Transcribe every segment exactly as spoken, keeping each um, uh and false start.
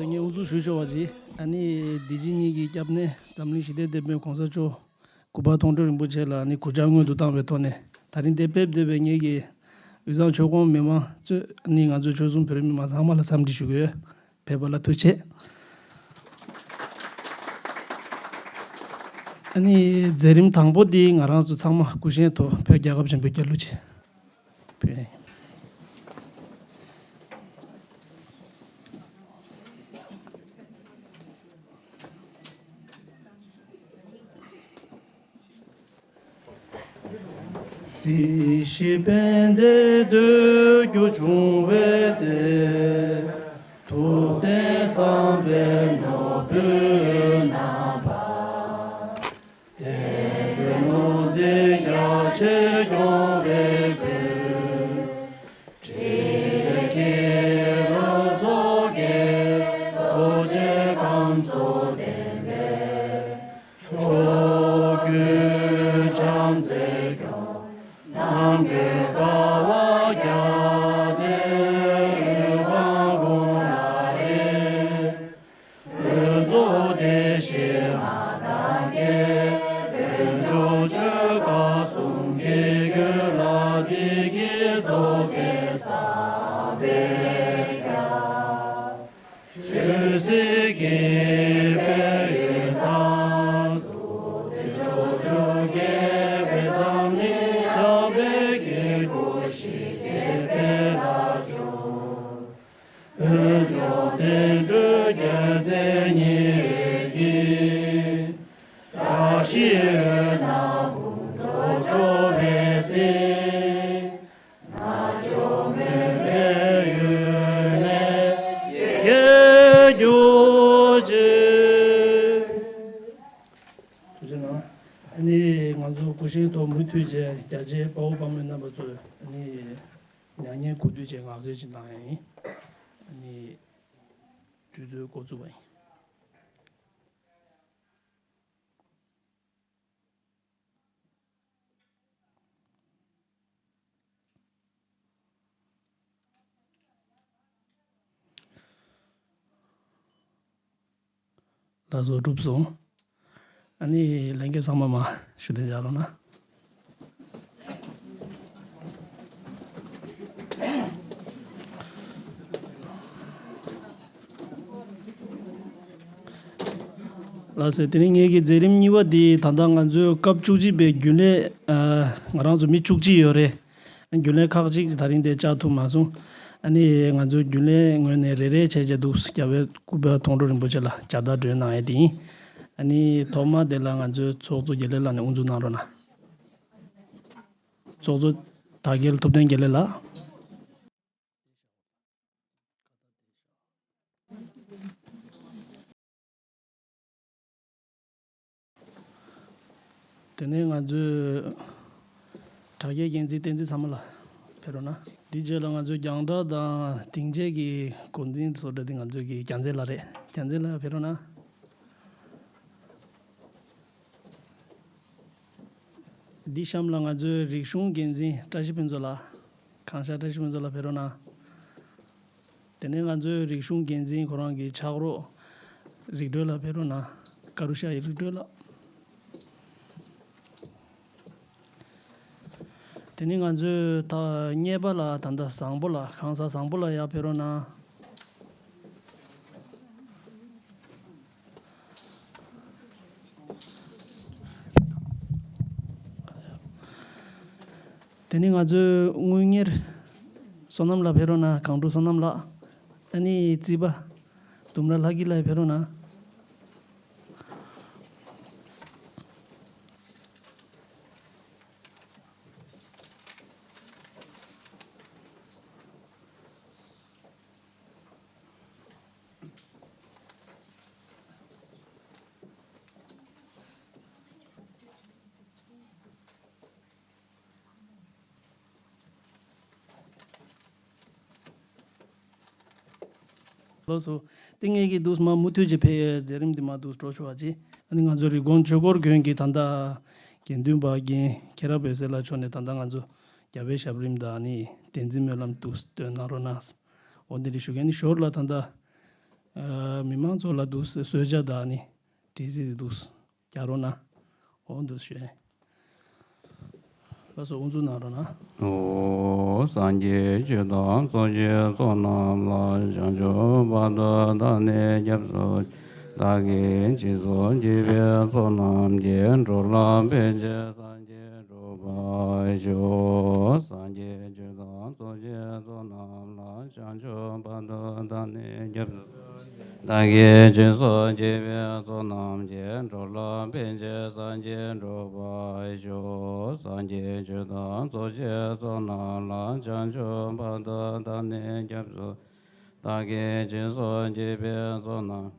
ངས་དབུ་འཛུགས་ཞུ་ཆོག་པ་ཅིག་ཨ་ནི་འདི་ཕྱི་གཉིས་ཀྱི་སྐྱབས་གནས་འཛམ་གླིང་ཞི་བདེའི་དེད་དཔོན་གོང་ས་མཆོག་གུས་པ་མཐོང་གྲོལ་རིན་པོ་ཆེ་ལ་ཨ་ནི་གུས་ཕྱག་སྔོན་དུ་བཏང་བའི་ཐོག་ནས། ད་རིང་འདིར་ཕེབས་བསྡད་པའི་ངེད་ཀྱི་དབུས་གཙང་ཆོལ་ཁོངས་མི་མང་གཙོས་ཨ་ནི་ང་ཚོའི་ཆོལ་གསུམ་བོད་རིགས་མི་མང་ཚང་མ་ལ་འཚམས་འདྲི་ཞུ་གི་ཡོད། ཕེབས་པ་ལ་ཐུགས་རྗེ་ཆེ། ཨ་ནི་མཛད་རིམ་དང་པོ་འདི་ང་རང་ཚོ་ཚང་མ་སྐུ་བཞེངས་ཐོག་བོད་རྒྱལ་ཁབ་ཆེན་པོའི་རྒྱལ་གླུ་ཆེ། བོད། སྲིད་ཞི་ཕན་བདེ་འདོད་རྒྱུ་འབྱུང་བའི་སྡེ། ཐུབ་བསྟན་བསམ་པའི་ནོར་བུས་རྣམ་པར། བསྟན་འགྲོའི་ནོར་འཛིན་རྒྱ་ཆེར་སྐྱོང་བའི་མགོན། ཁྲི་ལས་སྐྱེས་རབས་ཚོགས་བརྒྱད། རྡོ་རྗེ་ཁམས་གསུམ་ལྡན་པའི། ཕྱོགས་ཀུན་བྱམས་བརྩེས་སྐྱོང་། ནམ་མཁའི་ཀ་བ་བརྒྱ་སྟེང་། དབུས་འཕང་དགུང་ལ་གཡས། དབུས་གཙུག་བདེ་གཤེགས་མ་དང་བརྒྱད། དབུས་ཕྱོགས་ཆོལ་ཁ་གསུམ་གྱི་མགོན་ལ། བདེ་སྐྱིད་རྫོགས་པའི་བསམ་པས་ཀྱང་། ཆོས་སྲིད་ཀྱི་དཔལ་ཡོན་དང་། རྡོ་རྗེ་ཕྱོགས་བཅུར་རྒྱས་པའི་འཛམ་གླིང་། ཡངས་པའི་དཀྱིལ་འཁོར་ཞི་བདེའི་དཔལ་ལ་སྤྱོད། འོད་འབྱུང་བསྟན་འགྲོའི་རྒྱལ་མཚན་ཉི་འོད་ཀྱིས། བཀྲ་ཤིས་འོད་རྣམས་དཔུང་ཚོགས་སྤྲོ་བའི་ཚེ། རྣལ་འབྱོར་མོས་པའི་ཡུལ་ལས་སྐྱེས་གྱུར་ཅིག་ཐུགས་རྗེ་གནང་། ཨ་ནི་ང་ཚོ་སྐུ་བཞེངས་ཐོག་མུ་མཐུད་བྱས་རྒྱ་ཆེའི་དཔའ་བོ་དཔའ་མོ་རྣམ་པ་ཚོས་ཨ་ནི་མྱ་ངན་གུས་འདུད་བྱས་ངག་བཅད་ཅིག་གནང་ཡ་ཡིན། ཨ་ནི་དུས་ཚོད་འགོ་བཙུགས་པ་ཡིན། ལགས་སོ། གྲུབ་སོང་། ཨ་ནི་ལྷན་རྒྱས་ཚང་མ་མར་བཞུགས་གདན་འཇགས་རོགས་གནང་། ལགས་སོ། དེ་ནས་ངེད་ཀྱི་མཛད་རིམ་གཉིས་པ་འདི་ད་ལྟ་ང་ཚོའི་སྐབས་བཅུ་གཅིག་པའི་རྒྱུན་ལས། ཨ། ང་རང་ཚོ་མི་བཅུ་གཅིག་ཡོད་རེད། རྒྱུན་ལས་ཁག་ཅིག་ད་རིང་དེ་བཅར་ཐུབ་མ་སོང་། ཨ་ནི་ང་ཚོའི་རྒྱུན་ལས་ངོས་ནས་རེ་རེ་བྱས་བྱས་འདུག་རྒྱལ་བའི་སྐུ་པར་མཐོང་གྲོལ་རིན་པོ་ཆེ་ལ་མཇལ་དར་སྒྲོན་གནང་ཡས་དེ་ཡིན། ཨ་ནི་ཐོག་མ་དེ་ལ་ང་ཚོའི་ཚོགས་གཙོ་དགེ་ལེགས་ལགས་ནས་དབུ་འཛུགས་གནང་རོགས་གནང་། ཚོགས་གཙོ་དར་རྒྱས་ཐུབ་བསྟན་དགེ་ལེགས་ལགས། དེ་ནས་ང་ཚོའི་དྲ་རྒྱའི་འགན་འཛིན་བསྟན་འཛིན་ཚང་མ་ལགས་ཕེབས་རོགས་གནང་། འདིའི་རྗེས་ལ་ང་ཚོའི་རྒྱང་བསྒྲགས་དང་སྡིངས་ཆའི་གི་འགོ་འཛིན་བཟོ་གྲྭ་འདི་ང་ཚོའི་གི་རྒྱལ་མཚན་ལགས་རེད། རྒྱལ་མཚན་ལགས་ཕེབས་རོགས་གནང་། འདི་གཤམ་ལ་ང་ཚོའི་རིག་གཞུང་འགན་འཛིན་བཀྲ་ཤིས་ཕུན་ཚོགས་ལགས། གངས་ཤར་བཀྲ་ཤིས་ཕུན་ཚོགས་ལགས་ཕེབས་རོགས་གནང་། དེ་ནས་ང་ཚོའི་རིག་གཞུང་འགན་འཛིན་ཁོ་རང་གི་ཕྱག་རོགས་རིག་གྲོལ་ལགས་ཕེབས་རོགས་གནང་། ཀ་རུ་ཤ་ཡི་རིག་གྲོལ་ལགས། དེ་ནས་ང་ཚོའི་ད་གཉེར་པ་ལགས། ད་ལྟ་བཟང་པོ་ལགས། གང་ཟག་བཟང་པོ་ལགས་ཡར་ཕེབས་རོགས་གནང་། དེ་ནས་ང་ཚོའི་དངུལ་གཉེར་བསོད་ནམས་ལགས་ཕེབས་རོགས་གནང་། གངས་ཕྲུག་བསོད་ནམས་ལགས། ཨ་ནི་རྩིས་པ་ལྡུམ་ར་ལྷ་སྐྱིད་ལགས་ཕེབས་རོགས་གནང་། ལགས་སོ། དེ་ངེད་ཀྱི་འདུག་མ་མུ་མཐུད་ཀྱི་ཕེབས་མཛད་རིམ་འདི་མ་འདུག་འགྲོ་ཆོག་པ་ཅིག་ཨ་ནི་ང་ཚོ་རི་ཀོན་ཆོས་འཁོར་དགོན་གྱི་ད་ལྟ་དགེ་འདུན་པ་རྒན་ཁྱེད་རབ་འོད་ཟེར་ལགས་མཆོག་ནས་ད་ལྟ་ང་ཚོ་རྒྱལ་བའི་ཞབས་རིམ་དང་ཨ་ནི་བསྟན་འཛིན་སྨོན་ལམ་འདུག་སྟོན་གནང་རོགས་གནང་། འོ་འདི་རེ་ཞུ་གི་ཨ་ནི་ཞོར་ལ་ད་ལྟ་ ཨ། མི་མང་ཚོ་ལ་འདུག་སེ་གསོལ་ཇ་དང་ནི་དྲི་ཟིག་འདུག་སེ་རྒྱག་རོགས་གནང་། འོ་འདུག་སེ་ཞུ། ལགས་སོ། དབུ་འཛུགས་གནང་རོགས་གནང་། ཨོ། སངས་རྒྱས་ཆོས་དང་ཚོགས་ཀྱི་ཚོགས་རྣམས་ལ། བྱང་ཆུབ་བར་དུ་བདག་ནི་སྐྱབས་སུ། བདག་གིས་སྦྱིན་སོགས་བགྱིས་པའི་ཚོགས་རྣམས་ཀྱིས། འགྲོ་ལ་ཕན་ཕྱིར་སངས་རྒྱས་འགྲུབ་པར་ཤོག། སངས་རྒྱས་ཆོས་དང་ཚོགས་ཀྱི་ཚོགས་རྣམས་ལ། བྱང་ཆུབ་བར་དུ་བདག་ནི་སྐྱབས་སུ། བདག་གིས་སྦྱིན་སོགས་བགྱིས་པའི་ཚོགས་རྣམས་ཀྱིས། འགྲོ་ལ་ཕན་ཕྱིར་སངས་རྒྱས་འགྲུབ་པར་ཤོག། སངས་རྒྱས་ཆོས་དང་ཚོགས་ཀྱི་ཚོགས་རྣམས་ལ། བྱང་ཆུབ་བར་དུ་བདག་ནི་སྐྱབས་སུ། བདག་གིས་སྦྱིན་སོགས་བགྱིས་པའི་ཚོགས་རྣམས།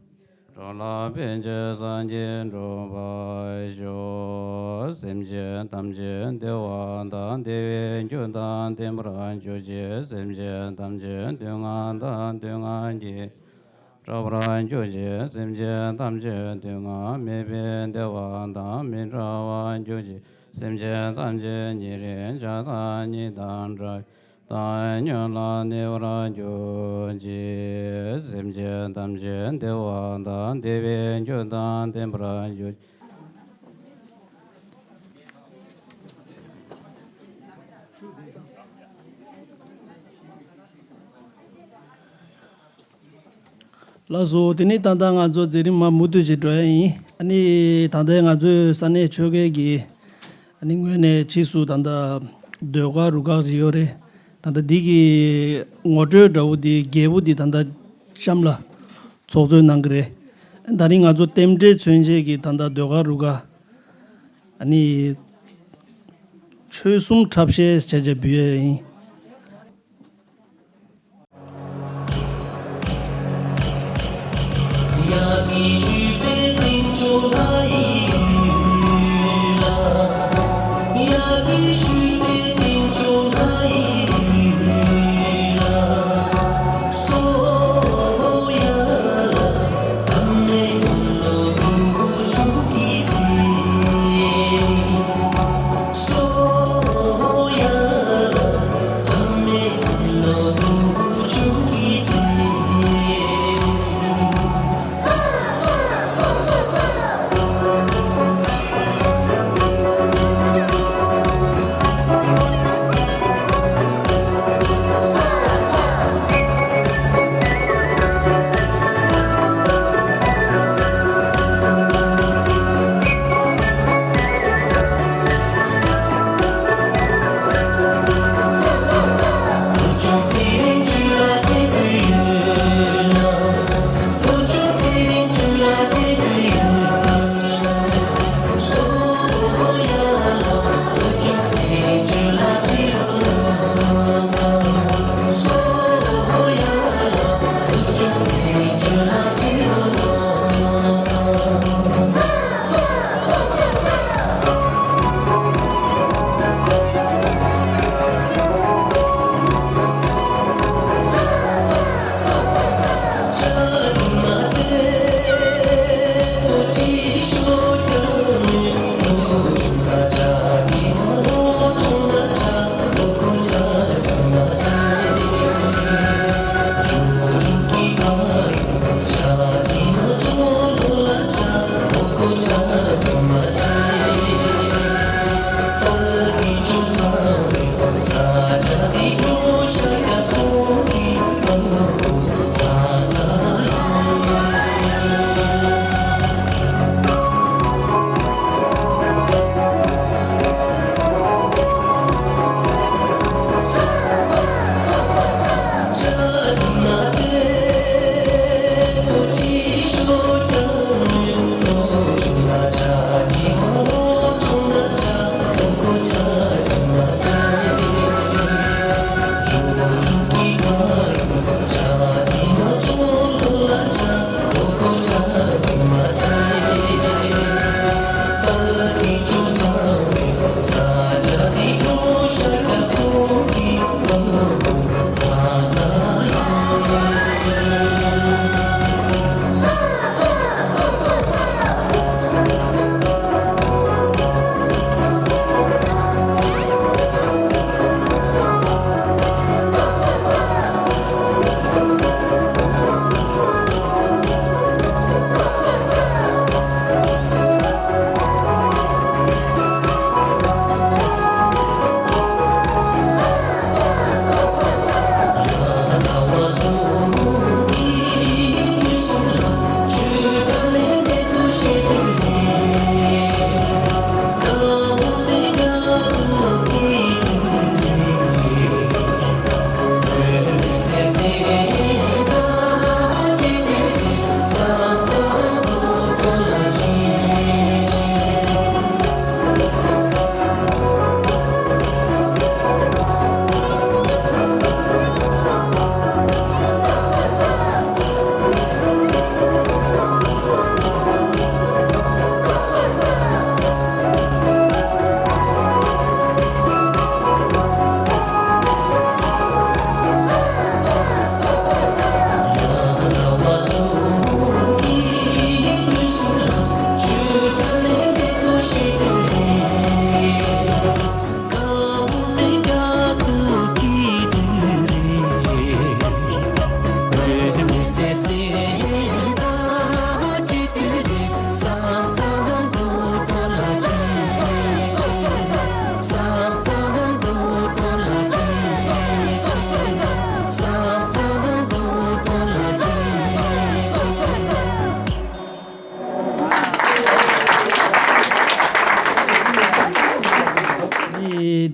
འགྲོ་ལ་ཕན་ཕྱིར་སངས་རྒྱས་འགྲུབ་པར་ཤོག། སེམས་ཅན་ཐམས་ཅད་བདེ་བ་དང་བདེ་བའི་རྒྱུ་དང་ལྡན་པར་གྱུར་ཅིག། སེམས་ཅན་ཐམས་ཅད་སྡུག་བསྔལ་དང་སྡུག་བསྔལ་གྱི་བྲལ་བར་གྱུར་ཅིག། སེམས་ཅན་ཐམས་ཅད་སྡུག་བསྔལ་མེད་པའི་བདེ་བ་དང་མི་འབྲལ་བར་གྱུར་ཅིག། སེམས་ཅན་ཐམས་ཅད་ཉེ་རིང་ཆགས་སྡང་གཉིས་དང་བྲལ། བཏང་སྙོམས་ལ་གནས་པར་གྱུར་ཅིག། སེམས་ཅན་ཐམས་ཅད་བདེ་བ་དང་བདེ་བའི་རྒྱུ་དང་ལྡན་པར་གྱུར་ཅིག། ལགས་སོ། དེ་ནས་ད་ལྟ་ང་ཚོ་མཛད་རིམ་མ་མུ་མཐུད་ཅིག་འགྲོ་ཡ་ཡིན། ཨ་ནི་ད་ལྟའི་ང་ཚོའི་ས་གནས་ཆོལ་ཁའི་གི་ཨ་ནི་ངོས་ནས་ཕྱིས་སུ་ད་ལྟ་ཟློས་གར་རུ་ཁག་ཅིག་ཡོད་རེད། ད་ལྟ་འདི་གི་ངོ་སྤྲོད་འདྲ་བོ་འདི་རྒྱས་པོ་འདི་ད་ལྟ་གཤམ་ལ་ཚོགས་གཙོས་གནང་གི་རེད། ད་རིང་ང་ཚོ་རྟེན་འབྲེལ་མཚོན་བྱེད་ཀྱི་ད་ལྟ་ཟློས་གར་རུ་ཁག་ཨ་ནི་ཆོལ་གསུམ་འཁྲབ་གཞས་བྱས་བྱས་འབུལ་ཡ་ཡིན།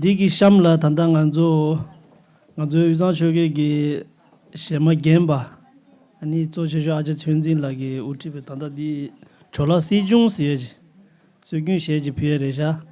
འདི་གི་གཤམ་ལ་ད་ལྟ་ང་ཚོ་ང་ཚོའི་དབུས་གཙང་ཆོལ་ཁའི་གི་གཞས་མ་རྒན་པ། ཨ་ནི་གཙོ་ཆེ་ཤོས་ཨ་ཅག་ཆོས་འཛིན་ལགས་ཀྱིས་དབུ་ཁྲིད་པའི་ད་ལྟ་འདི་ཇོ་ལགས་སྲིད་སྐྱོང་ཟེར་ཡ་ཅིག་སྲོལ་རྒྱུན་གཞས་ཅིག་ཕུལ་ཡ་རེད་ཤག་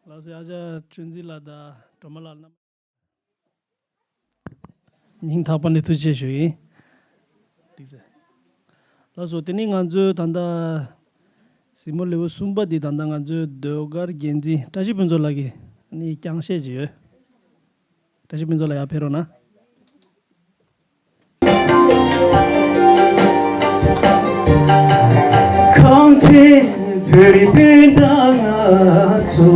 ལགས་སོ། ཨ་ཅག་ཆོས་འཛིན་ལགས་དང་སྒྲོལ་མ་ལགས་རྣམ་པ། སྙིང་ཐག་པ་ནས་ཐུགས་རྗེ་ཆེ་ཞུ་ཡིན། ཐུགས་རྗེ་ཆེ། ལགས་སོ། དེ་ནས་ང་ཚོའི་ད་ལྟ་གཟིགས་མོ་ལེའུ་གསུམ་པ་འདི་ད་ལྟ་ང་ཚོའི་ཟློས་གར་འགན་འཛིན་བཀྲ་ཤིས་ཕུན་ཚོགས་ལགས་ཀྱིས་ནི་རྐྱང་བཤད་ཅིག་ཡོད། བཀྲ་ཤིས་ཕུན་ཚོགས་ལགས་ཡར་ཕེབས་རོགས་གནང་། གངས་ཅན་བོད་རིགས་སྤུན་ཟླ་ང་ཚོ།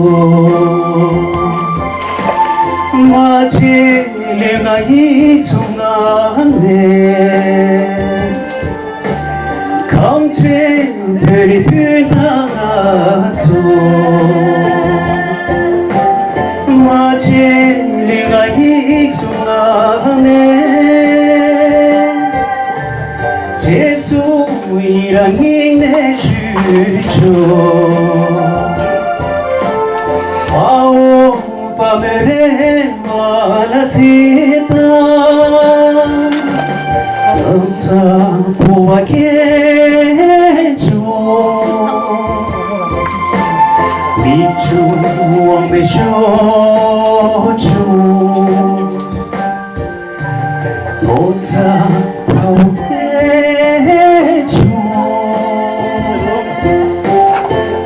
མ་བྱན་ལུས་ངག་ཡིད་གསུམ་ངག་ནས། གངས་ཅན་བོད་རིགས་སྤུན་ཟླ་ང་ཚོ། མ་བྱན་ལུས་ངག་ཡིད་གསུམ་ངག་ནས། རྗེས་སུ་ཡི་རང་སྙིང་ནས་ཞུ་ཆོག། དཔའ་བོ་དཔའ་མོའི་རེ་བ་ལ་གཟིགས་དང་། ཕོ་བ་སྐྱེས་ཆུང་། མི་ཆུང་དབང་མེད་ཤོར་ཆུང་། ངོ་ཚ་དཔའ་བོ་སྐྱེས་ཆུང་།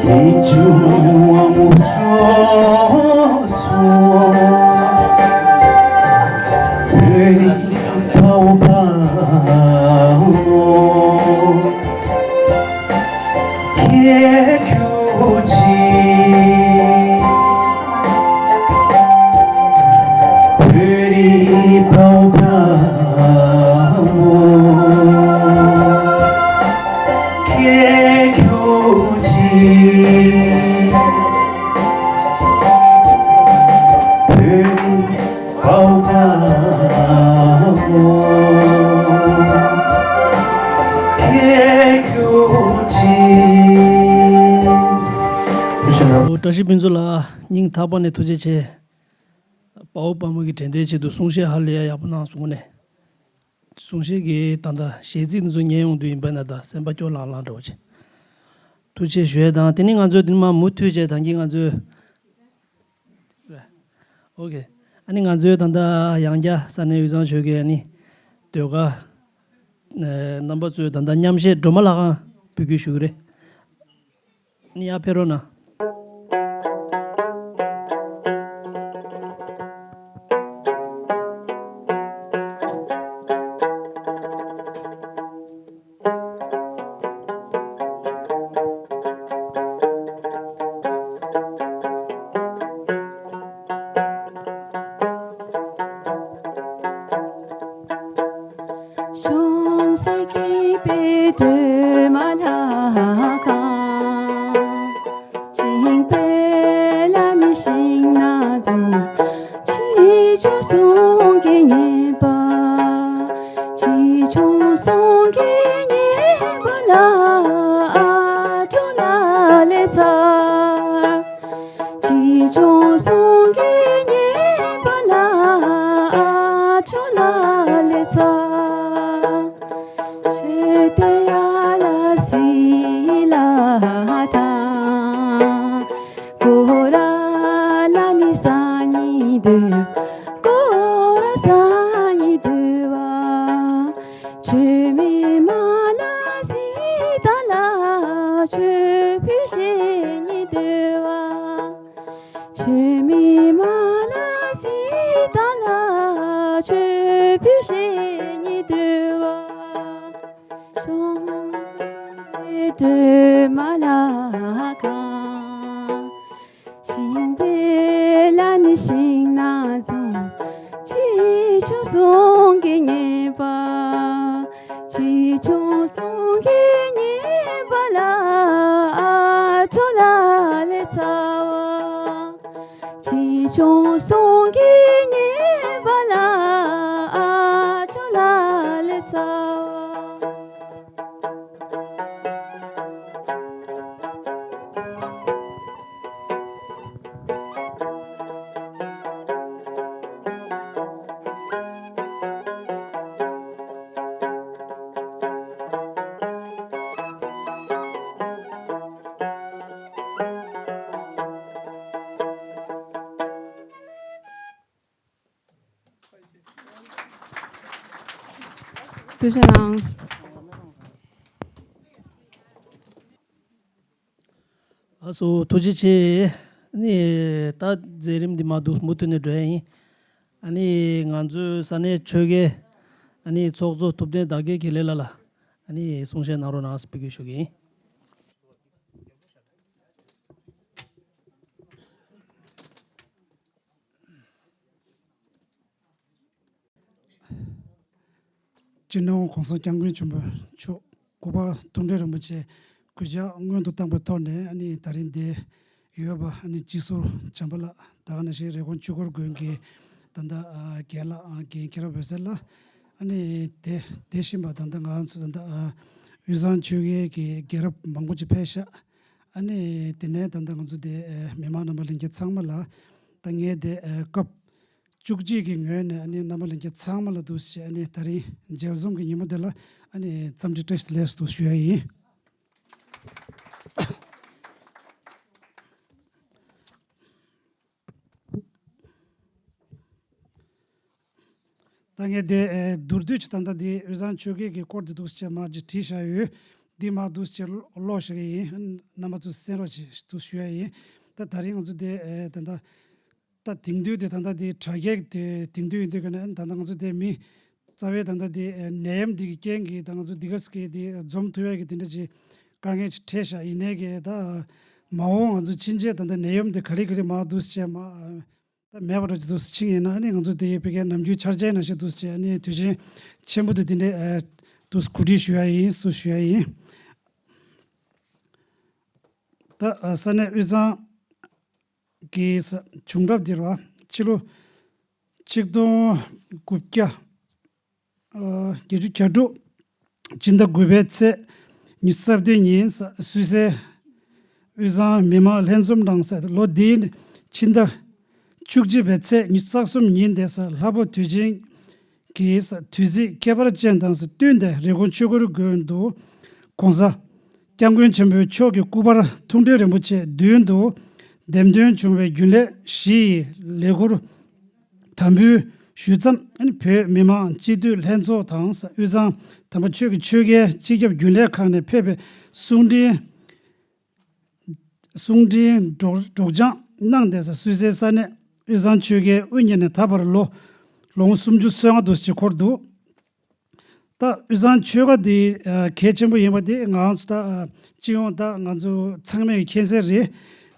མི་ཆུང་དབང་མོ་ཤོར་ཆུང་། བོད་རིགས་དཔའ་བོ་དཔའ་མོ་སྐྱེས་ཁྱོད་ཅིག། བོད་རིགས་དཔའ་བོ་དཔའ་མོ་སྐྱེས་ཁྱོད་ཅིག། བོད་རིགས་དཔའ་བོ་དཔའ་མོ་སྐྱེས་ཁྱོད་ཅིག། བཀྲ་ཤིས་ཕུན་ཚོགས་ལགས་སྙིང་ཐག་པ་ནས་ཐུགས་རྗེ་ཆེ། དཔའ་བོ་དཔའ་མོ་གི་དྲན་རྟེན་ཆེད་དུ་གསུང་བཤད་ཧ་ལས་ཡག་པོ་གནང་སོང་ནས། གསུང་བཤད་ཀྱི་ད་ལྟ་གཞས་ཚིག་འདི་ཚོ་ཉན་ཡོང་དུས་ཡིན་པ་ན་ད་སེམས་པ་སྐྱོ་ལྷང་ལྷང་འདྲ་བོ་ཅིག། ཐུགས་རྗེ་ཆེ་ཞུ་ཡས་དང་། དེ་ནི་ང་ཚོའི་འདི་ནི་མ་མུ་མཐུད་བྱས་ད་གིན་ང་ཚོའི། ཨོ་ཁེ། ཨ་ནི་ང་ཚོའི་ད་ལྟ་ཡང་བསྐྱར་ས་གནས་དབུས་གཙང་ཆོལ་ཁའི་ཨ་ནི་ཟློས་གར་རྣམ་པ་ཚོའི་ད་ལྟ་མཉམ་གཞས་སྒྲོལ་མ་ལགས་ཀྱིས་འབོད་སྐུལ་ཞུ་གི་རེད། ནི་ཡར་ཕེབས་རོགས་གནང་། གཤོང་གསེབ་ཀྱི་དཔལ་སྒྲོལ་མ་ལྷ་ཁང་། ཞིང་པའི་ལམ་ནས་ཤིང་ནགས་རྫོང་། ཆེ་ཆུང་གསུམ་གྱི་བརྙན་པ། ཆེ་ཆུང་གསུམ་གྱི་བརྙན་པ་ལ་ཨ་ཅོ་ལ་ལེ་ཚ། ཆེ་ཆུང་གསུམ་གྱི་བརྙན་པ་ལ་ཨ་ཅོ་ལ་ལེ་ཚ། ཆོས་སྡེ་ཡ་ལ་སི་ལ་དང་། སྐོར་ར་ལ་ནི་སང་ཉིན་སྡོད། སྐོར་ར་སང་ཉིན་སྡོད་པ། ཆོས་མེད་མ་ལ་སི་ད་ལ་ཆོས་ཕུད་ཤེས་ཉིན་སྡོད་པ། ཆོས་མེད་མ་ལ་སི་ད་ལ་ཆོས་ཕུད་ཤེས་ཉིན་སྡོད་པ། གཤོང་སྒྲོལ་མ་ལྷ་ཁང་། ཞིང་སྡེ་ལ་ནི་ཤིང་ནགས་རྫོང་། ཆེ་ཆུང་གསུམ་གྱི་བརྙན་པ། ཆེ་ཆུང་གསུམ་གྱི་བརྙན་པ་ལ་ཨ་ཅོ་ལ་ལེ་ཚ་བ། ཆེ་ཆུང་གསུམ་གྱི་བརྙན་པ་ལ་ཨ་ཅོ་ལ་ལེ་ཚ་བ། ཐུགས་རྗེ་གནང་། ཨ་སོ་ཐུགས་རྗེ་ཆེ། ནི་ད་མཛད་རིམ་འདི་མ་འདུག་མུ་མཐུད་ནས་འགྲོ་ཡ་ཡིན། ཨ་ནི་ང་ཚོའི་ས་གནས་ཆོལ་ཁའི་ཨ་ནི་ཚོགས་གཙོ་ཐུབ་བསྟན་དར་རྒྱས་དགེ་ལེགས་ལགས་ལ་ཨ་ནི་གསུང་བཤད་གནང་རོགས་གནང་ཟེར་འབོད་སྐུལ་ཞུ་གི་ཡིན། སྤྱི་ནོར་༸གོང་ས་༸སྐྱབས་མགོན་ཆེན་པོ་མཆོག་སྐུ་པར་ཐུགས་འཕྲིན་རིན་པོ་ཆེ་གུས་ཕྱག་སྔོན་དུ་བཏང་པའི་ཐོག་ནས་ཨ་ནི་ད་རིང་འདིར་ཡོད་པ་ཨ་ནི་སྤྱི་ཟུར་བྱམས་པ་ལགས། ད་ག་ནང་བཞིན་རེབ་གོང་ཆོས་འཁོར་དགོན་གྱི་ད་ལྟ་ཨ་རྒན་ལགས། ཨ་རྒན་མཁྱེན་རབ་འོད་ཟེར་ལགས། ཨ་ནི་དེ་དེ་བཞིན་པ་ད་ལྟ་ང་ཚོ་ད་ལྟ་ཨ་དབུས་གཙང་ཆོལ་ཁའི་གི་རྒྱལ་རབས་མང་པོ་ཅིག་ཕེབས་ཤག་ཨ་ནི་དེ་ནས་ད་ལྟ་ང་ཚོ་དེ་ཨ་མི་མང་རྣམ་པ་ལྷན་རྒྱས་ཚང་མ་ལ་ད་ངས་དེ་ཨ་སྐབས་བཅུ་གཅིག་གི་ངོས་ནས་ཨ་ནི་རྣམ་པ་ལྷན་རྒྱས་ཚང་མ་ལ་འདུག་སེ་ཨ་ནི་ད་རིང་མཇལ་འཛོམས་ཀྱི་ཉིན་མོ་འདི་ལ་ཨ་ནི་འཚམས་འདྲི་བཀྲ་ཤིས་བདེ་ལེགས་སུ་ཞུ་ཡ་ཡིན། ད་ངས་དེ་ཨེ་མདོར་བསྡུས་ཀྱི་ད་ལྟ་འདི་དབུས་གཙང་ཆོལ་ཁའི་གི་སྐོར་འདི་འདུག་སེ་མར་ཅིག་བྲིས་བཞག་ཡོད། འདི་མར་འདུག་སེ་ཀློག་བཞག་གི་ཡིན། རྣམ་པ་ཚོས་གསན་རོགས་བྱེད་འདུག་ཞུ་ཡ་ཡིན། ད་ད་རིང་ང་ཚོ་དེ་ཨེ་ད་ལྟ་ད་དེང་དུས་དེ་ད་ལྟ་དེ་དྲ་རྒྱའི་དེ་དེང་དུས་ཡིན་དུས་ཀ་ནས་ད་ལྟ་ང་ཚོ་དེ་མི་རྩ་བའི་ད་ལྟ་དེ་ཨེ་ནད་ཡམས་དེ་གི་རྐྱེན་གྱིས་ད་ང་ཚོ་འདི་ག་ས་གི་དེ་འཛོམས་ཐུབ་ཡ་གི་དེ་འདྲ་ཅིག་དཀའ་ངལ་ཅིག་འཕྲད་ཤག་ཡིན་ནའི་གི་ད་མ་འོངས་ང་ཚོ་ཕྱིན་ཆད་ད་ལྟ་ནད་ཡམས་དེ་ག་ལེ་ག་ལེ་མར་འདུག་སེ་མར་ད་མེད་པ་འགྲོ་ཅིག་འདུག་སེ་ཕྱིན་ཡིན་ན་ཨ་ནི་ང་ཚོ་དེ་ཡི་ཕ་གིའི་ནམ་རྒྱུན་འཆར་ཅན་ནང་བཞིན་འདུག་སེ་ཨ་ནི་དུས་ཆེན་ཆེན་པོ་དེ་དེ་འདྲའི་ཨ་འདུག་སེ་གོ་སྒྲིག་ཞུ་ཡ་ཡིན་སུ་ཞུ་ཡ་ཡིན། ད་ཨ་ས་གནས་དབུས་གཙང་གི་ས་བྱུང་རབས་འདི་རེད་བ། ཕྱི་ལོ་ཆིག་སྟོང་དགུ་བརྒྱ་ཨ་བརྒྱད་ཅུ་གྱ་དྲུག་སྤྱི་ཟླ་དགུ་པའི་ཚེས་ཉི་ཤུ་རྩ་བདུན་ཉིན་ས་སུད་སིའི་དབུས་གཙང་མི་མང་ལྷན་འཛོམས་གནང་ས་ལོ་འདིའི་ཕྱི་ཟླ་བཅུ་གཅིག་པའི་ཚེས་ཉི་ཤུ་རྩ་གསུམ་ཉིན་དེ་ས་ལྷག་པ་དུས་ཆེན་གྱི་ས་དུས་ཚིགས་ཁྱད་པར་ཅན་དང་ས་བསྟུན་ཏེ་རེབ་གོང་ཆོས་འཁོར་དགོན་དུ་༸གོང་ས་༸སྐྱབས་མགོན་ཆེན་པོ་མཆོག་གི་སྐུ་པར་ཐུགས་འཕྲིན་རིན་པོ་ཆེ་མདུན་དུ་འདེམས་ཐོན་བྱུང་བའི་རྒྱུན་ལས་བཞི་ཡི་ལས་འཁུར་དམ་འབུལ་ཞུས་མཚམས། བོད་མི་མང་སྤྱི་འཐུས་ལྷན་ཚོགས་དང་དབུས་གཙང་དམ་པ་ཆོས་ཀྱི་ཆོལ་ཁའི་སྤྱི་ཁྱབ་རྒྱུན་ལས་ཁང་ནས་ཕེབས་པའི་གསུང་འཕྲིན་གསུང་འཕྲིན་སྒྲོག་སྒྲོག་སྦྱང་གནང་སྟེ་སུད་སིའི་ས་གནས་དབུས་གཙང་ཆོལ་ཁའི་དབུ་བརྙེས་ནས་ད་བར་ལོ་ལོ་ངོ་སུམ་ཅུ་སོ་ལྔ་འདུག་སེ་འཁོར་འདུག་ད་དབུས་གཙང་ཆོལ་ཁ་འདི་ཨ་གལ་ཆེན་པོ་ཡིན་པ་འདི་ང་ཚོ་ད་ཨ་སྤྱི་ཡོངས་ད་ང་ཚོ་ཚང་མས་མཁྱེན་གསལ་རེད།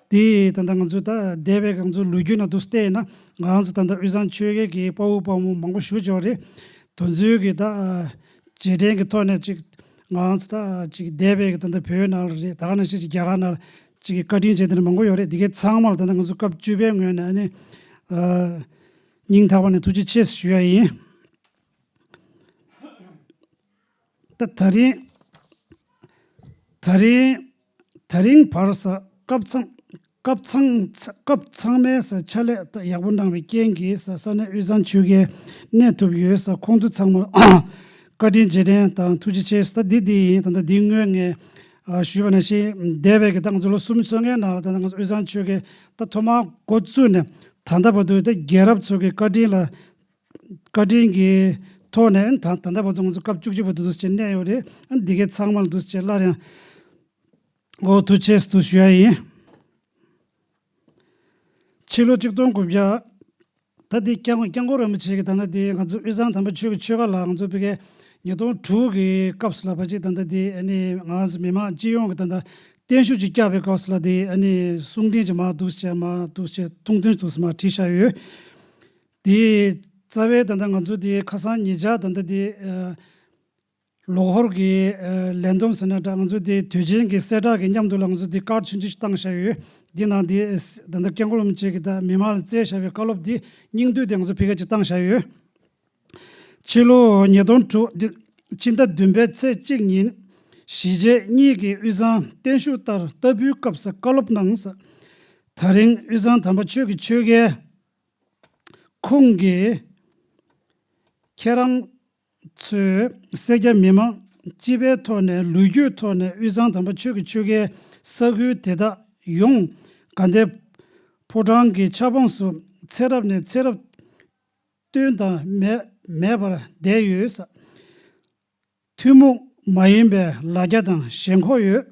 དེ་ད་ལྟ་ང་ཚོ་ད་འདས་པའི་ང་ཚོ་ལོ་རྒྱུས་ནང་དུ་བལྟས་ན་ང་ཚོ་ད་ལྟ་དབུས་གཙང་ཆོལ་ཁའི་གི་དཔའ་བོ་དཔའ་མོ་མང་པོ་ཞེ་པོ་ཅིག་ཡོད་རེད། དེ་ཚོའི་གི་ད་ཨ་རྗེས་དྲན་གི་ཐོག་ནས་ཅིག་ང་ཚོ་ད་ཅིག་འདས་པའི་གི་ད་ལྟ་བོད་ནང་ལ་རེད། ད་ག་ནང་བཞིན་ཅིག་རྒྱ་གར་ནང་ལ་ཅིག་གི་བཀའ་དྲིན་ཆེ་དེ་འདྲ་མང་པོ་ཡོད་རེད། དེ་གའི་ཚང་མ་ལ་ད་ལྟ་ང་ཚོ་སྐབས་བཅུ་པའི་ངོས་ནས་ཨ་ནི་ཨ་སྙིང་ཐག་པ་ནས་ཐུགས་རྗེ་ཆེ་ཞུ་ཡ་ཡིན། ད་ད་རིང་ད་རིང་ད་རིང་བར་ས་སྐབས་ཚང་སྐབས་ཚང་སྐབས་ཚང་མའི་ས་ཕྱག་ལས་ད་ཡག་པོ་གནང་བའི་རྐྱེན་གྱིས་ས་ས་གནས་དབུས་གཙང་ཆོལ་ཁའི་གནས་ཐུབ་ཡོད་ས། ཁོང་ཚོ་ཚང་མ་བཀའ་དྲིན་རྗེས་དྲན་དང་ཐུགས་རྗེ་ཆེ་ད་འདི་འདི་ཡིན། ད་ད་འདི་སྔོན་ངས་ཨ་ཞུས་པ་ནང་བཞིན་འདས་པའི་གི་ད་ང་ཚོ་ལོ་སུམ་ཅུ་སོ་ལྔའི་ནང་ལ་ད་ང་ཚོ་དབུས་གཙང་ཆོལ་ཁའི་ད་ཐོག་མར་འགོ་བཙུགས་ནས་ད་ལྟ་བར་དུ་ད་རྒྱལ་རབས་ཚོ་གི་བཀའ་དྲིན་ལ་བཀའ་དྲིན་གྱི་ཐོག་ནས་ད་ད་ལྟ་བར་དུ་ང་ཚོ་སྐབས་བཅུ་གཅིག་པ་དུ་དུ་བྱས་གནས་ཡོད་རེད། ཨ་འདི་གའི་ཚང་མ་ལ་དུ་བྱས་སླར་ཡང་འོ་ཐུགས་རྗེ་ཆེ་དུ་ཞུ་ཡ་ཡིན། ཕྱི་ལོ་ཆིག་སྟོང་དགུ་བརྒྱ་ད་འདི་སྐྱབས་སྐྱབས་མགོན་རིན་པོ་ཆེ་གི་ད་ལྟ་འདི་ང་ཚོ་དབུས་གཙང་དམ་པ་ཆོས་ཀྱི་ཆོལ་ཁ་ལ་ང་ཚོ་བི་གའི་ཉིས་སྟོང་དྲུག་གི་སྐབས་སུ་ལ་ཕལ་ཆེར་ད་ལྟ་འདི་ཨ་ནི་ང་ཚོ་མི་མང་སྤྱི་ཡོངས་ཀྱི་ད་ལྟ་བརྟན་བཞུགས་ཅིག་བསྐྱངས་པའི་སྐབས་སུ་ལ་འདི་ཨ་ནི་གསུང་འཕྲིན་ཅིག་མར་འདུག་སེ་མར་འདུག་སེ་ཐུང་ཐུང་འདུག་སེ་མར་བྲིས་བཞག་ཡོད། དེ་རྩ་བའི་ད་ལྟ་ང་ཚོ་དེ་ཁ་སང་ཉེ་ཆར་ད་ལྟ་དེ་ཨ་ལོ་ཧོར་གྱི་ཨ་ལས་བསྡོམས་ཟེར་ན་འདྲ། ང་ཚོ་དེ་དུས་ཆེན་གྱི་གསལ་བསྒྲགས་ཀྱི་མཉམ་དུ་ལ་ང་ཚོ་དེ་ཀར་ཆུང་ཆུང་ཞིག་བཏང་བཞག་ཡོད། འདི་ནང་དེ་ད་ལྟ་སྐྱབས་མགོན་རིན་པོ་ཆེ་གིས་ད་མི་མང་ལ་བསྩལ་བཞག་པའི་བཀའ་སློབ་དེ་སྙིང་བསྡུས་དེ་ང་ཚོ་ཕ་གི་ཅིག་བཏང་བཞག་ཡོད། ཕྱི་ལོ་ཉིས་སྟོང་དྲུག་འདི་ཕྱི་ཟླ་བདུན་པའི་ཚེས་གཅིག་ཉིན་གཞིས་བྱེས་གཉིས་ཀྱི་དབུས་གཙང་བརྟན་བཞུགས་ལྟར་ལྟ་བུའི་སྐབས་སུ་བཀའ་སློབ་གནང་ས། ད་རིང་དབུས་གཙང་དམ་པ་ཆོས་ཀྱི་ཆོལ་ཁའི་ཁོངས་ཀྱི་ཁྱེད་རང་ཚོས་སེར་སྐྱ་མི་མང་སྤྱི་པའི་ཐོག་ནས་ལོ་རྒྱུས་ཐོག་ནས་དབུས་གཙང་དམ་པ་ཆོས་ཀྱི་ཆོལ་ཁའི་ས་ཁུལ་དེ་དག་ཡོངས་དགའ་ལྡན་ཕོ་བྲང་གི་ཆབ་འོག་སུ་ཚེ་རབས་ནས་ཚེ་རབས་བསྟུན་དང་མེད་མེད་པར་བསྡད་ཡོད་ས། ཐུན་མོང་མ་ཡིན་པའི་ལ་རྒྱ་དང་ཞེན་ཁོག་ཡོད།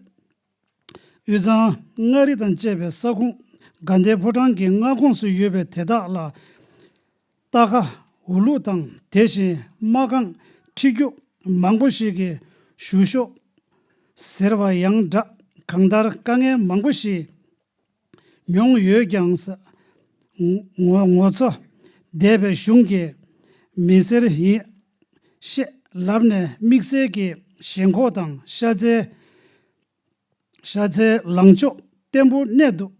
དབུས་གཙང་མངའ་རིས་དང་བཅས་པའི་ས་ཁོངས་དགའ་ལྡན་ཕོ་བྲང་གི་མངའ་ཁོངས་སུ་ཡོད་པའི་དེ་དག་ལ། རྟ་ཁ་འུ་ལུག་དང་དེ་བཞིན་མ་རྐང་འཁྲིད་རྒྱུ་མང་པོ་ཞིག་གི་བཞུགས་ཤོག་ཟེར་བ་ཡང་འདྲ། གང་ལྟར་དཀའ་ངལ་མང་པོ་ཞིག་མྱོང་ཡོད་ཀྱང་། ངོ་ངོ་ཚ་འདས་པའི་གཞུང་གི་མི་སེར་ཡིན་ཞེས་ལབ་ནས་དམིགས་བསལ་གྱི་ཞེན་ཁོག་དང་ཤ་ཚའི་ཤ་ཚའི་ལངས་ཕྱོགས་བརྟན་པོ་གནས་འདུག་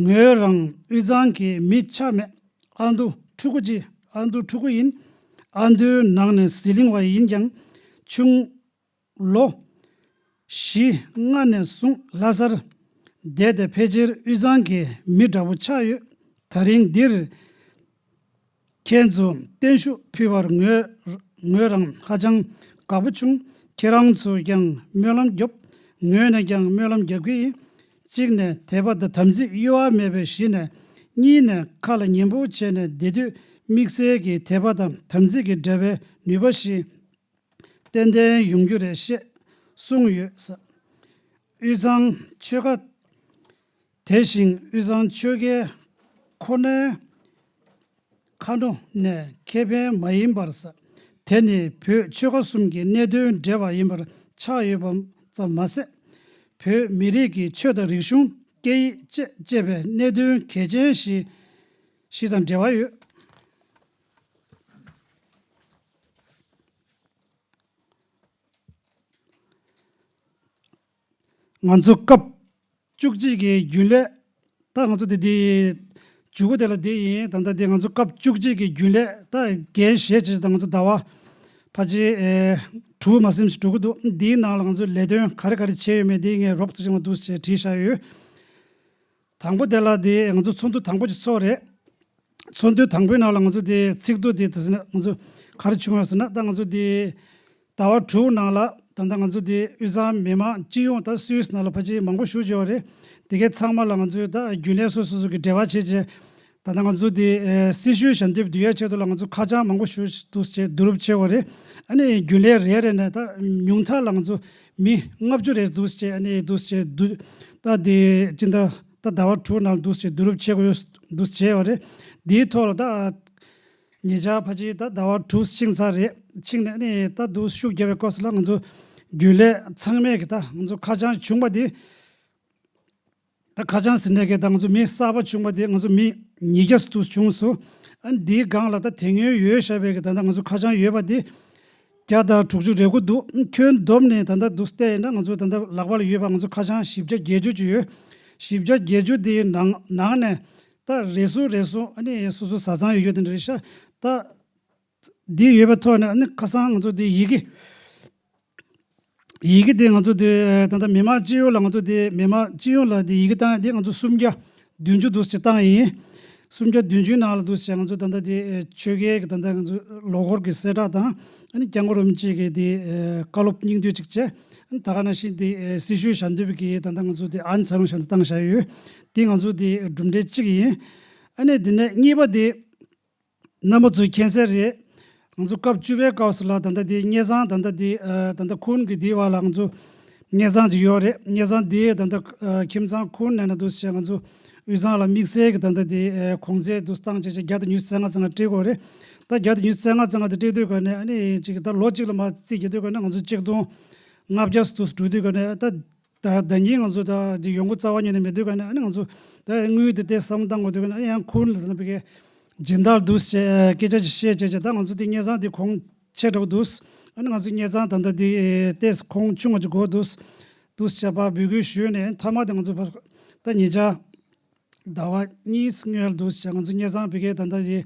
ངོས་རང་དབུས་གཙང་གི་མི་ཆགས་མེད། ཨ་མདོ་ཕྲུ་གུ་ཅིག་ཨ་མདོ་ཕྲུ་གུ་ཡིན། ཨ་མདོའི་ནང་ནས་ཟི་ལིང་བ་ཡིན་ཀྱང་ཆུང་ལོ་བཞི་ལྔ་ནས་བཟུང་ལྷ་སར་བསྡད་དེ་ཕལ་ཆེར་དབུས་གཙང་གི་མི་འདྲ་པོ་ཆགས་ཡོད། ད་རིང་འདིར་ཁྱེད་ཚོ་བརྟན་བཞུགས་ཕུལ་བར་ངོས་ངོས་རང་ཧ་ཅང་དགའ་པོ་བྱུང་། ཁྱེད་རང་ཚོས་ཀྱང་སྨོན་ལམ་རྒྱོབ། ངོས་ནས་ཀྱང་སྨོན་ལམ་རྒྱབ་ཀྱི་ཡིན། གཅིག་ནས་དད་པ་དང་དམ་ཚིག་གཡོ་བ་མེད་པའི་གཞི་ནས། གཉིས་ནས་ཁ་ལ་ཉན་པོ་བྱས་ནས་བསྡད་དུས་དམིགས་བསལ་གྱི་དད་པ་དང་དམ་ཚིག་གི་འབྲེལ་བའི་ནུས་པ་ཞིག་ཏན་ཏན་ཡོང་རྒྱུ་རེད་ཞེས་གསུངས་ཡོད། དབུས་གཙང་ཆོལ་ཁ་དེ་བཞིན་དབུས་གཙང་ཆོལ་ཁའི་ཁོ་ནའི་ཁ་འགྲོ་ནས་ཁེ་ཕན་མ་ཡིན་པར། དེ་ནི་བོད་ཆོལ་ཁ་གསུམ་གྱི་གནད་དོན་འབྲེལ་བ་ཡིན་པར་ཆགས་ཡོད་པ་ཙམ་མ་ཟད། བོད་མི་རིགས་ཀྱི་ཆོས་དང་རིག་གཞུང་། སྐད་ཡིག་བཅས་བཅས་པའི་གནད་དོན་གལ་ཆེན་ཞིག་ཞིག་དང་འབྲེལ་བ་ཡོད། ང་ཚོ་སྐབས་བཅུ་གཅིག་གི་རྒྱུན་ལས། ད་ང་ཚོ་འདི་འདི་མཇུག་གུ་དེ་ལ་འདི་ཡིན། ད་ལྟ་འདི་ང་ཚོ་སྐབས་བཅུ་གཅིག་གི་རྒྱུན་ལས་ད་འགན་བཞེས་བྱས། ད་ང་ཚོ་ཟླ་བ་ཕལ་ཆེར་ཨེ་དྲུག་མ་ཟིན་ཞིག་འགྲོ་གི་འདུག་འདིའི་ནང་ལ་ང་ཚོ་ལས་དོན་ག་རེ་ག་རེ་བྱས་ཡོད་མེད་འདི་ངས་རོབ་ཙམ་ཅིག་མ་འདུག་ཅེས་བྲིས་བཞག་ཡོད། དང་པོ་དེ་ལ་འདི་ང་ཚོ་ཚོགས་འདུ་དང་པོ་ཅིག་ཚོགས་རེད། ཚོགས་འདུ་དང་པོའི་ནང་ལ་ང་ཚོ་དེ་ཚིག་ཐོ་དེ་དེ་ཟེར་ན་ང་ཚོ་ག་རེ་བྱུང་ཡོད་ཟེར་ན། ད་ང་ཚོ་དེ་ཟླ་བ་དྲུག་ནང་ལ་ད་ལྟ་ང་ཚོ་དེ་དབུས་གཙང་མི་མང་སྤྱི་ཡོངས་ད་སུད་སི་ནང་ལ་ཕལ་ཆེར་མང་པོ་བཞུགས་བྱས་པ་རེད། དེ་གའི་ཚང་མ་ལ་ང་ཚོས་ད་རྒྱུན་ལས་སོ་སོ་སོ་གི་འབྲེལ་བ་བྱས་བྱས། ད་ལྟ་ང་ཚོ་དེ་ཨེ་སྲི་ཞུའི་ཞལ་འདེབས་བསྡུ་ཡའི་ཆེད་དུ་ལ་ང་ཚོ་ཁ་བྱང་མང་པོ་ཞིག་འདུག་སེ་བསྡུ་རུབ་བྱས་པ་རེད། ཨ་ནི་རྒྱུན་ལས་རེ་རེ་ནས་ད་ཉུང་མཐའ་ལ་ང་ཚོ་མི་ལྔ་བཅུ་རེ་འདུག་སེ་ཨ་ནི་འདུག་སེ་བསྡུ། ད་དེ་སྤྱི་ཟླ་ད་ཟླ་བ་དྲུག་ནང་འདུག་སེ་བསྡུ་རུབ་བྱེད་དགོས་འདུག་བྱས་པ་རེད། དེའི་ཐོག་ལ་ད་ཉེ་ཆར་ཕལ་ཆེར་ད་ཟླ་བ་དྲུག་ཕྱིན་ཚར་རེད། ཕྱིན་ནས་ཨ་ནི་ད་འདུག་ཤུགས་རྒྱབ་པའི་སྐབས་སུ་ལ་ང་ཚོ་རྒྱུན་ལས་ཚང་མས་གི་ད་ང་ཚོ་ཁ་བྱང་བྱུང་བ་དེ། ད་ཁ་བྱང་ཟེར་ནས་གི་ད་ང་ཚོ་མི་གསར་པ་བྱུང་བ་དེ་ང་ཚོ་མི་ཉིས་བརྒྱ་ཙམ་བྱུང་སོང་། ཨ་ནི་འདིའི་སྒང་ལ་ད་དེ་སྔོན་ཡོད་བཞག་པའི་གི་ད་ལྟ་ང་ཚོ་ཁ་བྱང་ཡོད་པ་དེ་བརྒྱ་དང་དྲུག་ཅུ་རེ་དགུ་འདུག་ཁྱོན་བསྡོམས་ནས་ད་ལྟ་འདུག་བལྟས་ཡིན་ན་ང་ཚོ་ད་ལྟ་ལག་པ་ལ་ཡོད་པ་ང་ཚོ་ཁ་བྱང་བཞི་བརྒྱ་བརྒྱད་ཅུ་ཅིག་ཡོད། བཞི་བརྒྱ་བརྒྱད་ཅུ་དེའི་ནང་ནང་ནས་ད་རེ་ཟུང་རེ་ཟུང་ཨ་ནི་སོ་སོ་བཟའ་ཚང་ཡོད་རྒྱུ་དེ་འདྲ་རེད་ཤག་ད་འདི་ཡོད་པའི་ཐོག་ནས་ཨ་ནི་ཁ་སང་ང་ཚོ་དེ་ཡི་གེ་ཡི་གེ་དེ་ང་ཚོ་དེ་ད་ལྟ་མི་མང་སྤྱི་ཡོངས་ལ་ང་ཚོ་དེ་མི་མང་སྤྱི་ཡོངས་ལ་དེ་ཡི་གེ་བཏང་ཡ་དེ་ང་ཚོ་སུམ་བརྒྱ་བདུན་ཅུ་འདུག་སེ་བཏང་ཡིན། སུམ་བརྒྱ་བདུན་ཅུའི་ནང་ལ་འདུག་སེ་ང་ཚོ་ད་ལྟ་དེ་ཆོལ་ཁའི་གི་ད་ལྟ་ང་ཚོ་ལོ་འཁོར་གྱི་གསལ་བསྒྲགས་དང་ཨ་ནི་སྐྱབས་མགོན་རིན་པོ་ཆེ་གི་དེ་བཀའ་སློབ་སྙིང་བསྡུས་གཅིག་བྱས། ཨ་ནི་ད་ག་ནང་བཞིན་དེ་སྲི་ཞུའི་ཞལ་འདེབས་ཀྱི་ད་ལྟ་ང་ཚོ་དེ་ཨན་ཚ་རུང་ཞལ་འདེབས་བཏང་བཞག་ཡོད། དེ་ང་ཚོ་དེ་གྲུབ་འབྲས་གཅིག་ཡིན། ཨ་ནི་དེ་ནས་གཉིས་པ་དེ། རྣམ་པ་ཚོས་མཁྱེན་གསལ་རེད། ང་ཚོ་སྐབས་བཅུ་པའི་སྐབས་སུ་ལ་ད་ལྟ་དེ་སྙེ་ཚང་ད་ལྟ་དེ་ཨ་ད་ལྟ་ཁུན་གྱི་དེའི་བར་ལ་ང་ཚོ་སྙེ་ཚང་ཅིག་ཡོད་རེད། སྙེ་ཚང་དེ་ད་ལྟ་ཨ་ཁྱིམ་ཚང་ཁུན་ནས་ན་འདུག་སེ་ང་ཚོ་དབུས་གཙང་ལ་དམིགས་བསལ་གྱི་ད་ལྟ་དེ་ཨ་གོང་ཚད་འདུག་སེ་བཏང་བྱས་བྱས་བརྒྱ་དང་ཉི་ཤུ་རྩ་ལྔ་རྩ་ལྔ་སྤྲད་དགོས་རེད། ད་བརྒྱ་དང་ཉི་ཤུ་རྩ་ལྔ་རྩ་ལྔ་དེ་སྤྲད་དུས་ག་ནས་ཨ་ནི་ཅིག་ད་ལོ་གཅིག་ལ་མར་རྩིས་རྒྱག་དུས་ག་ནས་ང་ཚོ་གཅིག་སྟོང་ལྔ་བརྒྱ་འདུག་སེ་འགྲོ་དུས་ག་ནས་ད། ད་ད་ཉིན་ང་ཚོ་ད་འདི་ཡོང་སྒོ་རྩ་བ་ཉིད་ནས་མེད་དུས་ག་ནས་ཨ་ནི་ང་ཚོ་ད་དངུལ་དེ་ཏོག་ཙམ་བཏང་དགོས་དུས་ག་ནས་ཨ་ནི་ཡང་ཁུན་ལ་ད་ཕ་གི་སྦྱིན་བདག་འདུག་སེ་སྐད་ཆ་ཅིག་བཤད་བྱས་བྱས་ད་ང་ཚོ་དེ་སྙེ་ཚང་དེ་གོང་ཆེ་དྲགས་འདུག་ཨ་ནི་ང་ཚོ་སྙེ་ཚང་ད་ལྟ་དེ་ཏོག་ཙམ་གོང་ཆུང་བ་ཅིག་དགོས་འདུག་འདུག་སེ་བྱས་པ་འབོད་སྐུལ་ཞུས་ནས་མཐའ་མ་དེ་ང་ཚོ་ཕ་ད་ཉེ་ཆར་ཟླ་བ་གཉིས་སྔོན་ལ་འདུག་སེ་ང་ཚོ་སྙེ་ཚང་ཕ་གི་ད་ལྟ་དེ་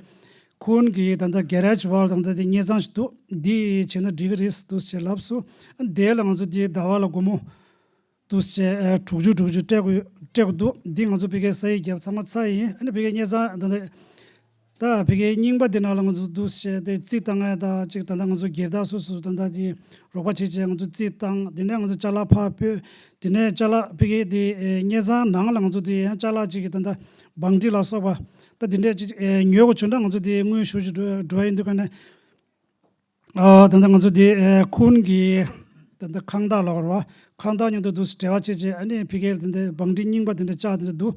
ཁུན་གྱི་ད་ལྟ་གེ་རེཇ་བར་ད་ལྟ་དེ་སྙེ་ཚང་ཞིག་འདུག་འདི་བྱས་ན་འགྲིག་གི་རེད་འདུག་སེ་ལབ་སོང་། ཨ་ནི་དེ་ལ་ང་ཚོ་དེ་ཟླ་བ་ལ་སྒོར་མོ། འདུག་སེ་ཨ་དྲུག་ཅུ་དྲུག་ཅུ་སྤྲད་དགོས་སྤྲད་དགོས་འདུག་འདི་ང་ཚོ་ཕ་གིའི་ས་ཡིག་བརྒྱབ་ཚང་མ་ཚར་ཡིན། ཨ་ནི་ཕ་གིའི་སྙེ་ཚང་ད་ལྟ་ད་ཕ་གིའི་རྙིང་པ་འདི་ནང་ལ་ང་ཚོ་འདུག་སེ་དེ་རྩིས་བཏང་ཡ་ད་ཅིག་ད་ལྟ་ང་ཚོ་སྒེར་བདག་སོ་སོ་ད་ལྟ་དེ་རོགས་པ་བྱེད་བྱས་ང་ཚོ་རྩིས་བཏང་། དེ་ནས་ང་ཚོ་ཅ་ལག་ཕར་ཕུད། དེ་ནས་ཅ་ལག་ཕ་གིའི་དེ་ཨེ་སྙེ་ཚང་ནང་ལ་ང་ཚོ་དེ་ཡང་ཅ་ལག་ཅིག་གི་ད་ལྟ་བང་ཁྲི་ལ་སོགས་པ་ད་དེ་འདྲས་ཅིག་ཨེ་ཉོ་དགོས་བྱུང་ན་ང་ཚོ་དེ་དངུལ་ཞུ་ཞུ་འགྲོ་འགྲོ་ཡ་ཡིན་དུས་ག་ནས། ཨ་ད་ལྟ་ང་ཚོ་དེ་ཨེ་ཁུན་གྱི་ད་ལྟ་ཁང་བདག་ལ་བར་བ་ཁང་བདག་མཉམ་དུ་འདུག་འབྲེལ་བ་བྱས་རྗེས་ཨ་ནི་ཕ་གིར་དེ་འདྲ་བང་སྒྲིག་རྙིང་པ་དེ་འདྲ་བཅག་དེ་འདྲ་འདུག་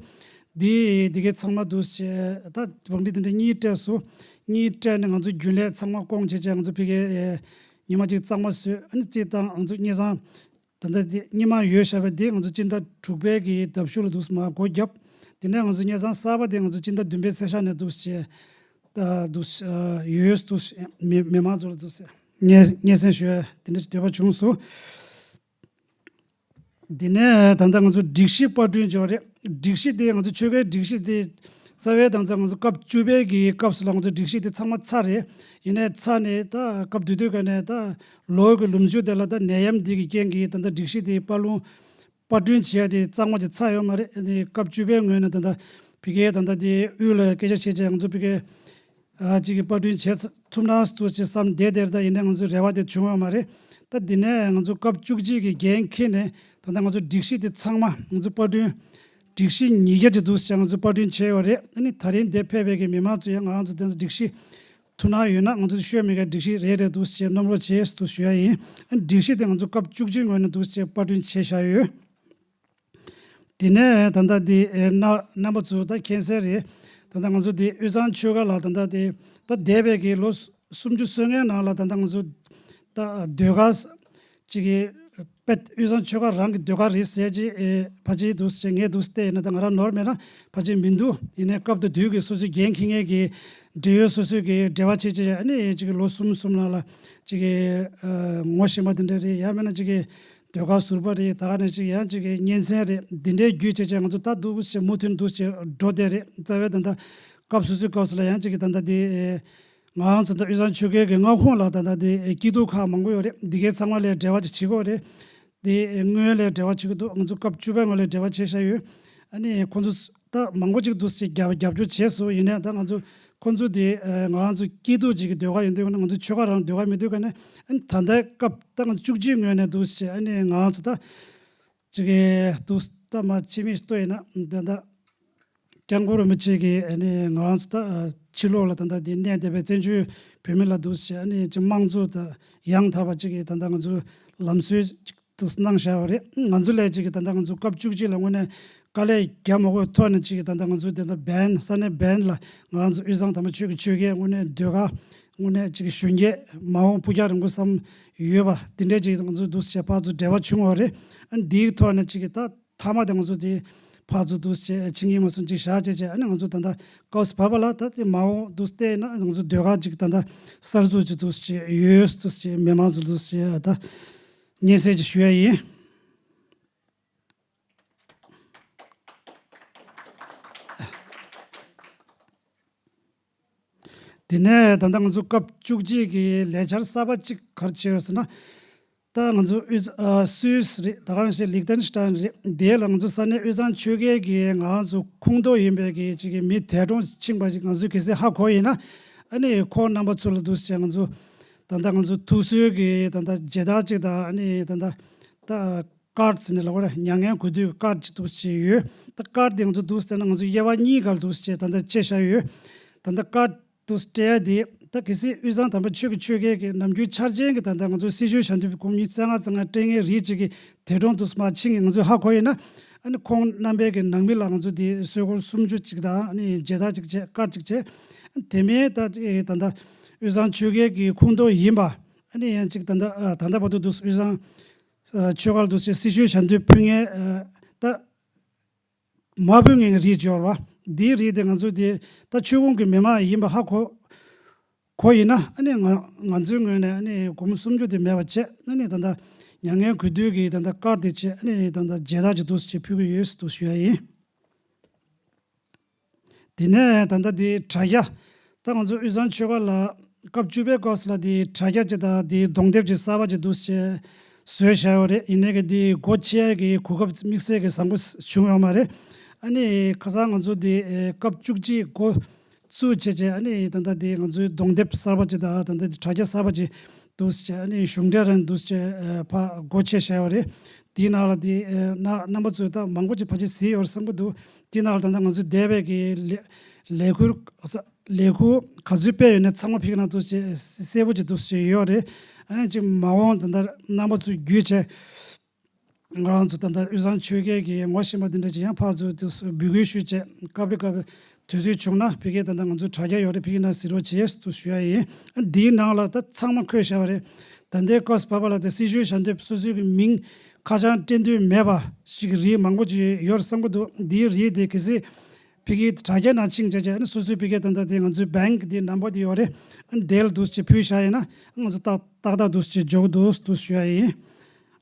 དེ་དེ་གའི་ཚང་མ་འདུག་བྱས་ད་བང་སྒྲིག་དེ་འདྲ་གཉིས་སྤྲད་སོང་། གཉིས་སྤྲད་ནས་ང་ཚོ་རྒྱུན་ལས་ཚང་མ་སྐོང་བྱས་རྗེས་ང་ཚོ་ཕ་གིར་ཨེ་ཉི་མ་གཅིག་གཙང་མ་བཟོས། ཨ་ནི་རྩིས་བཏང་། ང་ཚོ་སྔས་ཚང་ད་ལྟ་དེ་སྔོན་མ་ཡོད་བཞག་པ་དེ་ང་ཚོ་སྤྱི་ཟླ་དྲུག་པའི་གི་ཟླ་མཇུག་ལ་འདུག་མར་སྒོ་བརྒྱབ། དེ་ནས་ང་ཚོ་སྔས་ཚང་གསར་པ་དེ་ང་ཚོ་སྤྱི་ཟླ་བདུན་པའི་ཚེས་ཤར་ནས་འདུག་བྱས་ད་འདུག་ཡོད་འདུག་མི་མི་མང་ཚོ་ལ་འདུག་སྙན་སྙན་སེང་ཞུ་ཡ་དེ་འདྲ་འདོད་པ་བྱུང་སོང་། དེ་ནས་ད་ལྟ་ང་ཚོ་སྒྲིག་གཞི་པར་སྐྲུན་བྱས་པ་རེད། སྒྲིག་གཞི་དེ་ང་ཚོ་ཆོལ་ཁའི་སྒྲིག་གཞི་དེ་རྩ་བའི་ད་ལྟ་ང་ཚོ་སྐབས་བཅུ་པའི་གི་སྐབས་སུ་ལ་ང་ཚོ་སྒྲིག་གཞི་དེ་ཚང་མ་ཚར་རེད། ཡིན་ནའི་ཚར་ནས་ད་སྐབས་དེ་དུས་ག་ནས་ད་ལོ་གི་ལོ་མཇུག་དེ་ལ་ད་ནད་ཡམས་འདི་གི་རྐྱེན་གྱིས་ད་ལྟ་སྒྲིག་གཞི་དེ་པར་ལུང་པར་སྐྲུན་བྱེད་ཡ་དེ་གཙང་མ་ཅིག་ཚར་ཡོད་མ་རེད། ཨ་ནི་སྐབས་བཅུ་པའི་ངོས་ནས་ད་ལྟ་ཕ་གིའི་ད་ལྟ་དེ་དབུས་ལ་སྐད་ཆ་བྱས་རྗེས་ང་ཚོ་ཕ་གིའི་ཨ་ཅིག་གི་པར་སྐྲུན་བྱེད་ཐུབ་ན་འདུག་ཅེས་བསམ་བསྡད་དེར་ད་ཡིན་ནའི་ང་ཚོ་རེ་བ་དེ་བྱུང་ཡོད་མ་རེད། ད་འདི་ནས་ང་ཚོ་སྐབས་བཅུ་གཅིག་གི་འགན་འཁྱེར་ནས་ད་ལྟ་ང་ཚོ་སྒྲིག་གཞི་དེ་ཚང་མ་ང་ཚོ་པར་སྐྲུན་སྒྲིག་གཞི་ཉིས་བརྒྱ་ཅིག་འདུག་ཅེས་ང་ཚོ་པར་སྐྲུན་བྱས་ཡོད་རེད། ཨ་ནི་ད་རིང་འདིར་ཕེབས་པའི་གི་མི་མང་ཚོ་ཡང་ང་ཚོ་དེ་ཚོ་སྒྲིག་གཞི་ཐུགས་སྣང་ཡོད་ན་ང་ཚོ་ཤོད་མེད་ཀྱི་སྒྲིག་གཞི་རེ་རེ་འདུག་ཅེས་གནང་རོགས་བྱེད་ཟེར་དུ་ཞུ་ཡ་ཡིན། ཨ་ནི་སྒྲིག་གཞི་དེ་ང་ཚོ་སྐབས་བཅུ་གཅིག་ངོས་ནས་འདུག་ཅེས་པར་སྐྲུན་བྱས་བཞག་ཡོད། དེ་ནས་ད་ལྟ་འདི་ཨེ་རྣ་རྣམ་པ་ཚོ་ད་མཁྱེན་གསལ་རེད། ད་ལྟ་ང་ཚོ་འདི་དབུས་གཙང་ཆོལ་ཁ་ལ་ད་ལྟ་འདི་ད་འདས་པའི་གི་ལོ་སུམ་ཅུ་སོ་ལྔའི་ནང་ལ་ད་ལྟ་ང་ཚོ་ད་ཟློས་གར་ཅིག་གི་དཔེ་དབུས་གཙང་ཆོལ་ཁ་རང་གི་ཟློས་གར་རེད་ཟེར་ཅིག་ཨེ་ཕལ་ཆེར་འདུག་ཟེར་ངས་འདུག་བལྟས་ཡིན་ན་ད་ང་རང་ནོར་མེད་ན་ཕལ་ཆེར་མི་འདུག་ཡིན་ནའི་སྐབས་དང་དུས་ཀྱི་སོ་སོའི་འགན་འཁྱེར་མཁན་གྱི་འབྲེལ་ཡོད་སོ་སོའི་གི་འབྲེལ་བ་བྱེད་ཅིག་ཨ་ནི་ཅིག་གི་ལོ་གསུམ་གསུམ་ནང་ལ་ཅིག་གི་ཨ་ངོ་ཤེས་པ་དེ་འདྲ་རེད། ཡང་མིན་ན་ཅིག་གི་ཟློས་གར་ཟུར་པ་རེད། ད་ག་ནས་ཅིག་ཡང་ཅིག་གི་གཉེན་ཚན་རེད། འདི་འདྲའི་བརྒྱུད་བྱས་བྱས་ང་ཚོ་ད་འདུག་ཟེར་མུ་མཐུད་འདུག་ཟེར་འགྲོ་བསྡད་རེད། རྩ་བའི་ད་ལྟ་སྐབས་སོ་སོའི་སྐབས་སུ་ལ་ཡང་ཅིག་གི་ད་ལྟ་འདི་ཨེ་ང་རང་ཚོ་ད་དབུས་གཙང་ཆོལ་ཁའི་གི་མངའ་ཁོངས་ལ་ད་ལྟ་འདི་ཨེ་སྐྱིད་སྡུག་ཁག་མང་པོ་ཡོད་རེད། འདི་གའི་ཚང་མ་ལ་འབྲེལ་བ་ཅིག་བྱེད་དགོས་རེད། འདི་ཨེ་སྔོན་ལ་འབྲེལ་བ་བྱེད་ཀྱི་འདུག་ང་ཚོ་སྐབས་བཅུ་པའི་སྔོན་ལ་འབྲེལ་བ་བྱས་བཞག་ཡོད། ཨ་ནི་ཁོང་ཚོ་ད་མང་པོ་ཅིག་འདུག་ཟེར་རྒྱབ་རྒྱབ་སྐྱོར་བྱས་སོང་། ཡིན་ནའི་ད་ང་ཚོ་ཁོང་ཚོ་དེ་ཨ་ང་རང་ཚོ་སྐྱིད་སྡུག་ཅིག་གི་ཟློས་གར་ཡིན་དུས་ཀ་ནས་ང་ཚོ་ཆོལ་ཁ་རང་ཟློས་གར་མི་འདུག་ག་ནས་ཨ་ནི་ད་ལྟའི་སྐབས་ད་ང་ཚོ་བཅུ་གཅིག་ངོས་ནས་འདུག་ཟེར་ཨ་ནི་ང་རང་ཚོ་ད་ཅིག་གི་འདུག་ད་མ་ཕྱི་མིག་ལྟོས་ཡིན་ན་ད་ལྟ་སྐྱབས་མགོན་རིན་པོ་ཆེ་གིས་ཨ་ནི་ང་རང་ཚོ་ད་ཕྱི་ལོགས་ལ་ད་ལྟ་དེ་གནས་བསྡད་པའི་བཙན་བྱོལ་བོད་མི་ལ་འདུག་ཟེར་ཨ་ནི་ཅིག་དམངས་གཙོ་ད་ཡང་དག་པ་ཅིག་གི་ད་ལྟ་ང་ཚོ་ལམ་སྲོལ་ཅིག་ཏུ་གནང་བཞག་པ་རེད། ང་ཚོ་ལས་ཅིག་གི་ད་ལྟ་ང་ཚོ་སྐབས་བཅུ་གཅིག་ལ་དངོས་གནས་དཀའ་ལས་རྒྱག་མ་དགོས་ཐོག་ནས་ཅིག་གི་ད་ལྟ་ང་ཚོ་དེ་ལྟ་བན་ས་གནས་བན་ལ་ང་ཚོ་དབུས་གཙང་དམ་པ་ཆོས་ཀྱི་ཆོལ་ཁའི་དངོས་གནས་ཟློས་གར་དངོས་གནས་ཅིག་གི་གཞོན་སྐྱེས་མ་འོངས་སྤུ་རྒྱག་རིང་པོ་བསམ་ཡོད་པ་དེ་འདྲས་ཅིག་ང་ཚོ་འདུག་ཟེར་ཕར་ཚུར་འབྲེལ་བ་བྱུང་བ་རེད། ཨ་འདིའི་ཐོག་ནས་ཅིག་གི་ད་མཐའ་མ་དེ་ང་ཚོ་དེ་ཕར་ཚུར་འདུག་ཟེར་ཕྱི་ཉིན་མ་སོང་ཅིག་བཞག་བྱས་བྱས་ཨ་ནི་ང་ཚོ་ད་ལྟ་སྐབས་སུ་བབས་པ་ལ་ད་དེ་མ་འོངས་འདུག་བལྟས་ན་ང་ཚོ་ཟློས་གར་ཅིག་ད་ལྟ་གསར་འཛུགས་ཅིག་འདུག་ཟེར་ཡོད་འདུག་ཟེར་མི་མང་ཚོ་འདུག་ཟེར་ད། སྙན་སེང་ཅིག་ཞུ་ཡ་ཡིན། དེ་ནས་ད་ལྟ་ང་ཚོ་སྐབས་བཅུ་གཅིག་གི་ལས་འཆར་གསར་པ་གཅིག་ག་རེ་བྱས་ཡོད་ཟེར་ན། ད་ང་ཚོ་དབུས་ཨ་སུད་སི་རེད། ད་ག་རང་བཤད་ལིག་ཏེན་ཤི་ཏན་རེད། དེ་ལ་ང་ཚོ་ས་གནས་དབུས་གཙང་ཆོལ་ཁའི་གི་ང་ཚོ་ཁོངས་གཏོགས་ཡིན་པའི་གི་ཅིག་གི་མི་འདས་གྲོངས་ཕྱིན་པ་ཅིག་ང་ཚོས་གལ་སྲིད་ཧ་གོ་ཡིན་ན། ཨ་ནི་ཁོང་རྣམ་པ་ཚོ་ལ་འདུག་ཟེར་ང་ཚོ་ད་ལྟ་ང་ཚོ་ཐུགས་གསོའི་གི་ད་ལྟ་མཇལ་དར་ཅིག་དང་ཨ་ནི་ད་ལྟ་ད། ཀར་ཌི་ཟེར་ནས་ལབ་པ་རེད། མྱ་ངན་གུས་འདུད་ཀར་ཌི་ཅིག་འདུག་སེ་ཡོད། ད་ཀར་ཌི་དེ་ང་ཚོ་འདུག་སེ་བལྟས་ན་ང་ཚོ་དབྱེ་བ་གཉིས་སྒང་འདུག་སེ་ད་ལྟ་ཕྱེ་བཞག་ཡོད། ད་ལྟ་ཀར་ཌི་འདུག་སེ་སྤྲད་ཡ་དེ་ད་གལ་སྲིད་དབུས་གཙང་དམ་པ་ཆོས་ཀྱི་ཆོལ་ཁའི་གི་ནམ་རྒྱུན་འཆར་ཅན་གྱི་ད་ལྟ་ང་ཚོ་སྲི་ཞུ་བྱ་འདོད་པའི་གོང་མི་བཙན་ལྔ་བཙན་ལྔ་སྤྲད་མཁན་རིགས་ཅིག་གི་འདས་གྲོངས་འདུག་སེ་མར་ཕྱིན་གྱི་ང་ཚོས་ཧ་གོ་ཡིན་ན། ཨ་ནི་ཁོང་རྣམ་པའི་གི་ནང་མི་ལ་ང་ཚོ་དེ་གསོལ་སྐོར་སུམ་ཅུ་ཅིག་དང་ཨ་ནི་མཇལ་དར་ཅིག་བྱས་ཀར་ཌི་ཅིག་བྱས། དེ་མིན་ད་ད་ལྟ་དབུས་གཙང་ཆོལ་ཁའི་གི་ཁོངས་གཏོགས་ཡིན་པ་ཨ་ནི་ཡང་ཅིག་ད་ལྟ་ད་ལྟ་བར་དུ་འདུག་སེ་དབུས་གཙང་ཆོལ་ཁ་ལ་འདུག་སེ་སྲི་ཞུ་བྱ་འདོད་ཕུལ་མཁན་ད་མ་ཕུལ་མཁན་གྱི་རིགས་འབྱོར་བ་འདིའི་རིགས་དེ་ང་ཚོ་དེ་ད་ཆོལ་ཁོངས་ཀྱི་མི་མང་ཡིན་པ་ཧ་གོ་གོ་ཡིན་ན་ཨ་ནི་ང་ང་ཚོའི་ངོས་ནས་ཨ་ནི་སྒོར་མོ་སུམ་ཅུ་དེ་མེད་པ་བྱས་ཨ་ནི་ད་ལྟ་མྱ་ངན་གུས་འདུད་ཀྱི་ད་ལྟ་ཀར་དེ་བྱས་ཨ་ནི་ད་ལྟ་མཇལ་དར་ཅིག་འདུག་སེ་ཕུལ་གྱི་ཡོད་ཟེར་འདུག་ཞུ་ཡ་ཡིན། དེ་ནས་ད་ལྟ་དེ་དྲ་རྒྱ། ད་ང་ཚོ་དབུས་གཙང་ཆོལ་ཁ་ལ་སྐབས་བཅུ་པའི་སྐབས་སུ་ལ་དེ་དྲ་རྒྱ་ཅིག་དང་དེ་གདོང་དེབ་ཅིག་གསར་པ་ཅིག་འདུག་སེ་བཟོས་བཞག་ཡོད་རེད། ཡིན་ནའི་གི་དེ་སྒོ་ཕྱེ་ཡ་གི་གོ་སྐབས་དམིགས་བསལ་གི་བཟང་པོ་བྱུང་ཡོད་མ་རེད། ཨ་ནི་ཁ་སང་ང་ཚོ་དེ་སྐབས་བཅུ་གཅིག་འགོ་བཙུགས་བྱས་བྱས་ཨ་ནི་ད་ལྟ་དེ་ང་ཚོའི་གདོང་དེབ་གསར་པ་ཅིག་དང་ད་ལྟ་དེ་དྲ་རྒྱ་གསར་པ་ཅིག་འདུག་སེ་ཨ་ནི་གཞུང་འབྲེལ་རང་འདུག་སེ་ཕར་སྒོ་ཕྱེ་བཞག་ཡོད་རེད། དེའི་ནང་ལ་དེ་ཨ་ན་རྣམ་པ་ཚོས་ད་མང་པོ་ཅིག་ཕལ་ཆེར་གཟིགས་ཡོད་རེད་བསམ་གྱི་འདུག་དེའི་ནང་ལ་ད་ལྟ་ང་ཚོ་འདས་པའི་གི་ལས་ལས་ཁུར་ཨ་ས་ ལས་འགུལ་ག་ཚོད་སྤེལ་ཡོད་ན་ཚང་མ་ཕ་གི་ནང་འདུག་སེ་གསལ་པོ་ཅིག་འདུག་སེ་ཡོད་རེད། ཨ་ནི་ཅིག་མ་འོངས་ད་ལྟ་རྣམ་པ་ཚོ་བརྒྱུད་བྱས། ང་རང་ཚོ་ད་ལྟ་དབུས་གཙང་ཆོལ་ཁའི་གི་ངོ་ཤེས་པ་འདི་འདྲ་ཅིག་ཡང་ཕར་ཚུར་དུ་འབོད་སྐུལ་ཞུས་བྱས། སྐབས་རེ་སྐབས་རེ་དུས་ཚོད་བྱུང་ན་ཕ་གིར་ད་ལྟ་ང་ཚོ་དྲ་རྒྱ་ཡོད་རེད། ཕ་གི་ནང་གཟིགས་རོགས་བྱེད་ཟེར་ཞུ་ཡ་ཡིན། འདིའི་ནང་ལ་ད་ཚང་མ་འཁོད་བཞག་པ་རེད། ད་ལྟའི་སྐབས་སུ་བབས་པ་ལ་ད་སྲི་ཞུའི་ཞལ་འདེབས་སོ་སོའི་གི་མིང་ཁ་བྱང་སྤྲད་འདོད་མེད་པ་ཞིག་གི་རིགས་མང་པོ་ཅིག་ཡོད་རེད་བསམ་གྱི་འདུག་འདིའི་རིགས་དེ་གལ་སྲིད་ཕ་གིའི་དྲ་རྒྱ་ནང་ཕྱིན་བྱས་བྱས་ཨ་ནི་སོ་སོའི་ཕ་གིའི་ད་ལྟ་དེ་ང་ཚོའི་བེང་གི་དེ་ནམ་བར་དེ་ཡོད་རེད། ཨ་ནི་དེ་ལ་འདུག་སེ་ཕུལ་བཞག་ཡིན་ན་ང་ཚོ་ཏག་ཏག་ཏག་འདུག་སེ་འཇོག་འདུག་འདུག་ཞུ་ཡ་ཡིན།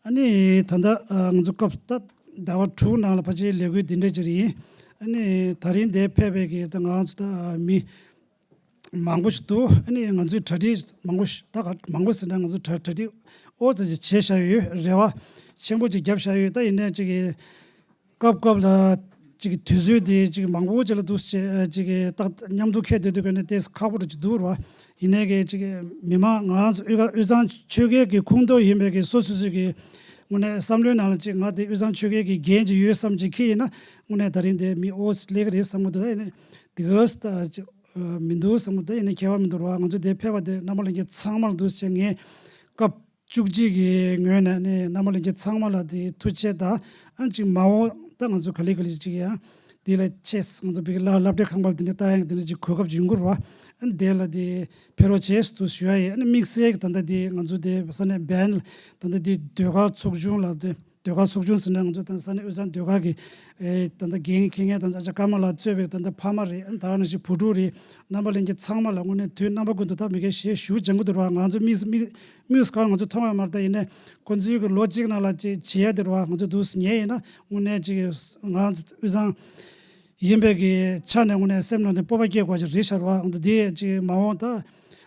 ཨ་ནི་ད་ལྟ་ཨ་ང་ཚོ་སྐབས་ད་ཟླ་བ་དྲུག་ནང་ལ་ཕལ་ཆེར་ལས་འགུལ་འདི་འདྲ་ཅིག་རེད་ཡིན། ཨ་ནི་ད་རིང་འདིར་ཕེབས་པའི་གི་ད་ང་ཚོ་ད་མི་མང་པོ་ཞིག་འདུག་ཨ་ནི་ང་ཚོའི་གྲ་སྒྲིག་མང་པོ་ཞིག་ད་ག་མང་པོ་ཟེར་ན་ང་ཚོ་གྲ་གྲ་སྒྲིག་ཨོ་ཙི་ཅིག་བྱས་བཞག་ཡོད། རེ་བ་ཆེན་པོ་ཅིག་བརྒྱབ་བཞག་ཡོད། ད་ཡིན་ནའི་ཅིག་གི་སྐབས་སྐབས་ལ་ཅིག་གི་དུས་ཚོད་དེ་ཅིག་མང་པོ་ཅིག་ལ་འདུག་སེ་ཅིག་གི་ཏག་མཉམ་དུ་འཁེལ་བསྡད་དུས་ཀ་ནས་ཏོག་ཙམ་ཁག་པོ་ཅིག་འདུག་ར། ཡིན་ནའི་གི་ཅིག་མི་མང་ང་ཚོ་དབུས་ཁ་དབུས་གཙང་ཆོལ་ཁའི་གི་ཁོངས་གཏོགས་ཡིན་པའི་གི་སོ་སོ་སོའི་གི་དངོས་གནས་བསམ་བློའི་ནང་ལ་ཅིག་ང་དེ་དབུས་གཙང་ཆོལ་ཁའི་གི་འགན་ཅིག་ཡོད་བསམ་ཅིག་འཁྱེར་ཡིན་ན་དངོས་གནས་ད་རིང་དེ་མི་ཨོ་སི་སླེབས་ཀྱི་རེད་བསམ་གྱི་འདུག་ད་ཡིན་ནའི་དེ་ག་ས་ད་ཅིག་མི་འདུག་བསམ་གྱི་འདུག་ད་ཡིན་ནའི་ཁྱད་པར་མི་འདུག་ར། ང་ཚོ་དེ་ཕེབས་པ་དེ་རྣམ་པ་ལྷན་རྒྱས་ཚང་མ་ལ་འདུག་སེ་ངས་སྐབས་བཅུ་གཅིག་གི་ངོས་ནས་ནི་རྣམ་པ་ལྷན་རྒྱས་ཚང་མ་ལ་དེ་ཐུགས་རྗེ་ཆེ་དང་། ཨ་ཅིག་མ་འོངས་ད་ང་ཚོ་ག་ལེ་ག་ལེ་ཅིག་ཡང་དེ་ལ་ཆེས་ང་ཚོ་བི་གི་ལ་སློབ་གྲྭའི་ཁང་པ་དེ་འདྲ་ལྟ་ཡང་དེ་འདྲ་ཅིག་གོ་སྐབས་ཅིག་ཡོང་གི་རེད་བ། ཨ་དེ་ལ་དེ་ཕེབས་རོགས་བྱེད་ཟེར་དུ་ཞུ་ཡ་ཡིན། ཨ་ནི་དམིགས་བསལ་གྱི་ད་ལྟ་དེ་ང་ཚོ་དེ་ས་གནས་བན་ད་ལྟ་དེ་ཟློས་གར་ཚོགས་ཆུང་ལ་དེ་ཟློས་གར་ཚོགས་ཆུང་ཟེར་ན་ང་ཚོ་ད་ས་གནས་དབུས་གཙང་ཟློས་གར་གྱི་ཨེ་ད་ལྟ་འགན་འཁྱེར་མཁན་ད་ལྟ་ཨ་ཅག་ཀརྨ་ལགས་གཙོས་པའི་ད་ལྟ་ཕ་མ་རེད། ཨ་ནི་ད་ག་ནང་བཞིན་བུ་ཕྲུག་རེད། རྣམ་པ་ལྷན་རྒྱས་ཚང་མ་ལ་དངོས་གནས་དུས་རྣམ་པ་ཀུན་ཏུ་ད་མི་སྐད་ཞེས་ཞུ་སྦྱང་གི་འདུག་ར། ང་ཚོ་དམིགས་དམིགས་དམིགས་སུ་གང་ང་ཚོ་མཐོང་ཡོད་མ་རེད། ད་ཡིན་ནའི་ཁོ་ཚོའི་གི་ལོ་གཅིག་ནང་ལ་ཅིག་བྱེད་ཡ་དེ་རེད་བ། ང་ཚོ་འདུག་སེ་ཉལ་ཡིན་ན་དངོས་གནས་ཅིག་ང་ཚོ་དབུས་གཙང་ཡིན་པའི་གི་ཆ་ནས་དངོས་གནས་སེམས་ནང་དེ་སྤོབས་པ་སྐྱེ་དགོས་ཅིག་རེད་ཤག་རེད་བ། ང་ཚོ་དེ་ཅིག་མ་འོངས་ད་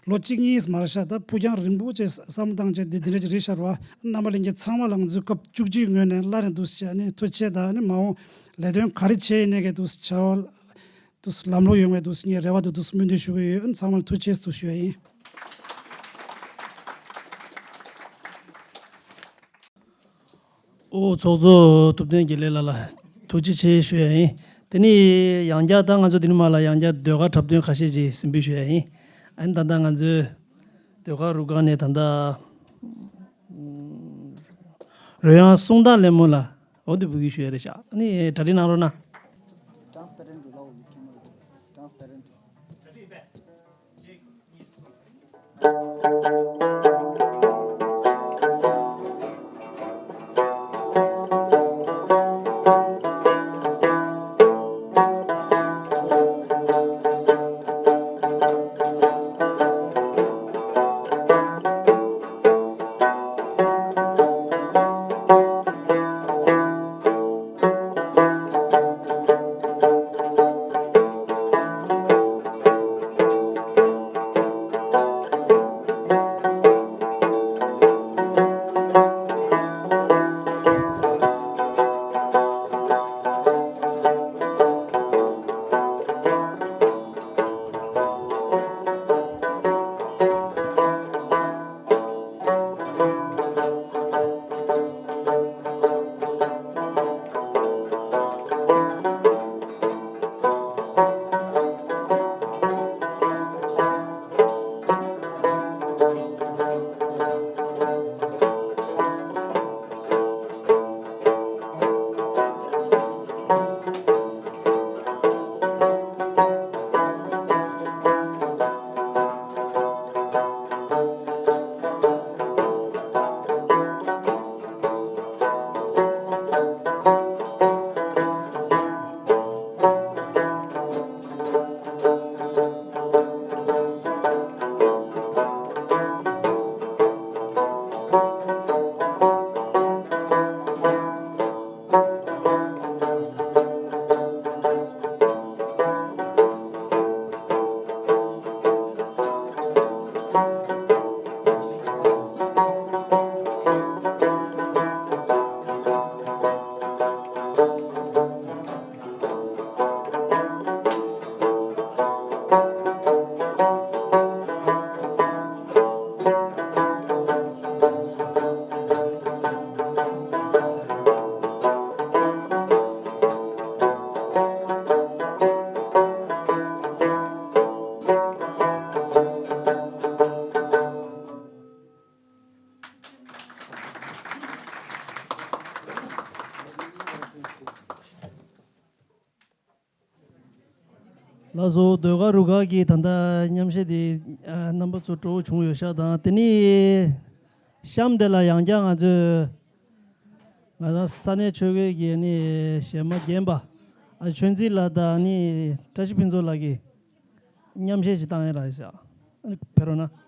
ལོ་གཅིག་གཉིས་མ་རེད་ཤག་ད་ཕུགས་རྒྱང་རིང་པོ་ཅིག་བསམ་བློ་བཏང་བྱས་དེ་དེ་འདྲ་ཅིག་རེད་ཤག་རེད་བ། རྣམ་པ་ལྷན་རྒྱས་ཚང་མ་ལ་ང་ཚོའི་སྐབས་བཅུ་གཅིག་ངོས་ནས་སླར་ཡང་འདུག་སེ་ཨ་ནི་ཐུགས་རྗེ་ཆེ་དང་། ཨ་ནི་མ་འོངས་ལས་དོན་ག་རེ་བྱས་ཡིན་ནའི་གི་འདུག་སེ་བྱ་བ་དུ་ལམ་ལྷོང་ཡོང་བའི་དུ་ངས་རེ་བ་དུ་དུ་སྨོན་འདུན་ཞུ་གི་ཡོད། ཚང་མར་ཐུགས་རྗེ་ཆེ་ཞུ་ཡ་ཡིན། ཨོ་ཚོགས་གཙོ་ཐུབ་བསྟན་དགེ་ལེགས་ལགས་ལ་ཐུགས་རྗེ་ཆེ་ཞུ་ཡ་ཡིན། དེ་ནི་ཡང་བསྐྱར་ད་ང་ཚོ་དེ་ནི་མ་ལ་ཡང་བསྐྱར་ཟློས་གར་འཁྲབ་སྟོན་ཁ་ཤས་ཅིག་གཟིགས་འབུལ་ཞུ་ཡ་ཡིན། ཨ་ནི་ད་ལྟ་ང་ཚོའི་ཟློས་གར་རུ་ཁག་ནས་ད་ལྟ་རོལ་དབྱངས་གསུང་སྟངས་ལེན་མོ་ལ་འོ་དེ་འབུལ་གྱི་ཞུ་ཡ་རེད་ཤག་ཨ་ནི་གྲ་སྒྲིག་གནང་རོགས་གནང་། Transparent རུ་ལའོ་ཡིག་ཁྱི་མོ་རེད། Transparent ལགས་སོ། ཟློས་གར་རུ་ཁག་གི་ད་ལྟ་མཉམ་གཞས་དེ་ཨ་རྣམ་པ་ཚོ་སྤྲོ་བོ་བྱུང་ཡོད་ཤག་དང་། དེ་ནི་གཤམ་དེ་ལ་ཡང་བསྐྱར་ང་ཚོས་ང་རང་ས་གནས་ཆོས་སྐད་ཀྱི་ནི་གཞས་མ་རྒན་པ་ཨ་ཆོས་འཛིན་ལགས་དང་ནི་བཀྲ་ཤིས་ཕུན་ཚོགས་ལགས་ཀྱིས་མཉམ་གཞས་ཤིག་བཏང་ཡ་རག་ཤག་ཨ་ནི་ཕེབས་རོགས་གནང་།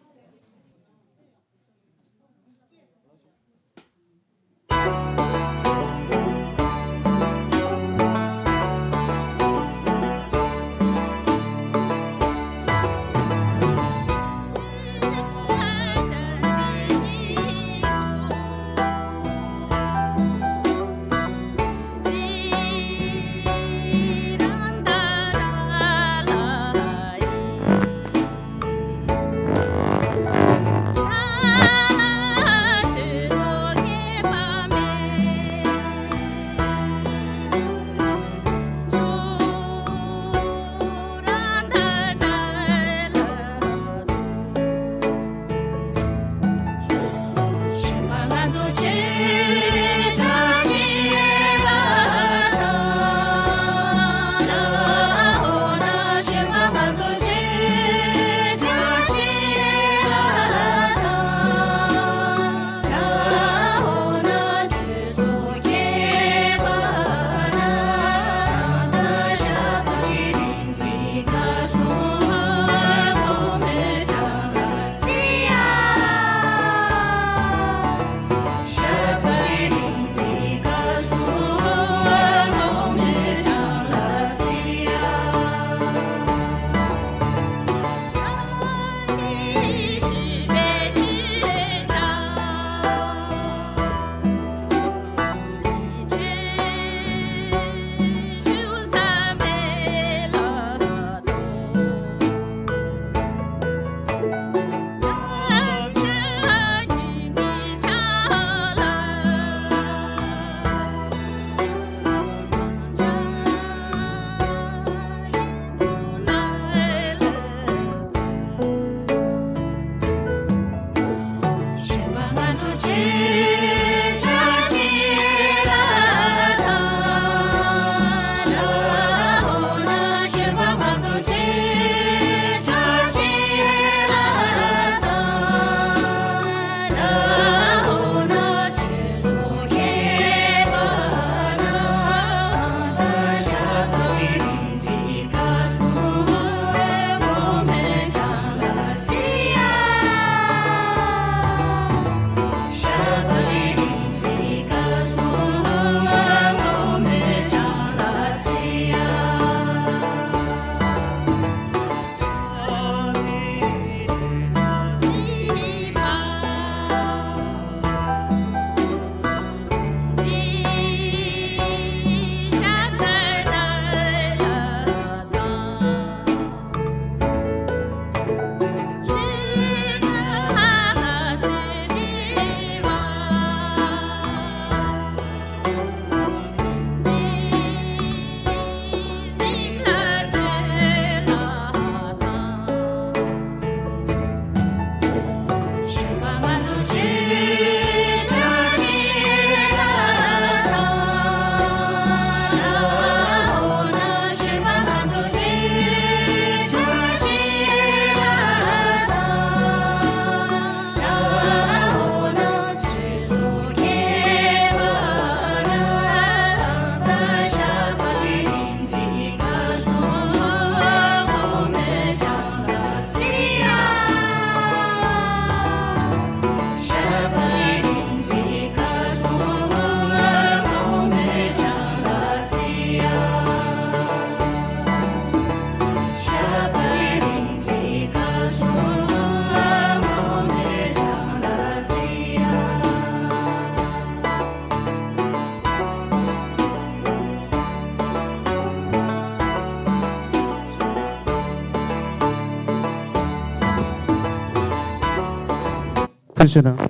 ཐུགས་རྗེ་གནང་།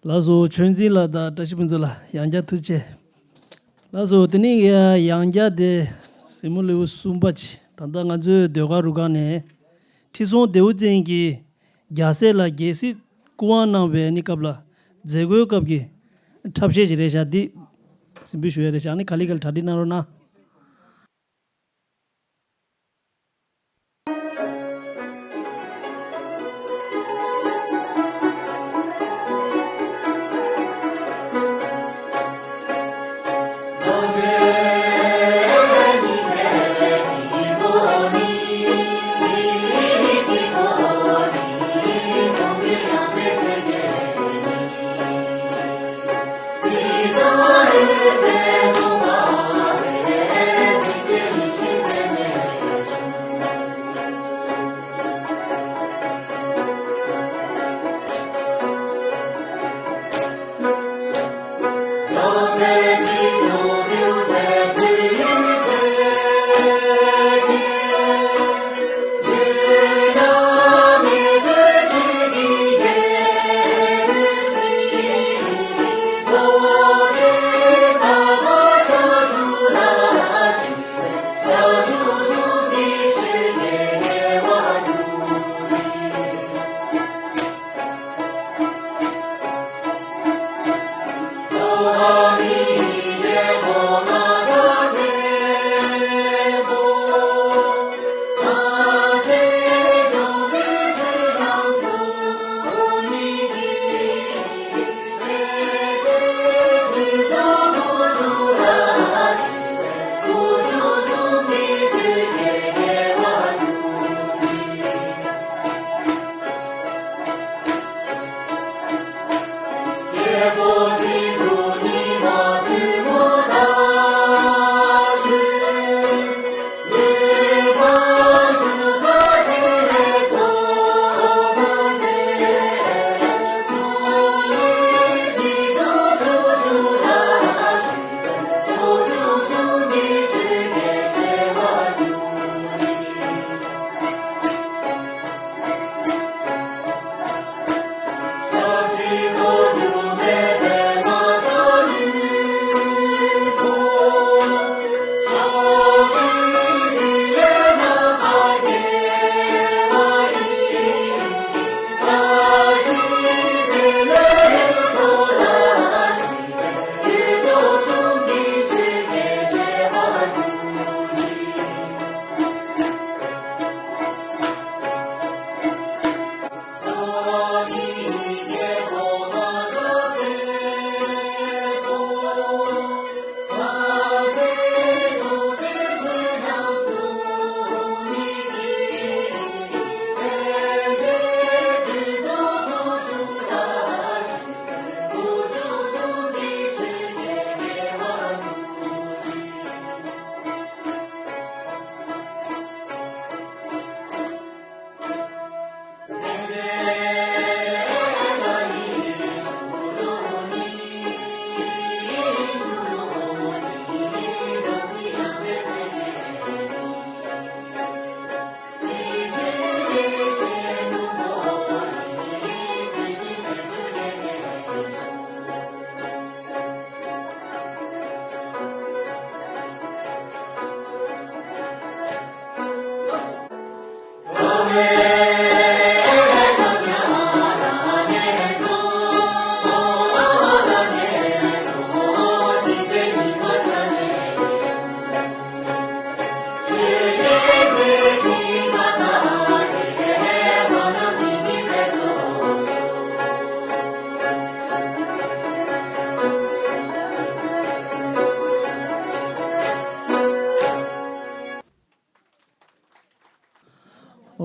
ལགས་སོ། ཆོས་འཛིན་ལགས་དང་བཀྲ་ཤིས་ཕུན་ཚོགས་ལགས་ཡང་བསྐྱར་ཐུགས་རྗེ་ཆེ། ལགས་སོ། དེ་ནས་ཡང་བསྐྱར་དེ་གཟིགས་མོ་ལེའུ་གསུམ་པ་ཅིག་ད་ལྟ་ང་ཚོའི་ཟློས་གར་རུ་ཁག་ནས་ཁྲི་སྲོང་ལྡེའུ་བཙན་གྱིས་རྒྱལ་སྲས་ལ་རྒྱལ་སྲིད་སྐུ་དབང་གནང་བའི་ནི་སྐབས་ལ་མཛད་སྒོའི་སྐབས་ཀྱི་འཁྲབ་གཞས་ཅིག་རེད་ཤག་འདི་གཟིགས་འབུལ་ཞུ་ཡ་རེད་ཤག་ནི་ག་ལེ་ག་ལེ་གྲ་སྒྲིག་གནང་རོགས་གནང་།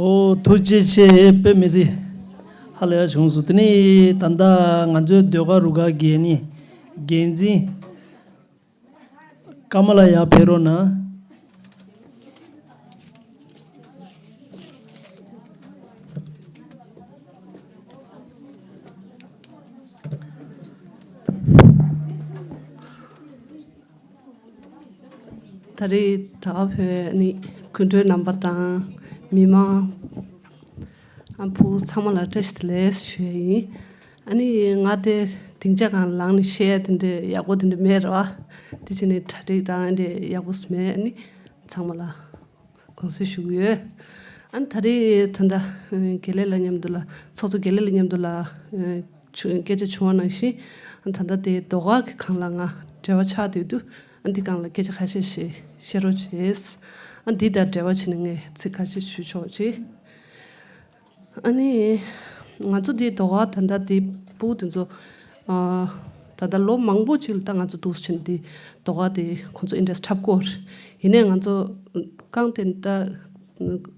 ཨོ་ཐུགས་རྗེ་ཆེ། དཔེ་མི་སྲིད་ཧ་ལས་ཡ་བྱུང་སོང་། དེ་ནི་ད་ལྟ་ང་ཚོའི་ཟློས་གར་རུ་ཁག་གི་ནི་འགན་འཛིན་ཀ་མ་ལ་ཡར་ཕེབས་རོགས་གནང་། ད་རེས་ད་བོད་ནི་སྐུ་མགྲོན་རྣམ་པ་དང་མི་མང་ཨ་ཕུ་ཚང་མ་ལ་བཀྲ་ཤིས་བདེ་ལེགས་ཞུ་ཡ་ཡིན། ཨ་ནི་ང་དེ་སྡིངས་ཆ་སྒང་ལངས་ནས་བཤད་ཡ་དེ་འདྲ་ཡག་པོ་དེ་འདྲ་མེད་ར་བ། དེ་བྱས་ནས་གྲ་སྒྲིག་དང་འདྲ་ཡག་པོ་མེད། ཨ་ནི་ཚང་མ་ལ་དགོངས་སེལ་ཞུ་གི་ཡོད། ཨ་ནི་ད་རེས་ད་ལྟ་དགེ་ལས་ལ་མཉམ་དུ་ལ་ཚོགས་གཙོ་དགེ་ལས་ལ་མཉམ་དུ་ལ་ཆུ་སྐད་ཆ་བྱུང་བ་ནང་བཞིན། ཨ་ནི་ད་ལྟ་དེ་ཟློས་གར་གྱི་སྒང་ལ་ང་འབྲེལ་བ་ཆགས་བསྡད་དུས། ཨ་ནི་འདི་སྒང་ལ་སྐད་ཆ་ཁ་ཤས་ཤིག་བཤད་རོགས་བྱེད། ཨ་ནི་འདི་དང་འབྲེལ་བ་བྱས་ནས་ངས་ཚིག་ཁ་ཤས་ཞུ་ཆོག་ཅིག་ཨ་ནི་ང་ཚོ་འདི་ཟློས་གར་ད་ལྟ་འདི་ཕྲུ་གུ་དེ་ཚོ་ཨ་ད་ལྟ་ལོ་མང་པོ་ཅིག་ལ་ད་ང་ཚོ་འདུག་སེ་བྱས་ནས་འདི་ཟློས་གར་དེ་ཁོང་ཚོ་ཨེ་འདྲས་འཁྲབ་ཀྱི་ཡོད་རེད། ཡིན་ནའི་ང་ཚོ་རྐང་དེ་ད་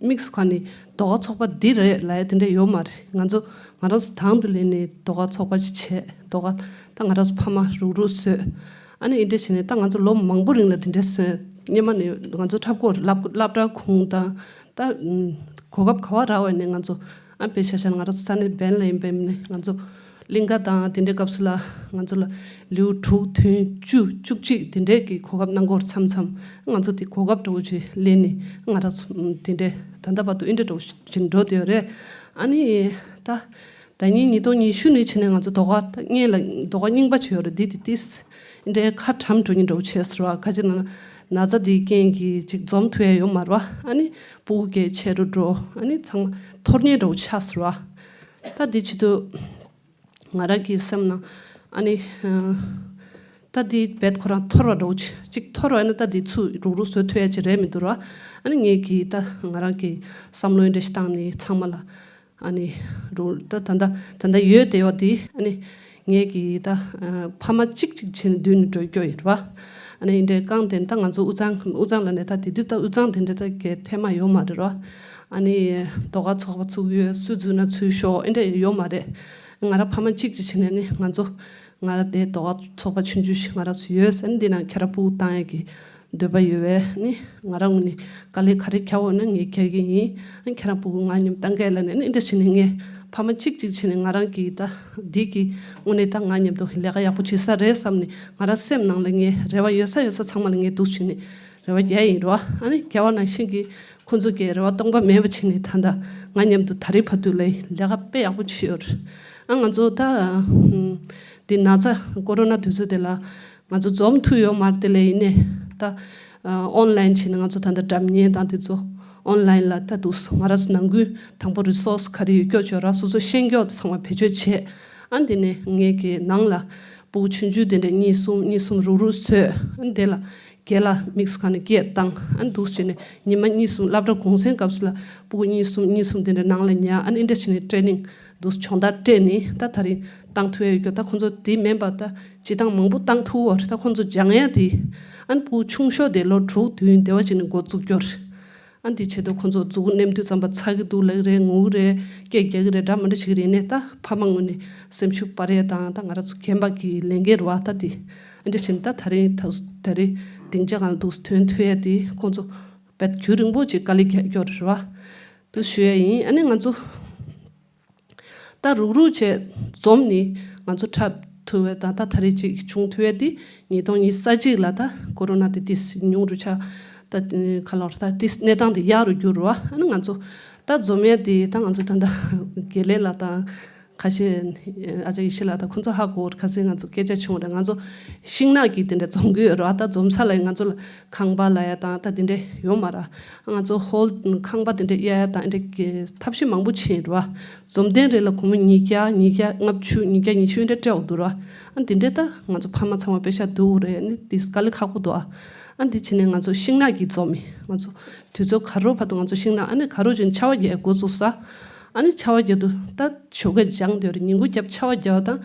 དམིགས་སུ་བཀར་ནས་ཟློས་གར་ཚོགས་པ་འདི་རེད་ལབ་ཡ་དེ་འདྲ་ཡོད་མ་རེད། ང་ཚོ་ང་རང་ཚོ་དང་དུ་ལེན་ནས་ཟློས་གར་ཚོགས་པ་ཅིག་བྱས། ཟློས་གར་ད་ང་རང་ཚོ་ཕ་མ་རུག་རུག་བཟོས། ཨ་ནི་ཨེ་འདྲས་བྱས་ནས་ད་ང་ཚོ་ལོ་མང་པོ་རིང་ལ་དེ་འདྲས་བཟོས། སྔོན་མ་ནས་ང་ཚོ་འཁྲབ་ཀྱི་ཡོད་རེད། སློབ་སློབ་གྲྭ་ཁོངས་དང་ད་གོ་སྐབས་ག་བ་རག་པ་ནས་ང་ཚོ་ཨ་དཔེ་ཆ་བཞག་ན་ང་རང་ཚོ་ས་གནས་འབེན་ལ་ཡིན་པའི་ནས་ང་ཚོ་གླིང་ག་དང་དེ་འདྲའི་སྐབས་སུ་ལ་ང་ཚོ་ལ་ལེའུ་དྲུག་བདུན་བཅུ་བཅུ་གཅིག་དེ་འདྲའི་གི་གོ་སྐབས་གནང་གི་ཡོད་རེད། མཚམས་མཚམས་ང་ཚོ་དེ་གོ་སྐབས་འདྲ་བོ་ཅིག་ལེན་ནས་ང་རང་ཚོ་དེ་འདྲའི་ད་ལྟ་བར་དུ་ཨེ་འདྲ་འདྲ་བོ་ཅིག་འགྲོ་བསྡད་ཡོད་རེད། ཨ་ནི་ད་ཟླ་ཉིན་ཉིས་སྟོང་ཉི་ཤུ་ནས་བྱས་ནས་ང་ཚོ་ཟློས་གར་ད་སྔོན་ལ་ཟློས་གར་རྙིང་པ་ཅིག་ཡོད་རེད། འདི་དེ་ཏིས་འདྲའི་ཁ་གྲམ་འགྲོ་ཉིན་འགྲོ་བྱས་ཟེར་བ། ཁ་ཅིག་ན་ན་ཚ་འདིའི་རྐྱེན་གྱིས་ཅིག་འཛོམས་ཐུབ་ཡ་ཡོད་མ་རེད་བ། ཨ་ནི་ཕྲུ་གུ་སྐད་ཆེ་རུ་འགྲོ། ཨ་ནི་ཚང་མ་འཐོར་ཉེན་འགྲོ་ཆགས་ཟེར་བ། ད་འདི་ཆེད་དུ་ང་རང་གི་སེམས་ནང་ཨ་ནི་ད་འདི་རྦད་ཁོ་རང་འཐོར་བ་འགྲོ་ཅིག་འཐོར་བ་ན་ད་འདི་ཚུར་རུག་རུག་བཟོ་ཐུབ་ཡ་ཅིག་རེད་མི་འདུག་ར། ཨ་ནི་ངས་ཀྱིས་ད་ང་རང་གི་བསམ་བློ་འདྲ་ཞིག་བཏང་ནས་ཚང་མ་ལ། ཨ་ནི་རུ་ད་ད་ད་ད་ད་ཡོད་བསྡད་ཡོད་དེ། ཨ་ནི་ངས་ཀྱིས་ད་ཕ་མ་གཅིག་གཅིག་བྱས་ནས་མདུན་ནས་འགྲོ་རྒྱུ་ཡིན་ར། ཨ་ནི་འདྲའི་རྐང་དེ་ད་ང་ཚོ་དབུས་གཙང་དབུས་གཙང་ལ་ནས་ད་དེ་དུས་ད་དབུས་གཙང་དེ་འདྲ་ད་གའི་ཐེངས་མ་ཡོད་མ་རེད་ར། ཨ་ནི་ཟློས་གར་ཚོགས་པ་ཚུགས་ཡོད། སུ་འཛུལ་ན་ཚུར་ཤོག་ཨེ་འདྲ་ཡོད་མ་རེད། ང་རང་ཕ་མ་གཅིག་གཅིག་བྱས་ནས་ནི་ང་ཚོ་ང་དེ་ཟློས་གར་ཚོགས་པ་ཆུང་ཆུང་ཞིག་ང་རང་ཚོ་ཡོད་ཟེར་ནས་འདི་ནང་ཁྱེད་རང་ཕྲུ་གུ་བཏང་ཡས་ཀྱི་འདོད་པ་ཡོད་པས་ནི་ང་རང་ངོས་ནས་དཀའ་ལས་ག་རེ་རྒྱག་འོས་ན་ངས་རྒྱག་གི་ཡིན། ཨ་ཁྱེད་རང་ཕྲུ་གུ་ང་མཉམ་བཏང་གས་ལ་ནས་ནི་འདྲ་བྱས་ནས་ངས་ཕ་མ་གཅིག་གཅིག་བྱས་ནས་ང་རང་གིས་ད་འདི་གི་དངོས་གནས་ད་ང་མཉམ་དུ་ལས་ཀ་ཡག་པོ་བྱེད་ས་རེད་བསམ་ནས་ང་རང་སེམས་ནང་ལ་ངས་རེ་བ་ཡོད་ས་ཡོད་ས་ཚང་མ་ལ་ངས་འདུག་བྱས་ནས་རེ་བ་རྒྱག་ཡིན་རོ། ཨ་ནི་རྒྱག་པ་ནང་བཞིན་གྱི་ཁོང་ཚོ་གིས་རེ་བ་སྟོང་པ་མེད་པ་བྱས་ནས་ད་ལྟ་ང་མཉམ་དུ་ད་རེས་བར་དུ་ལ་ལས་ཀ་དཔེ་ཡག་པོ་བྱས་ཡོད་རེད། ཨ་ང་ཚོ་ད་འདི་ན་ཚ་ཀོ་རོ་ན་དུས་ཚོད་དེ་ལ། ང་ཚོ་འཛོམས་ཐུབ་ཡོད་མ་རེད་དེ་ལས། ཡིན་ནའི་ད་ཨོན་ལན་བྱས་ནས་ང་ཚོ་ད་ལྟ་སྒྲ་སྙན་དང་དེ་ཚོ་ཨོན་ལན་ལ་ད་འདུག་ང་རང་ཚོ་ནང་ཁུལ་དང་པོ་རི་སོ་སི་ག་རེ་ཡོད་སྐྱོ་ཆོད་ར་སོ་སོ་ཤེས་མཁན་ཚང་མ་བེད་སྤྱོད་བྱས། ཨ་འདི་ནས་ངས་ཀྱི་ནང་ལ་ཕྲུ་གུ་ཆུང་ཆུང་དེ་འདྲ་གཉིས་གསུམ་གཉིས་གསུམ་རུག་རུག་བཟོས། ཨ་འདི་ལ་རྒན་ལགས་དམིགས་སུ་བཀར་ནས་སྐད་བཏང་། ཨ་འདུག་བྱས་ནས་ཉི་མ་གཉིས་གསུམ་སློབ་གྲྭ་གུང་སེང་སྐབས་སུ་ལ་ཕྲུ་གུ་གཉིས་གསུམ་གཉིས་གསུམ་དེ་འདྲ་ནང་ལ་ཉར། ཨ་ནི་འདྲ་བྱས་ནས་ཊེ་ནིང་འདུག་སྦྱོང་བརྡར་སྤྲད་ནས་ད་ད་རིང་བཏང་ཐུབ་ཡ་ཡོད་སྐྱོ། ད་ཁོང་ཚོ་དེ་མིན་པ་ད་སྤྱིར་བཏང་མང་པོ་བཏང་ཐུབ་ཡོད་རེད། ད་ཁོང་ཚོ་སྦྱང་ཡ་དེ་ཨ་ནི་ཕྲུ་གུ་ཆུང་ཤོས་དེ་ལོ་དྲུག་བདུན་དེ་བ་ཅིག་ནས་འགོ་བཙུགས་སྐྱོ་རེད། ཨ་ནི་དེ་ཆེད་དུ་ཁོང་ཚོ་མཛུབ་གུ་མནན་དུས་ཙམ་པ་ཚ་གི་འདུག་ལབ་ཀྱི་རེད། ངུ་གི་རེད། སྐད་རྒྱག་གི་རེད། འདྲ་མི་འདྲ་བྱེད་ཀྱི་རེད། ཡིན་ནའི་ད་ཕ་མ་ངོས་ནས་སེམས་ཤུགས་སྤར་ཡས་དང་ད་ང་རང་ཚོ་རྒན་པ་གི་ལས་འགན་རེད་བ། ད་དེ་ཨ་འདྲ་བྱས་ནས་ད་ད་རིང་ད་ད་རིང་སྡིངས་ཆ་སྒང་འདུག་ཐོན་ཐུབ་ཡ་དེ་ཁོང་ཚོ་རྦད་རྒྱུན་རིང་པོ་ཅིག་དཀའ་ལས་རྒྱག་སྐྱོ་རེད་བ། དུ་ཞུ་ཡ་ཡིན། ཨ་ནི་ང་ཚོ་ད་རུག་རུག་བྱས་འཛོམས་ནས་ང་ཚོ་འཁྲབ་ཐུབ་པ་དང་ད་ད་རེས་ཅིག་བྱུང་ཐུབ་པ་དེ་ཉིས་སྟོང་ཉི་ཤུ་རྩ་གཅིག་ལ་ད་ཀོ་རོ་ན་དེ་ཏིས་ཉུང་རུ་ཆགས། ད་ཁ་ལོར་ད་ཏིས་གནས་སྟངས་དེ་ཡག་རུ་གྱུར་བ། ཨ་ནི་ང་ཚོ་ད་འཛོམས་ཡ་དེ་ད་ང་ཚོ་ད་ད་དགེ་ལས་ལགས་དང་ཁ་ཤས་ཨ་ཅག་ཡེ་ཤེས་ལགས་དང་ཁོང་ཚོ་ཧ་གོ་ཁ་སང་ང་ཚོ་སྐད་ཆ་བྱུང་རེད། ང་ཚོ་ཤིང་ནགས་ཀྱི་དེ་འདྲ་འཛོམས་གི་ཡོད་རེད་བ། ད་འཛོམས་ས་ལ་ང་ཚོ་ལ་ཁང་པ་ལ་ཡ་དང་ད་དེ་འདྲ་ཡོད་མ་རེད། ང་ཚོ་ཧོལ་ཁང་པ་དེ་འདྲ་གཡར་ཡ་དང་འདྲ་གི་ཐབས་ཤེས་མང་པོ་བྱས་རེད་བ། འཛོམས་སྟོན་རེ་ལ་སྒོར་མོ་ཉིས་བརྒྱ་ཉིས་བརྒྱ་ལྔ་བཅུ་ཉིས་བརྒྱ་ཉི་ཤུ་འདྲ་སྤྲད་འོ་འདུག་ར། ཨ་འདི་འདྲ་ད་ང་ཚོ་ཕ་མ་ཚང་མ་པེ་ཤ་འདུག་རེད། ཨ་ནི་དེ་དཀའ་ལས་ཁག་པོ་འདུག་ཨ། ཨ་འདི་བྱས་ནས་ང་ཚོ་ཤིང་ནགས་ཀྱི་འཛོམས་མི་ང་ཚོ་དུས་ཚོད་ག་རོ་བར་དུ་ང་ཚོ་ཤིང་ནགས་ཨ་ནི་ག་རོ་བྱས་ནས་ཆར་པ་རྒྱག་འགོ་བཙུགས་ས། ཨ་ནི་ཆར་པ་རྒྱག་དུས་ད་ཞོགས་ཀས་སྦྱངས་བསྡད་རེད། ཉིན་གུང་རྒྱབ་ཆར་པ་རྒྱག་དང་།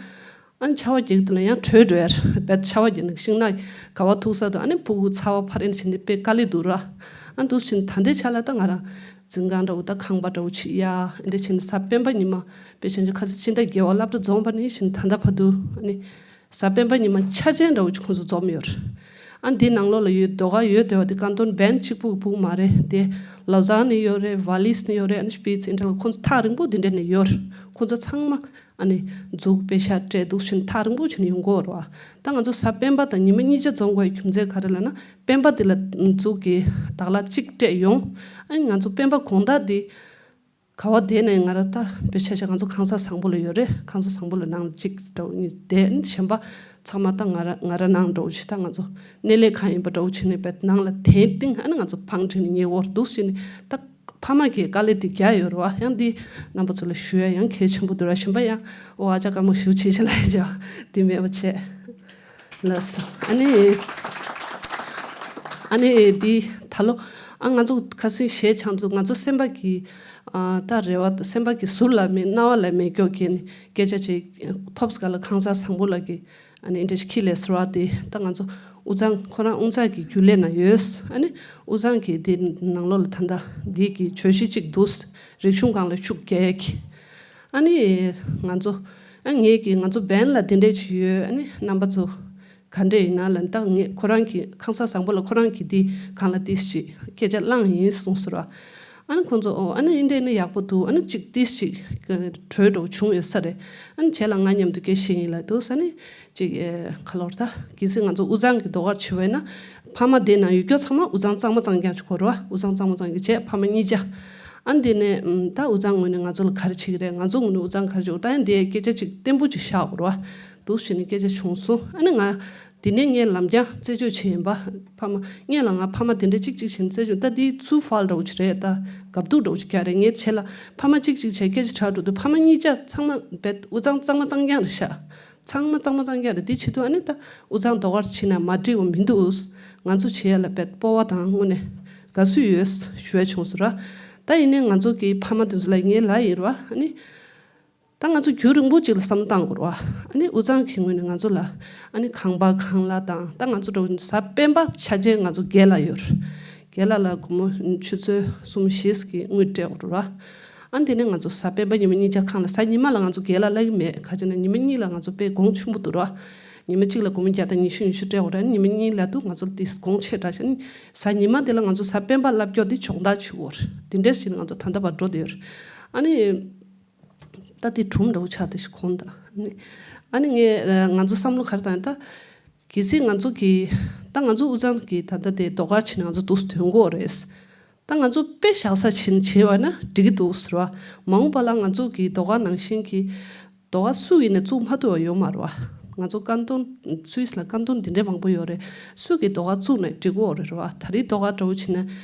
ཨ་ནི་ཆར་པ་རྒྱག་དུས་ལ་ཡང་བྲོས་འགྲོ་ཡ་རེད། བས་ཆར་པ་རྒྱག་ནས་ཤིང་ནགས་ག་བ་ཐུག་ས་དང་ཨ་ནི་ཕྲུ་གུ་ཚ་བ་ཕར་ཨེ་ནི་བྱས་ནས་དཔེ་དཀའ་ལས་འདུག་ར། ཨ་འདུག་བྱས་ནས་ད་ལྟའི་ཆ་ལ་ད་ང་རང་ འཛིན་ཁང་འདྲ་བོ་དང་ཁང་པ་འདྲ་བོ་ཅིག་ཡ་འདི་བྱས་ནས་གཟའ་སྤེན་པ་ཉི་མ་དཔེ་བཞིན་གྱི་ཁ་སང་ཕྱི་ཟླ་བརྒྱད་པ་སློབ་གྲྭ་རྫོགས་པ་ནས་བཞིན་ད་ལྟ་བར་དུ་ཨ་ནི་གཟའ་སྤེན་པ་ཉི་མ་འཆར་ཅན་འདྲ་བོ་ཅིག་ཁོང་ཚོ་འཛོམས་ཡོད་རེད། ཨ་འདི་ནང་ལོགས་ལ་ཡོད་ཟློས་གར་ཡོད་བསྡད་པ་དེ་ཀན་ཏོན་བན་གཅིག་པུ་གི་ཕུག་མ་རེད་དེ། ལོ་ཛང་ནས་ཡོད་རེད། ཝ་ལིས་ནས་ཡོད་རེད། ཨ་ནི་སྤིས་ཨིན་ཏྲ་ལ་ཁོང་ཚོ་ཐག་རིང་པོ་དེ་འདྲ་ནས་ཡོད་རེད། ཁོང་ཚོ་ཚང་མ་ཨ་ནི་འཛུགས་དཔེ་ཤག་སྤྲད་འདུག་བཞིན་ཐག་རིང་པོ་བྱས་ནས་ཡོང་གི་ཡོད་རེད་བ། ད་ང་ཚོ་གཟའ་སྤེན་པ་དང་ཉི་མ་གཉིས་ཆ་འཛོམས་དགོས་པའི་རྒྱུ་མཚན་ག་རེ་ལབ་ན། སྤེན་པ་དེ་ལ་འཛུགས་ཀྱི་དག་ལ་གཅིག་སྤྲད་ཡོང་། ཨ་ནི་ང་ཚོ་སྤེན་པ་དགོང་དག་དེ་ག་བ་བསྡད་ནས་ང་རང་ད་དཔེ་ཆ་ཆ་ང་ཚོ་ཁང་གསར་བཟང་པོ་ལ་ཡོད་རེད། ཁང་གསར་བཟང་པོ་ལ་ནང་གཅིག་འདྲ་བོ་གཉིས་བསྡད། གཞན་པ་ཚང་མ་ད་ང་ར་ང་ར་ནང་འདྲ་བོ་ཞིག་ད་ང་ཚོ་གནས་ལས་ཁང་ཡིན་པ་འདྲ་བོ་བྱས་ནས་བས་ནང་ལ་དེང་སྟེང་ཨ་ནི་ང་ཚོ་བང་བསྒྲིགས་ནས་ཉལ་འོར་འདུག་བྱས་ནས་ད་ཕ་མ་གིས་དཀའ་ལས་དེ་རྒྱག་ཡོད་རེད་བ། ཡང་འདི་རྣམ་པ་ཚོ་ལ་ཞུ་ཡ་ཡང་གལ་ཆེན་པོ་འདུག་ར། གཞན་པ་ཡང་ཨོ་ཨ་ཅག་དཀའ་མོ་ཞེ་པོ་བྱེད་ཤག་ལབ་ཡ་ཅག་དེ་མེད་པ་བྱས། ལགས་སོ། ཨ་ནི། ཨ་ནི་འདི་ད་ལོ་ཨ་ང་ཚོ་ཁ་སང་གཞས་འཆང་དུས་ང་ཚོ་སེམས་པ་གི་ཨ་ད་རེ་བ་སེམས་པ་གི་ཟུར་ལ་མེད་རྣ་བ་ལ་མེད་སྐྱོ་གས་ནི་སྐད་ཆ་ཅིག་ཐོབ་སྐབས་ལ་ཁང་གསར་བཟང་པོ་ལ་གི་ཨ་ནི་འདྲ་ཞིག་ཁྱི་ལས་ཟུར་བ་དེ་ད་ང་ཚོ་དབུས་གཙང་ཁོ་རང་དབུས་གཙང་གི་རྒྱུན་ལས་ནང་ཡོད། ཨ་ནི་དབུས་གཙང་གི་དེ་ནང་ལོགས་ལ་ད་ལྟ་འདི་གི་བརྗོད་གཞི་གཅིག་འདུག་རིག་གཞུང་སྒང་ལ་ཤུགས་རྒྱག་གི། ཨ་ནི་ང་ཚོ་ཨ་ངེད་ཀྱི་ང་ཚོ་བན་ལ་དེ་འདྲས་ཅིག་ཡོད། ཨ་ནི་རྣམ་པ་ཚོ་ག་འདྲས་ཡིན་ན་ལ་ད་ངེད་ཁོ་རང་གི་ཁང་གསར་བཟང་པོ་ལ་ཁོ་རང་གི་དེ་གང་ལ་ཏིས་ཅིག་སྐད་ཆ་བླངས་ཡིན་གསུངས་སོང་ར། ཨ་ནི་ཁོང་ཚོ་ཨོ་ཨ་ནི་ཨིན་འདྲས་ནི་ཡག་པོ་འདུག་ཨ་ནི་ཅིག་ཏིས་ཅིག་གྲོས་འདྲ་བོ་བྱུང་ཡོད་ས་རེད། ཨ་ནི་བྱས་ལ་ང་མཉམ་དུ་སྐད་བཤད་ཡིན་ལ་འདུག་ས་ནི་ཅིག་ཁ་ལོར་ད་གལ་སྲིད་ང་ཚོ་དབུས་གཙང་གི་ཟློས་གར་བྱེད་པས་ན་ཕ་མ་དེ་ན་ཡོད་སྐྱོ་ཚང་མ་དབུས་གཙང་གཙང་མ་གཙང་རྐྱང་ཅིག་གོ་ར། དབུས་གཙང་གཙང་མ་གཙང་རྐྱང་བྱས་ཕ་མ་གཉིས་ཆ། ཨ་ནི་དེ་ནས་ད་དབུས་གཙང་ངོས་ནས་ང་ཚོ་ལ་ག་རེ་བྱེད་ཀྱི་རེད། ང་ཚོ་ངོས་ནས་དབུས་གཙང་ག་རེ་བྱེད་དགོས། ད་ཡང་དེ་སྐད་ཆ་ཅིག་བརྟན་པོ་ཅིག་བཞག་དགོས་ར། འདུག་བྱས་ནས་སྐད་ཆ་བྱུང་སོང་། ཨ་ནི་ང་དེ་ནས་ངས་ལམ་རྒྱང་རྩད་གཅོད་བྱས་ཡིན་པ། ཕ་མ་ངས་ལ་ང་ཕ་མ་དེ་འདྲ་ཅིག་ཅིག་བྱས་ནས་རྩད་གཅོད་ད་དེ་ཚུ་ཧྥལ་འདྲ་བོ་ཅིག་རེད། ད་དགའ་སྡུག་འདྲ་བོ་ཅིག་རྒྱག་རེད། ངས་བྱས་ལ་ཕ་མ་ཅིག་ཅིག་བྱས་སྐད་ཆ་གྲགས་འགྲོ་དུས་ཕ་མ་གཉིས་ཆ་ཚང་མ་བེད་དབུས་གཙང་གཙང་མ་གཙང་རྐྱང་རེད་ཤག་ཚང་མ་གཙང་མ་གཙང་རྐྱང་རེད། དེ་བྱེད་དུས་ཨ་ནི་ད་དབུས་གཙང་ཟློས་གར་བྱེད་ན་མ་འགྲིག་པ་མི་འདུག་ང་ཚོ་བྱེད་ཡ་ལ་བེད་སྤོབས་པ་དང་དངོས་གནས་དགའ་བསུ་ཡོད་ཞུ་ཡ་བྱུང་སོང་ར། ད་ཡིན་ནའི་ང་ཚོ་གི་ཕ་མ་དེ་ཚོ་ལ་ངའི་ལ་ཡིན་ར། ཨ་ནི་ད་ང་ཚོ་རྒྱུན་རིང་པོ་ཅིག་ལ་བསམ་བློ་བཏང་དགོས་ར། ཨ་ནི་དབུས་གཙང་གི་ངོས་ནས་ང་ཚོ་ལ་ཨ་ནི་ཁང་པ་ཁང་གླ་དང་ད་ང་ཚོ་འགྲོ་གཟའ་སྤེན་པ་ཆ་ཅན་ང་ཚོ་རྒན་ལགས་ཡོད་ར། རྒན་ལགས་ལ་སྒོར་མོ་ཆུ་ཚོད་གསུམ་བཞི་གི་དངུལ་སྤྲད་དགོས་ར། ཨ་ནི་དེ་ནས་ང་ཚོ་གཟའ་སྤེན་པ་ཉི་མ་གཉིས་ཆ་ཁང་གླ། གཟའ་ཉི་མ་ལ་ང་ཚོ་རྒན་ལགས་གླ་གི་མེད། ག་ཅི་ན་ཉི་མ་གཉིས་ལ་ང་ཚོ་དཔེ་གོང་ཆེན་པོ་འདུག་ར། ཉི་མ་གཅིག་ལ་སྒོར་མོ་བརྒྱ་དང་ཉི་ཤུ་ཉི་ཤུ་སྤྲད་དགོས་ར། ཉི་མ་གཉིས་ལ་དུ་ང་ཚོ་དེ་གོང་ཆེ་དྲགས་ཤག་ཨ་ནི་གཟའ་ཉི་མ་དེ་ལ་ང་ཚོ་གཟའ་སྤེན་པ་བསླབ་སྐྱོར་དེ་སྦྱོང་བརྡར་བྱེད་དགོས་ར། དེ་འདྲས་བྱས་ནས་ང་ཚོ་ད་ལྟ་བར་འགྲོ་བསྡད་ཡོད་ར། ཨ་ནི་ད་དེ་གྲུམ་འདྲ་བོ་ཆགས་དེ་ཞིག་གོང་དང་ཨ་ནི་ཨ་ནི་ངས་ང་ཚོ་བསམ་བློ་ག་རེ་བཏང་ཡིན་ད། གལ་སྲིད་ང་ཚོ་གི་ད་ང་ཚོ་དབུས་གཙང་གི་ད་ལྟ་དེ་ཟློས་གར་བྱས་ནས་ང་ཚོ་འདུག་སེ་ཐོན་གྱི་ཡོད་རེད། ད་ང་ཚོ་དཔེ་བཞག་ས་བྱིན་བྱས་པ་ན་འགྲིག་གི་འདུག་ཟེར་བ། མ་འོངས་པ་ལ་ང་ཚོ་གི་ཟློས་གར་ནང་བཞིན་གྱི་ཟློས་གར་སུ་ཡིན་ནས་བཙུགས་མ་ཐུབ་པ་ཡོད་མ་རེད་བ། ང་ཚོ་ཀན་ཏོན་སུད་སི་ལ་ཀན་ཏོན་འདི་འདྲའི་མང་པོ་ཡོད་རེད། སུ་གི་ཟློས་གར་བཙུགས་ནས་འགྲིག་གི་ཡོད་རེད་བ། ད་རེས་ཟློས་གར་འདྲ་བོ་བྱས་ན་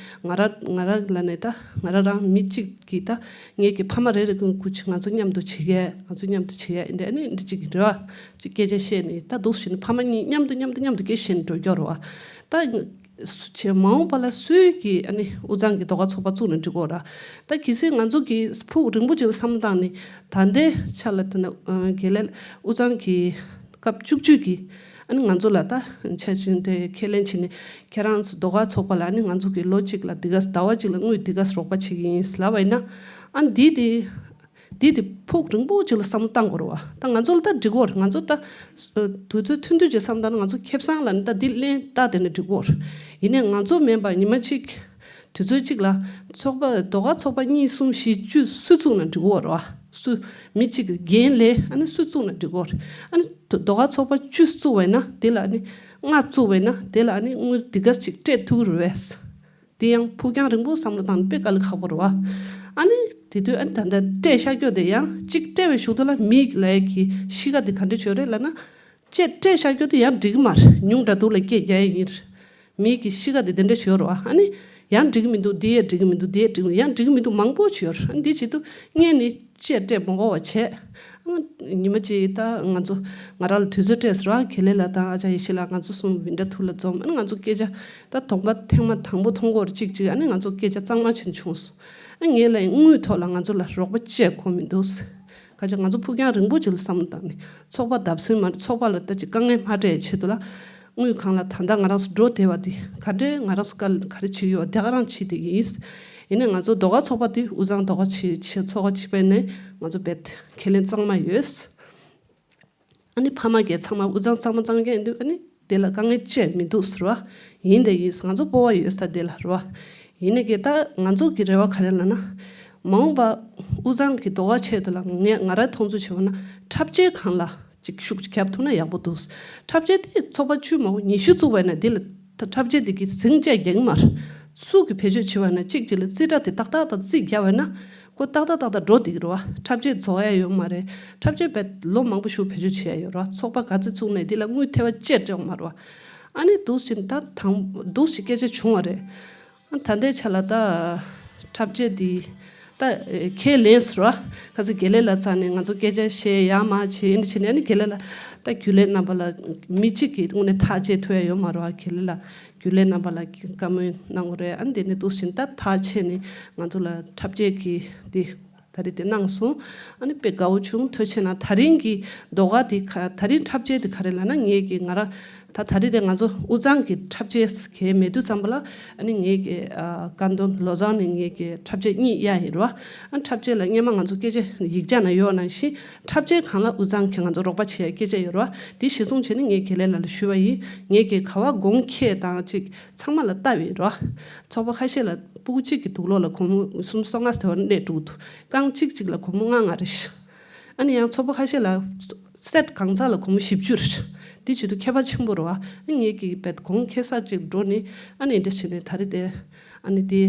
ང་ར་ང་ར་ལ་ནས་ད་ང་ར་རང་མི་གཅིག་གིས་ད་ངེད་ཀྱི་ཕ་མ་རེ་རེ་ཀུན་ཀུ་ཅིག་ང་ཚོ་མཉམ་དུ་བྱེད་ཡས་ང་ཚོ་མཉམ་དུ་བྱེད་ཡས་འདི་འདྲ་ཨ་ནི་འདི་གཅིག་གི་འདྲ་བ་ཅིག་སྐད་ཆ་བཤད་ནས་ད་འདུག་སེ་བྱས་ནས་ཕ་མ་གཉིས་མཉམ་དུ་མཉམ་དུ་མཉམ་དུ་སྐད་བཤད་ནས་འགྲོ་རྒྱུ་རེད་བ། ད། སུ་བྱས་མ་འོངས་པ་ལ་སུས་ཀྱིས་ཨ་ནི་དབུས་གཙང་གི་ཟློས་གར་ཚོགས་པ་བཙུགས་ནས་འགྲིག་གོ་ར། ད་གལ་སྲིད་ང་ཚོ་གིས་ཕུགས་རིང་པོ་ཅིག་ལ་བསམ་བློ་བཏང་ནས་ད་ལྟའི་ཆ་ལ་ད་ནི་དགེ་ལས་དབུས་གཙང་གི་སྐབས་བཅུ་གཅིག་གི་ཨ་ནི་ང་ཚོ་ལ་ད་ཆ་ཅིག་དེ་ཁས་ལེན་བྱས་ནས་ཁྱེད་རང་ཚོ་ཟློས་གར་ཚོགས་པ་ལ་ཨ་ནི་ང་ཚོ་གིས་ལོ་གཅིག་ལ་འདི་ག་ཟླ་བ་གཅིག་ལ་དངུལ་འདི་ག་རོགས་པ་བྱེད་ཀྱི་ཡིན་ལབ་པ་ཡིན་ན་ཨ་ནི་འདི་དེ། འདི་དེ་ཕུགས་རིང་པོ་ཅིག་ལ་བསམ་བློ་བཏང་དགོས་རེད་བ། ད་ང་ཚོ་ལ་ད་འགྲིག་གོ་རེད། ང་ཚོ་ད་དུས་ཚོད་ཐུང་ཐུང་ཅིག་བསམ་བློ་བཏང་ན་ང་ཚོ་ཁེ་བཟང་ལ་ནི་ད་འདི་ལེན་ད་དེ་ནི་འགྲིག་གོ་རེད། ཡིན་ནའི་ང་ཚོ་མིན་པ་ཉི་མ་གཅིག་དུས་ཚོད་གཅིག་ལ་ཚོགས་པ་ཟློས་གར་ཚོགས་པ་གཉིས་གསུམ་བཞི་བཅུ་སུ་བཙུགས་ན་འགྲིག་གོ་རེད་བ། སུ་མི་གཅིག་གི་འགན་ལས་ཨ་ནི་སུ་བཙུགས་ན་འགྲིག་གོ་རེད། ཨ་ནི་ཟློས་གར་ཚོགས་པ་བཅུ་བཙུགས་པ་ཡིན་ན་དེ་ལ་ཨ་ནི་ལྔ་བཙུགས་པ་ཡིན་ན་དེ་ལ་ཨ་ནི་དངུལ་འདི་ག་ཅིག་སྤྲད་ཐུབ་ཀྱི་རེད་བས། དེ་ཡང་ཕུགས་རྒྱང་རིང་པོ་བསམ་བློ་བཏང་ནས་དཔེ་དཀའ་ལས་ཁག་པོ་རེད་བ། ཨ་ནི་དེ་དུས་ཨ་ནི་ད་ལྟ་སྤྲད་བཞག་རྒྱུ་དེ་ཡང་གཅིག་སྤྲད་པའི་གཞུག་ཏུ་ལ་མི་ལ་གི་གཤིས་ཀ་དེ་ག་འདྲ་བྱོས་རེད་ལབ་ན། སྤྲད་སྤྲད་བཞག་རྒྱུ་དེ་ཡང་འགྲིག་གི་མ་རེད། ཉུང་དྲགས་འདུག་ལ་སྐད་རྒྱག་ཡ་ཡིན་རེད། མི་གི་གཤིས་ཀ་དེ་དེ་འདྲ་བྱོས་རེད་བ། ཨ་ནི་ཡང་འགྲིག་གི་མི་འདུག་འདི་ཡང་འགྲིག་གི་མི་འདུག་འདི་ཡང་འགྲིག་གི་མི་ཡང་འགྲིག་གི་མི་འདུག་མང་པོ་བྱོས་རེད། ཨ་ནི་འདི་བྱེད་དུས་ངས་ནི། ཅེས་སྤྲད་མ་དགོས་པ་བྱས། ཨ་ཉི་མ་གཅིག་ད་ང་ཚོ་ང་རང་ལ་དུས་ཚོད་སྤྲད་ཟེར་བ་དགེ་ལེགས་ལགས་དང་ཨ་ཅག་ཡེ་ཤེས་ལགས་ང་ཚོ་གསུམ་བྷི་ཌ་ཐུར་ལ་འཛོམས། ཨ་ནི་ང་ཚོ་སྐད་ཆ་ད་དོགས་པ་ཐེངས་མ་དང་པོ་མཐོང་གི་ཡོད་རེད། གཅིག་གཅིག་ཨ་ནི་ང་ཚོ་སྐད་ཆ་གཙང་མ་བྱས་ནས་བྱུང་སོང་། ཨ་ངས་ལབ་ཡིན་དངུལ་ཐོག་ལ་ང་ཚོ་ལ་རོགས་པ་བྱེད་དགོས་མི་འདུག་ཁ་ཅིག་ང་ཚོ་ཕུགས་རྒྱང་རིང་པོ་ཅིག་ལ་བསམ་བློ་བཏང་ནས་ཚོགས་པ་བརྡབ་གསིག་མ་རེད། ཚོགས་པ་ལ་ད་ཅིག་དཀའ་ངལ་མ་སྤྲད་ཆེད་དུ་ལ་དངུལ་གང་ལ་ད་ལྟ་ང་རང་ཚོ་འགྲོ་བསྡད་པ་དེ་ག་འདྲས་ང་རང་ཚོ་ག་ག་རེ་བྱེད་ཀྱི་ཡོད་དེ་ག་རང་བྱེད་བསྡད་ཀྱི་ཡིན། ཡིན་ནའི་ང་ཚོ་ཟློས་གར་ཚོགས་པ་དེ་དབུས་གཙང་ཟློས་གར་ཆེད་ཆེད་ཚོགས་པ་ཆེད་པ་ཡིན་ནའི་ང་ཚོ་རྦད་ཁས་ལེན་གཙང་མ་ཡོད། ཨ་ནི་ཕ་མ་གིས་ཚང་མ་དབུས་གཙང་གཙང་མ་གཙང་རྐྱང་ཡིན་དུས། ཨ་ནི་དེ་ལ་དཀའ་ངལ་ཅི་མི་འདུག་ཟེར་བ། ཡིན་དེ་ཡིན། ང་ཚོ་སྤོབས་པ་ཡོད་ས་དེ་ལ་རེད་བ། ཡིན་ནའི་གི་ད་ང་ཚོ་གི་རེ་བ་ག་རེ་ལབ་ན། མ་འོངས་པ་དབུས་གཙང་གི་ཟློས་གར་ཆེད་དུ་ལ་ངས་ང་རའི་མཐོང་ཚུལ་བྱས་པ་ན། འཁྲབ་ཆས་སྒང་ལ་ཅིག་ཤུགས་ཅིག་རྒྱབ་ཐུབ་ན་ཡག་པོ་འདུག་འཁྲབ་ཆས་དེ་ཚོགས་པ་བཅུ་མ་འོ་ཉི་ཤུ་བཙུགས་པ་ཡིན་ན་དེ་ལ་ད་འཁྲབ་ཆས་དེ་གི་ཟིང་ཆ་རྒྱག་གི་མ་རེད། སུ་གི་བེད་སྤྱོད་བྱེད་པ་ན་གཅིག་གཅིག་ལ་རྩིས་ཁྲ་དེ་ཏག་ཏག་ཏག་རྩིས་བརྒྱབ་པ་ན། ཁོ་ཏག་ཏག་ཏག་ཏག་འགྲོ་བསྡད་ཀྱི་རེད་བ། འཁྲབ་ཆས་རྫོགས་ཡ་ཡོད་མ་རེད། འཁྲབ་ཆས་བེད་ལོ་མང་པོ་ཞིག་བེད་སྤྱོད་བྱེད་ཡ་ཡོད་རེད་བ། ཚོགས་པ་ག་ཚོད་བཙུགས་ནའི་དེ་ལ་དངུལ་ཐེ་བ་ཅི་སྤྲད་ཡོད་མ་རེད་བ། ཨ་ནི་འདུག་ཅིང་ད་དང་འདུག་ཅིག་སྐད་ཆ་བྱུང་བ་རེད། ཨ་ད་ལྟའི་ཆ་ལ་ད་འཁྲབ་ཆས་འདི་ད་ཁས་ལེན་ཟེར་བ། ཁ་སང་དགེ་ལེགས་ལགས་རྩ་ནས་ང་ཚོ་སྐད་ཆ་བཤད་ཡ་མ་བྱེད་ཨ་ནི་བྱས་ནས། ཨ་ནི་དགེ་ལེགས་ལགས་ད་རྒྱུན་ལས་རྣམ་པ་ལ་མི་གཅིག་གིས་དངོས་གནས་ཐག་བཅད་ཐུབ་ཡ་ཡོད་མ་རེད་བ། དགེ་ལེགས་ལགས། རྒྱུན་ལས་རྣམ་པ་ལ་བཀའ་མོལ་གནང་དགོས་རེད། ཨ་ནི་དེ་ནས་འདུག་བཞིན་ད་ཐག་ཆད་ནས་ང་ཚོ་ལ་འཁྲབ་ཆས་ཀྱི་དེ་ད་རེས་དེ་གནང་སོང་། ཨ་ནི་དཔེ་དགའ་བོ་བྱུང་། ཐུགས་རྗེ་ཆེ་གནང་། ད་རིང་གི་ཟློས་གར་དེ་ག་ད་རིང་འཁྲབ་ཆས་དེ་ག་རེ་ལབ་ན། ངས་ཀྱི་ང་རང་ད་ད་རེས་དེ་ང་ཚོ་དབུས་གཙང་གི་འཁྲབ་ཆས་གས་མེད་དུས་ཙམ་པ་ལ། ཨ་ནི་ངས་ཀྱི་ཨ་ཀ་འདོན་ལོ་ཙཱ་ནས་ངས་ཀྱི་འཁྲབ་ཆས་གཉིས་གཡར་ཡིན་རོ། ཨ་འཁྲབ་ཆས་ལ་སྔོན་མ་ང་ཚོ་སྐད་ཆ་ཡིག་ཆ་ན་ཡོད་ནང་བཞིན་འཁྲབ་ཆས་སྒང་ལ་དབུས་གཙང་གི་ང་ཚོ་རོགས་པ་བྱེད་ཡ་སྐད་ཆ་ཡོད་རོ། དེ་གཞིར་བཟུང་བྱས་ནས་ངས་དགེ་ལེགས་ལགས་ལ་ཞུས་པ་ཡིན། ངས་ཀྱི་ག་བ་གོང་ཁེ་དང་ཅིག་ཚང་མ་ལ་ལྟ་བའི་རོ། ཚོགས་པ་ཁ་ཤས་ལ་སྤུ་གུ་གཅིག་གི་དུག་སློག་ལ་སྒོར་མོ་སུམ་ཅུ་སོ་ལྔ་ཟེར་བ་གནས་འགྲོ་གི་འདུག་རྐང་གཅིག་གཅིག་ལ་སྒོར་མོ་ལྔ་ལྔ་རེ་ཞིག་ཨ་ནི་ཡང་ཚོགས་པ་ཁ་ཤས་ལ་སེ་ཊི་གང་ཚང་ལ་སྒོར་མོ་བཞི་བཅུ་རེ་ཞིག་དེ་བྱེད་དུས་ཁྱད་པར་ཆེན་པོ་རེད་བ། ཨ་ངས་ཀྱི་བེད་གོང་ཁེ་ས་ཅིག་འགྲོ་ནི། ཨ་ནི་འདྲ་བྱས་ནས་ད་རེས་དེ་ཨ་ནི་དེ་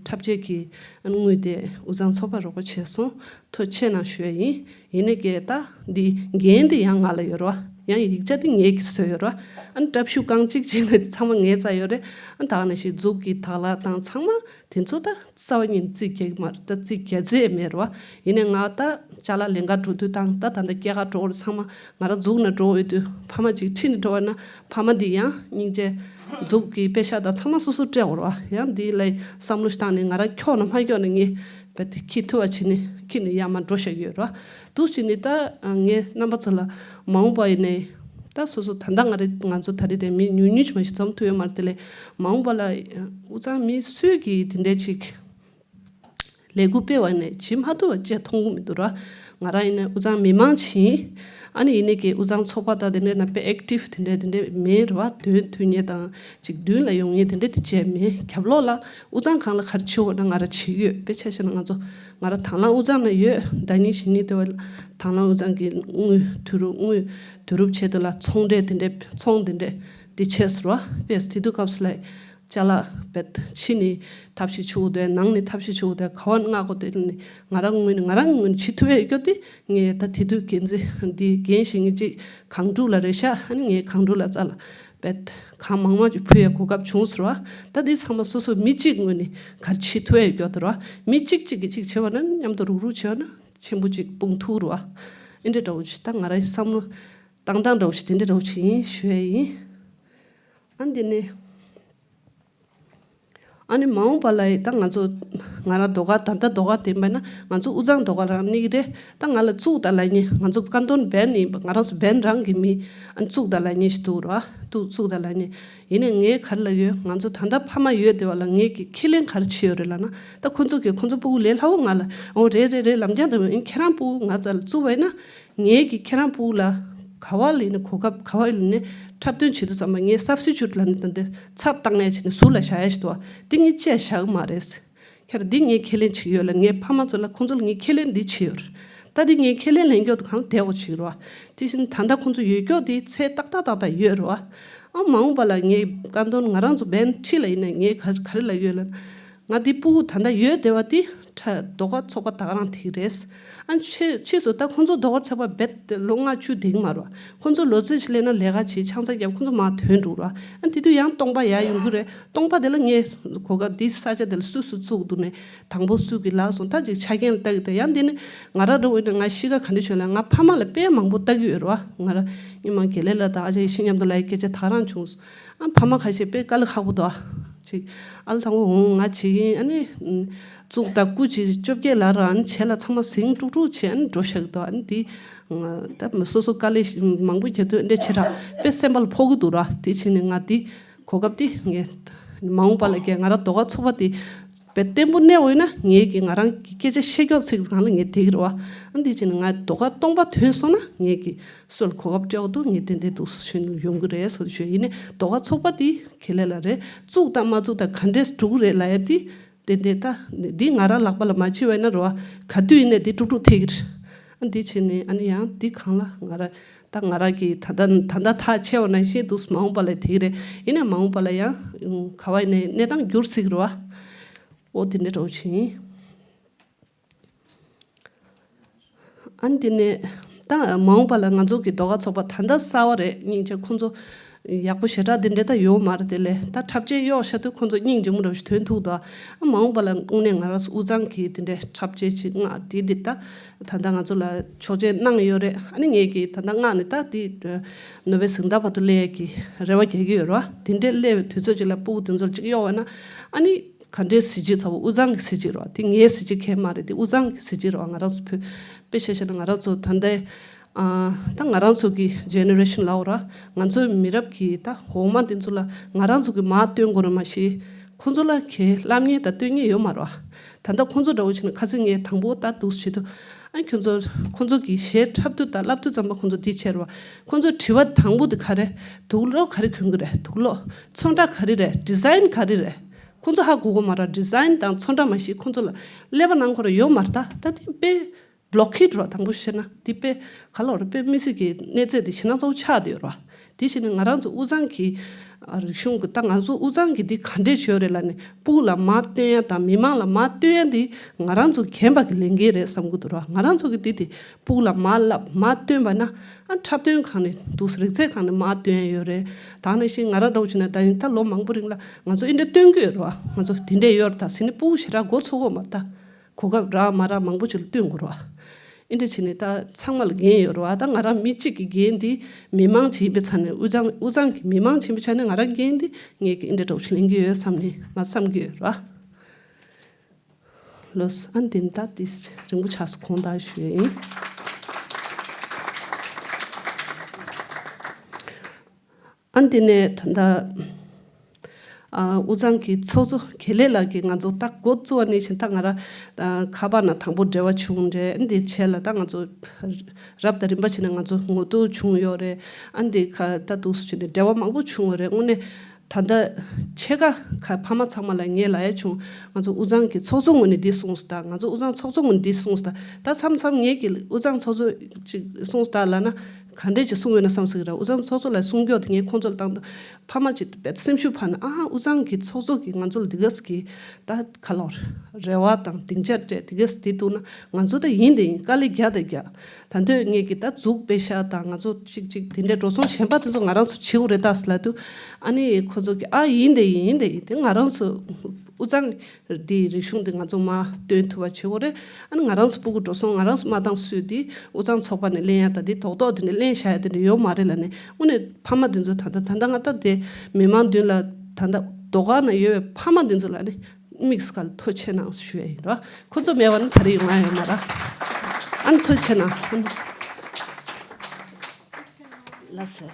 འཁྲབ་ཆས་ཀྱི་ཨ་ནི་དངུལ་དེ་དབུས་གཙང་ཚོགས་པ་རོགས་པ་བྱས་སོང་། ཐུགས་རྗེ་ཆེ་གནང་ཞུ་ཡ་ཡིན། ཡིན་ནའི་ཀྱེ་ད་འདི་འགན་འདི་ཡང་ང་ལ་ཡོད་རོ། ཡང་ཡིག་ཆ་འདི་ངས་ཀྱིས་བཟོས་ཡོད་རོ། ཨ་ནི་འཁྲབ་ཤུགས་རྐང་གཅིག་བྱས་ན་ཚང་མ་ངའི་རྩ་ཡོད་རེད། ཨ་ད་ནང་བཞིན་མཛུབ་ཀྱི་དག་ལག་དང་ཚང་མ་དེ་ཚོ་ད་རྩ་བ་ཉིད་རྩིས་རྒྱག་གི་མ་རེད། ད་རྩིས་རྒྱག་རྩིས་མེད་རོ། ཡིན་ནའི་ང་ད་ཅ་ལག་ལེན་ག་འགྲོ་དུས་དང་ད་ད་ལྟ་སྐྱེལ་ག་འགྲོ་བར་ཚང་མ་ང་རང་འཛུགས་ན་འགྲོ་འོས་དུས་ཕ་མ་ཅིག་ཁྲིད་ནས་འགྲོ་བ་ན་ཕ་མ་འདི་ཡང་སྙིང་རྗེ། མཛུབ་ཀྱི་པེ་ཤག་དང་ཚང་མ་སོ་སོ་སྤྲད་འོ་རོ། ཡང་འདི་ལ་བསམ་བློ་ཞིག་བཏང་ནས་ང་རང་འཁྱོག་ན་མ་འཁྱོག་ན་ངས་བེད་ཁྱི་ཐུ་བ་བྱས་ནས་ཁྱི་ནས་ཡར་མར་འགྲོ་བཞག་ཡོད་རོ། འདུག་བྱས་ནས་ད་ངས་རྣམ་པ་ཚོ་ལ་མ་འོངས་པ་ཡིན་ནའི་ད་སོ་སོ་ད་ལྟ་ང་རེ་ང་ཚོ་ད་རེས་དེ་མི་ཉུང་ཉུང་ཅིག་མ་ཞིག་འཛོམས་ཐུབ་ཡོད་མ་རེད། དེ་ལས་མ་འོངས་པ་ལ་དབུས་གཙང་མི་སུས་ཀྱིས་དེ་འདྲའི་ཅིག་ལས་འགུལ་སྤེལ་བ་ནས་བྱེད་མ་ཐུབ་པ་ཅིག་མཐོང་གི་མི་འདུག་ར། ང་རང་ཡིན་ན་དབུས་གཙང་མི་མང་ཅིག་ཡིན། ཨ་ནི་ཡིན་ནའི་ཀྱི་དབུས་གཙང་ཚོགས་པ་དང་དེ་འདྲའི་ནང་དཔེ་ཨེག་ཊིབ་དེ་འདྲའི་དེ་འདྲའི་མེད་ར་བ། དོན་མཐུན་ཉེ་དང་ཅིག་མདུན་ལ་ཡོང་ཉེ་དེ་འདྲའི་དེ་བྱས་མེད། རྒྱབ་ལོགས་ལ་དབུས་གཙང་གང་ལ་ག་རེ་བྱེད་འོ་ན་ང་རང་བྱེད་ཀྱི་ཡོད། དཔེ་ཆ་བཞག་ན་ང་ཚོ་ང་རང་དང་བླངས་དབུས་གཙང་ན་ཡོད། ཟླ་ཉིན་བཞི་ཉིན་དེ་བ་དང་བླངས་དབུས་གཙང་གི་དངུལ་བསྡུ་རུབ་དངུལ་བསྡུ་རུབ་བྱས་དེ་ལ་ཚོང་འབྲེལ་དེ་འདྲའི་ཚོང་དེ་འདྲའི་དེ་བྱས་སོ་ར། དཔེ་དེ་དུས་སྐབས་སུ་ལ། ཅ་ལག་བེད་ཕྱི་ནས་ཐབས་ཤེས་བྱེད་དགོས་དེ། ནང་ནས་ཐབས་ཤེས་བྱེད་དགོས་དེ། ག་བ་མངགས་དགོས་དེ་ནི་ང་རང་ངོས་ནས་ང་རང་ངོས་ནས་བྱེད་ཐུབ་ཡས་ཡོད་དེ། ངས་ད་དེ་དུས་འགན་འཛིན་འདི་འགན་བཞེས་མཁན་ཅིག་གངས་ཕྲུག་ལགས་རེད་ཤག་ཨ་ནི་ངས་གངས་ཕྲུག་ལགས་རྩ་ལ་བེད་གང་མང་མང་ཅིག་ཕུལ་ཡས་གོ་སྐབས་བྱུང་ཟེར་བ། ད་འདི་ཚང་མ་སོ་སོ་མི་གཅིག་ངོས་ནས་ག་རེ་བྱེད་ཐུབ་ཡས་ཡོད་དེ་ར། མི་གཅིག་གཅིག་གིས་གཅིག་བྱེད་བ་ན་མཉམ་དུ་རུག་རུག་བྱེད་བ་ན་ཆེན་པོ་ཅིག་སྤུངས་ཐུབ་ར། ཨེ་འདྲ་འདྲ་བོ་ཅིག་ད་ང་རང་བསམ་བློ་བཏང་སྟངས་འདྲ་བོ་ཅིག་དེ་འདྲ་འདྲ་བོ་ཅིག་ཡིན་ཞུ་ཡས་ཡིན། ཨ་འདི་ནས། ཨ་ནི་མ་འོངས་པ་ལ་ཡི་ད་ང་ཚོ་ང་རང་ཟློས་གར་ད་ལྟ་ཟློས་གར་དེ་མིན་ན་ང་ཚོ་དབུས་གཙང་ཟློས་གར་རང་ནི་རེད། ད་ང་ལ་བཙུགས་དང་ལབ་མཁན་ང་ཚོ་ཀ་འདོན་བན་ནི་ང་རང་ཚོ་བན་རང་གི་མི་ཨ་ནི་བཙུགས་དང་ལབ་མཁན་ཞིག་འདུག་ར། བཙུགས་བཙུགས་དང་ལབ་མཁན་ཡིན་ནའི་ངས་ག་རེ་ལབ་ཡོད། ང་ཚོ་ད་ལྟ་ཕ་མ་ཡོད་དེ་བ་ལ་ངས་ཀྱི་ཁས་ལེན་ག་རེ་བྱས་ཡོད་རེད་ལབ་ན། ད་ཁོ་ཚོ་གིས་ཁོ་ཚོ་སྤུ་གུ་ལས་སླ་བོ་ང་ལ་འོ་རེད་རེད་རེད་ལབ་རྐྱང་དུ་ཡིན། ཁྱེད་རང་སྤུ་གུ་ང་རྩ་ལ་བཙུགས་པ་ཡིན་ན། ངས་ཀྱིས་ཁྱེད་རང་སྤུ་གུ་ལ་ག་བ་ལ་ཡིན་ན་གོ་སྐབས་ག་བ་ལ་ཡིན་ན་འཁྲབ་སྟོན་བྱེད་དུས་ཙམ་པ་ངས་སབ་སི་ཅུ་ཊི་ལབ་ནས་ད་འདི་ཚབ་བཏང་ཡ་བྱས་ནས་ཟུར་ལ་བཞག་ཡ་ཞིག་འདུག་བ། འདི་ངས་བཅད་བཞག་གི་མ་རེད། ཁྱེད་རང་འདི་ངས་ཁས་ལེན་བྱེད་ཀྱི་ཡོད་ལ་ངས་ཕ་མ་ཚོ་ལ་ཁོང་ཚོ་ལ་ངས་ཁས་ལེན་འདི་བྱེད་ཡོད་རེད། ད་འདི་ངས་ཁས་ལེན་ལེན་རྒྱུ་དང་གང་བདེ་བོ་བྱེད་ཀྱི་རེད་བ། དེ་བཞིན་ད་ལྟ་ཁོང་ཚོ་ཡོད་རྒྱུ་དེ་ཚད་ཏག་ཏག་ཏག་ཏག་ཡོད་རེད་བ། ཨ་མ་འོངས་པ་ལ་ངས་ཀ་འདོན་ང་རང་ཚོ་བན་ཁྲིད་ལ་ཡིན་ན་ངས་ག་ག་རེ་ལབ་ཡོད་ལ། ང་འདི་སྤུ་གུ་ད་ལྟ་ཡོད་བསྡད་པ་འདི་ཁྲ་ཟློས་གར་ཚོགས་པ་ད་ག་རང་དེ་རེད། ཨ་ཕྱིས་ཕྱིས་སུ་ད་ཁོང་ཚོ་ཟློས་གར་ཚོགས་པ་རྦད་དེ་ལོ་ལྔ་བཅུ་འདེགས་མ་རེད་བ། ཁོང་ཚོ་ལོ་ཚོད་ཅིག་སླེབས་ན་ལས་ཀ་བྱེད་ཆང་ས་བརྒྱབ་ཁོང་ཚོ་མར་ཐོན་འགྲོ་རེད་བ། ཨ་དེ་དུས་ཡང་སྟོང་པ་ཡར་ཡོང་གི་རེད། སྟོང་པ་དེ་ལ་ངས་གོ་སྐབས་འདི་ས་ཆ་དེ་ལ་སུས་སུ་བཙུགས་འདུག་ནས་དང་པོ་སུ་གི་ལག་སོང་ད་ཅིག་ཆ་རྐྱེན་ལ་ལྟ་གི་ད་ཡང་འདི་ནི་ང་རང་འགྲོ་འོས་ན་ང་གཤིས་ཀ་ག་འདྲ་བྱུང་ལ་ང་ཕ་མ་ལ་དཔེ་མང་པོ་ལྟ་གི་ཡོད་རེད་བ། ང་རང་སྔོན་མ་དགེ་ལེགས་ལགས་དང་ཨ་ཅག་ཡེ་ཤེས་མཉམ་དུ་ལབ་ཡའི་སྐད་ཆ་ད་ག་རང་བྱུང་སོང་། ཨ་ཕ་མ་ཁ་ཤས་དཔེ་དཀའ་ལས་ཁག་པོ་འདུག་ཨ། ཅིག་ཨ་ལ་དང་པོ་འོང་ང་བྱེད་ཀྱིན་ཨ་ནི་བཙུགས་ད་སྐུ་ཅིག་བཅོ་བརྒྱད་ལ་ར་ཨ་ནི་བྱེད་ལ་ཚང་མ་ཟིང་དཀྲུག་དཀྲུག་བྱེད་ཨ་ནི་འགྲོ་ཤག་འདུག་ཨ་ནི་འདི་ད་སོ་སོ་དཀའ་ལས་མང་པོ་རྒྱག་དུས་འདྲ་བྱེད་ར་དཔེ་སེམས་པ་ལ་ཕོག་གི་འདུག་ར། དེ་བྱས་ནས་ང་འདི་གོ་སྐབས་འདི་ངས་མ་འོངས་པ་ལ་ཀྱང་ང་ར་ཟློས་གར་ཚོགས་པ་འདི་ དཔེ་བརྟན་པོ་གནས་འོས་ན་ངེད་ཀྱིས་ང་རང་གི་སྐད་ཆ་བཤད་ཀྱོག་ཚིག་གང་ལ་ངས་བསྡད་ཀྱི་རེད་བ། ཨ་འདི་བྱས་ནས་ང་ཟློས་གར་སྟོང་པ་ཐོན་སོང་ན་ངེད་ཀྱིས་སུ་ལ་གོ་སྐབས་སྤྲད་འོ་འདུག་ངས་ཏན་ཏན་འདུག་ཞུ་ཡོང་གི་རེད་ཟེར་ཞུ་ཡིན་ནའི་ཟློས་གར་ཚོགས་པ་འདི་ཁེ་ལས་ལ་རེད། བཙུགས་དང་མ་བཙུགས་དང་ག་འདྲས་འགྲོ་གི་རེད་ལབ་ཡ་འདི་ཏན་ཏན་ད་འདི་ང་རང་ལག་པ་ལ་མ་བྱིན་པ་ཡིན་ན་རེད་བ། ག་དུས་ཡིན་ནའི་འདི་དཀྲུག་དཀྲུག་ཐེབས་ཀྱི་རེད། ཨ་འདི་བྱས་ནས་ཨ་ནི་ཡང་འདི་གང་ལ་ང་རང་ད་ང་རང་གིས་ད་ལྟ་ད་ལྟ་ཐག་ཆད་པ་ནང་བཞིན་འདུག་མ་འོངས་པ་ལ་དེ་རེད། ཡིན་ནའི་མ་འོངས་པ་ལ་ཡང་ག་བ་ཡིན་ནའི་གནས་སྟངས་འགྱུར་སྲིད་ཀྱི་རེད་བ། འོ་དེ་འདྲ་འདྲ་བོ་བྱས། ཨ་ནི་དེ་ནས་ད་མ་འོངས་པ་ལ་ང་ཚོ་གི་ཟློས་གར་ཚོགས་པ་ད་ལྟ་གསར་བ་རེད། སྙིང་རྗེ་ཁོང་ཚོ་ཡག་པོ་ཞེ་དྲག་དེ་འདྲ་ད་ཡོད་མ་རེད། དེ་ལས་ད་འཁྲབ་ཆས་གཡོག་བཞག་དུས་ཁོང་ཚོ་སྙིང་རྗེ་མོ་འདྲ་བོ་ཞིག་ཐོན་ཐུབ་འདུག་ཨ་མ་འོངས་པ་ལ་དངོས་གནས་ང་རང་ཚོ་དབུས་གཙང་གི་དེ་འདྲའི་འཁྲབ་ཆས་ཅིག་མངགས་དེ་འདི་ད་ད་ལྟ་ང་ཚོ་ལ་ཆོག་མཆན་གནང་ཡོད་རེད། ཨ་ནི་ངས་ཀྱིས་ད་ལྟ་མངགས་ནས་ད་དེ་ནོ་བེལ་གཟེངས་རྟགས་བར་དུ་སླེབས་ཡས་ཀྱི་རེ་བ་རྒྱག་གི་ཡོད་རེད་བ། དེ་འདྲའི་སླེབས་པའི་དུས་ཚོད་ཅིག་ལ་སྤུ་གུ་དེ་ཚོར་ཅིག་གཡོག་པ་ན་ཨ་ནི། ག་འདྲའི་གཟི་བརྗིད་ཚ་བོ་དབུས་གཙང་གི་གཟི་བརྗིད་རེད་བ། དེ་ངའི་གཟི་བརྗིད་གང་ཡང་མ་རེད། དེ་དབུས་གཙང་གི་གཟི་བརྗིད་རེད་བ། ང་རང་ཚོ་བོད་དཔེ་བཤད་བཤད་ན་ང་རང་ཚོ་ད་ལྟའི་ཨ་ད་ང་རང་ཚོ་གི་ཇེ་ནེ་རེ་ཤན་ལབ་དགོས་རེད་བ། ང་ཚོའི་མི་རབས་ཀྱི་ད་འོག་མ་དེ་ཚོ་ལ་ང་རང་ཚོ་གི་མར་སྟོན་དགོས་རེད་མ་གཞི། ཁོང་ཚོ་ལ་གང་བསླབ་མཁན་དང་སྟོན་མཁན་ཡོད་མ་རེད་བ། ད་ལྟ་ཁོང་ཚོ་འདྲ་བོ་བྱས་ན་ཁ་སང་ངས་དང་པོ་ད་འདུག་བྱེད་དུས་ཨ་ཁྱོད་ཚོ་ཁོང་ཚོ་གི་གཞས་འཁྲབ་དུས་དང་བསླབ་དུས་ཙམ་པ་ཁོང་ཚོ་འདི་བྱས་རེད་བ། ཁོང་ཚོའི་དྲི་བ་དང་པོ་དེ་ག་རེ། དུག་སློག་ག་རེ་གོན་གི་རེད། དུག་སློག་ཚོན་ཁྲ་ག་རེ་རེད། ཌི་ཛའིན་ག་རེ་རེད། ཁོང་ཚོ་ཧ་གོ་གི་མ་རེད། ཌི་ཛའིན་དང་ཚོན་ཁྲ་མ་གཞི་ཁོང་ཚོ་ལ་ཀླད་པ་ནང་ཁོ་རང་ཡོད་མ་རེད། ད་ད་དེ་དཔེ་བློ་ཁེལ་འགྲོ་བ། དང་པོ་བཤད་ན་དེ་དཔེ་ག་ལབ་རེད། དཔེ་མི་སྲིད་ཀྱི་གནས་ཚད་དེ་ཞེད་སྣང་ཚ་བོ་ཆགས་བསྡད་ཡོད་རེད་བ། དེ་བྱས་ནས་ང་རང་ཚོ་དབུས་གཙང་གི་ཨ་རིག་གཞུང་གི་ད་ང་ཚོ་དབུས་གཙང་གི་འདི་ག་འདྲས་བྱས་ཡོད་རེད་ལབ་ནས་སྤུ་གུ་ལ་མར་སྟོན་ཡ་དང་མི་མང་ལ་མར་སྟོན་ཡ་འདི་ང་རང་ཚོ་རྒན་པ་གི་ལས་འགན་རེད་བསམ་གི་འདུག་རེད་བ། ང་རང་ཚོ་གི་འདི་དེ་སྤུ་གུ་ལ་མར་བསླབ་མར་སྟོན་པ་ན་ཨ་འཁྲབ་སྟོན་སྒང་ནས་འདུག་རིག་རྩལ་སྒང་ནས་མར་སྟོན་ཡ་ཡོད་རེད། ད་ནང་བཞིན་ང་རང་འདྲ་བོ་བྱས་ན་ད་ཡིན་ད་ལོ་མང་པོ་རིང་ལ་ང་ཚོ་འདི་འདྲ་སྟོན་གི་ཡོད་རེད་བ། ང་ཚོ་འདི་འདྲ་ཡོད་རེད། ད་ཟིན་ནས་སྤུ་གུ་ཞེ་དྲག་མགོ་ཚོད་ཀྱི་ཡོད་མ་རེད། ད་གོ་སྐབས་རག་མ་རག་མང་པོ་ཅིག་ལ་སྟོན་དགོས་རེད་བ། འདི་འདྲ་བྱས་ནས་ད་ཚང་མ་ལ་འགན་ཡོད་རེད་བ། ད་ང་རང་མི་གཅིག་གི་འགན་འདི་མི་མང་ཅིག་ཡིན་པའི་ཆ་ནས་དབུས་གཙང་དབུས་གཙང་གི་མི་མང་ཅིག་ཡིན་པའི་ཆ་ནས་ང་རང་འགན་འདི་ངས་ཀྱི་འདི་འདྲ་འདྲ་བོ་ཞིག་ལེན་གི་ཡོད་བསམ་ནས་ང་བསམ་གི་ཡོད་རེད་བ། ལོས། ཨ་འདི་ནི་ད་དེ་རིང་པོ་ཆགས་སོང་། དགོངས་དག་ཞུ་ཡ་ཡིན། ཨ་འདི་ནས་ད་ལྟ་ཨ་དབུས་གཙང་གི་ཚོགས་གཙོ་དགེ་ལེགས་ལགས་ཀྱིས་ང་ཚོ་ད་འགོ་བཙུགས་པ་ནས་བཞིན་ད་ང་རང་ཨ་ཁ་པར་ནང་དང་པོ་འབྲེལ་བ་བྱུང་རེད། ཨ་འདི་བྱས་ལ་ད་ང་ཚོ་རབ་དང་རིམ་པ་བྱས་ནས་ང་ཚོ་ངོ་ཐུག་བྱུང་ཡོད་རེད། ཨ་འདི་ཁ་ད་འདུག་སེ་བྱས་ནས་འབྲེལ་བ་མང་པོ་བྱུང་ཡོད་རེད། དངོས་གནས། ད་ལྟ་ཕྱེད་ཀ་ཁ་ཕ་མ་ཚང་མ་ལ་ངས་ལབ་ཡ་བྱུང་། ང་ཚོ་དབུས་གཙང་གི་ཚོགས་གཙོ་ངོས་ནས་འདི་གསུངས་སོང་ད། ང་ཚོ་དབུས་གཙང་ཚོགས་གཙོ་ངོས་ནས་འདི་གསུངས་སོང་ད། ད་མཚམས་མཚམས་ངས་ཀྱི་དབུས་གཙང་ཚོགས་གཙོ་ཅིག་གསུངས་སོང་ད་ལབ་ན་ག་འདྲས་ཅིག་གསུངས་ཡོད་ན་བསམ་སོང་གི་ར། དབུས་གཙང་ཚོགས་གཙོ་ལ་གསུང་རྒྱུ་དེ་ངས་ཁོང་ཚོ་ལ་བཏང་དུས་ཕ་མ་ཅིག་དཔེ་སེམས་ཤུགས་འཕར་ནས་ཨ་དབུས་གཙང་གི་ཚོགས་གཙོ་གིས་ང་ཚོ་ལ་འདི་ག་ཟེར་གི་ད་ག་ལབ་རེ་བ་དང་སྡིངས་ཆ་སྤྲད་འདི་ག་ཟེར་འདི་འདུག་ན་ང་ཚོ་ད་ཡིན་དེ་ཡིན་དཀའ་ལས་རྒྱག་དང་རྒྱག་ད་འདོད་ངེད་ཀྱི་ད་འཛུགས་པའི་ཤ་དང་ང་ཚོ་གཅིག་གཅིག་དེ་འདྲའི་འགྲོ་སོང་གཞན་པ་དེ་ཚོ་ང་རང་ཚོ་བྱེད་དགོས་རེད་ད་ཟེར་ལབ་དུས་ཨ་ནི་ཁོ་ཚོ་གི་ཨ་ཡིན་དེ་ཡིན་ཡིན་དེ་ཡིན་དེ་ང་རང་ཚོ་དབུས་གཙང་འདིའི་རིག་གཞུང་འདི་ང་ཚོ་མར་སྟོན་ཐུབ་པ་བྱེད་དགོས་རེད། ཨ་ནི་ང་རང་ཚོ་སྤུ་གུ་འགྲོ་སོང་ང་རང་ཚོ་མ་བཏང་སུས་འདི་དབུས་གཙང་ཚོགས་པ་ནས་ལེན་ཡ་ད་འདི་རྡོག་རྡོག་དེ་འདྲ་ལེན་བཞག་ཡ་དེ་འདྲ་ཡོད་མ་རེད་ལབ་ནས་དངོས་གནས་ཕ་མ་དེ་ཚོ་ད་ལྟ་ད་ལྟ་ང་ད་དེ་མི་མང་མདུན་ལ་ད་ལྟ་ཟློས་གར་ནང་ཡོད་པའི་ཕ་མ་དེ་ཚོ་ལ་ནི། དམིགས་སུ་བཀར་ཐུགས་རྗེ་ཆེ་གནང་ཞུ་ཡ་ཡིན་རོ། ཁོ་ཚོ་མེད་པ་ན་ད་རེས་ཡོང་ཡ་ཡོད་མ་ར། ཨ་ནི་ཐུགས་རྗེ་ཆེ་གནང་། ལགས་སོ།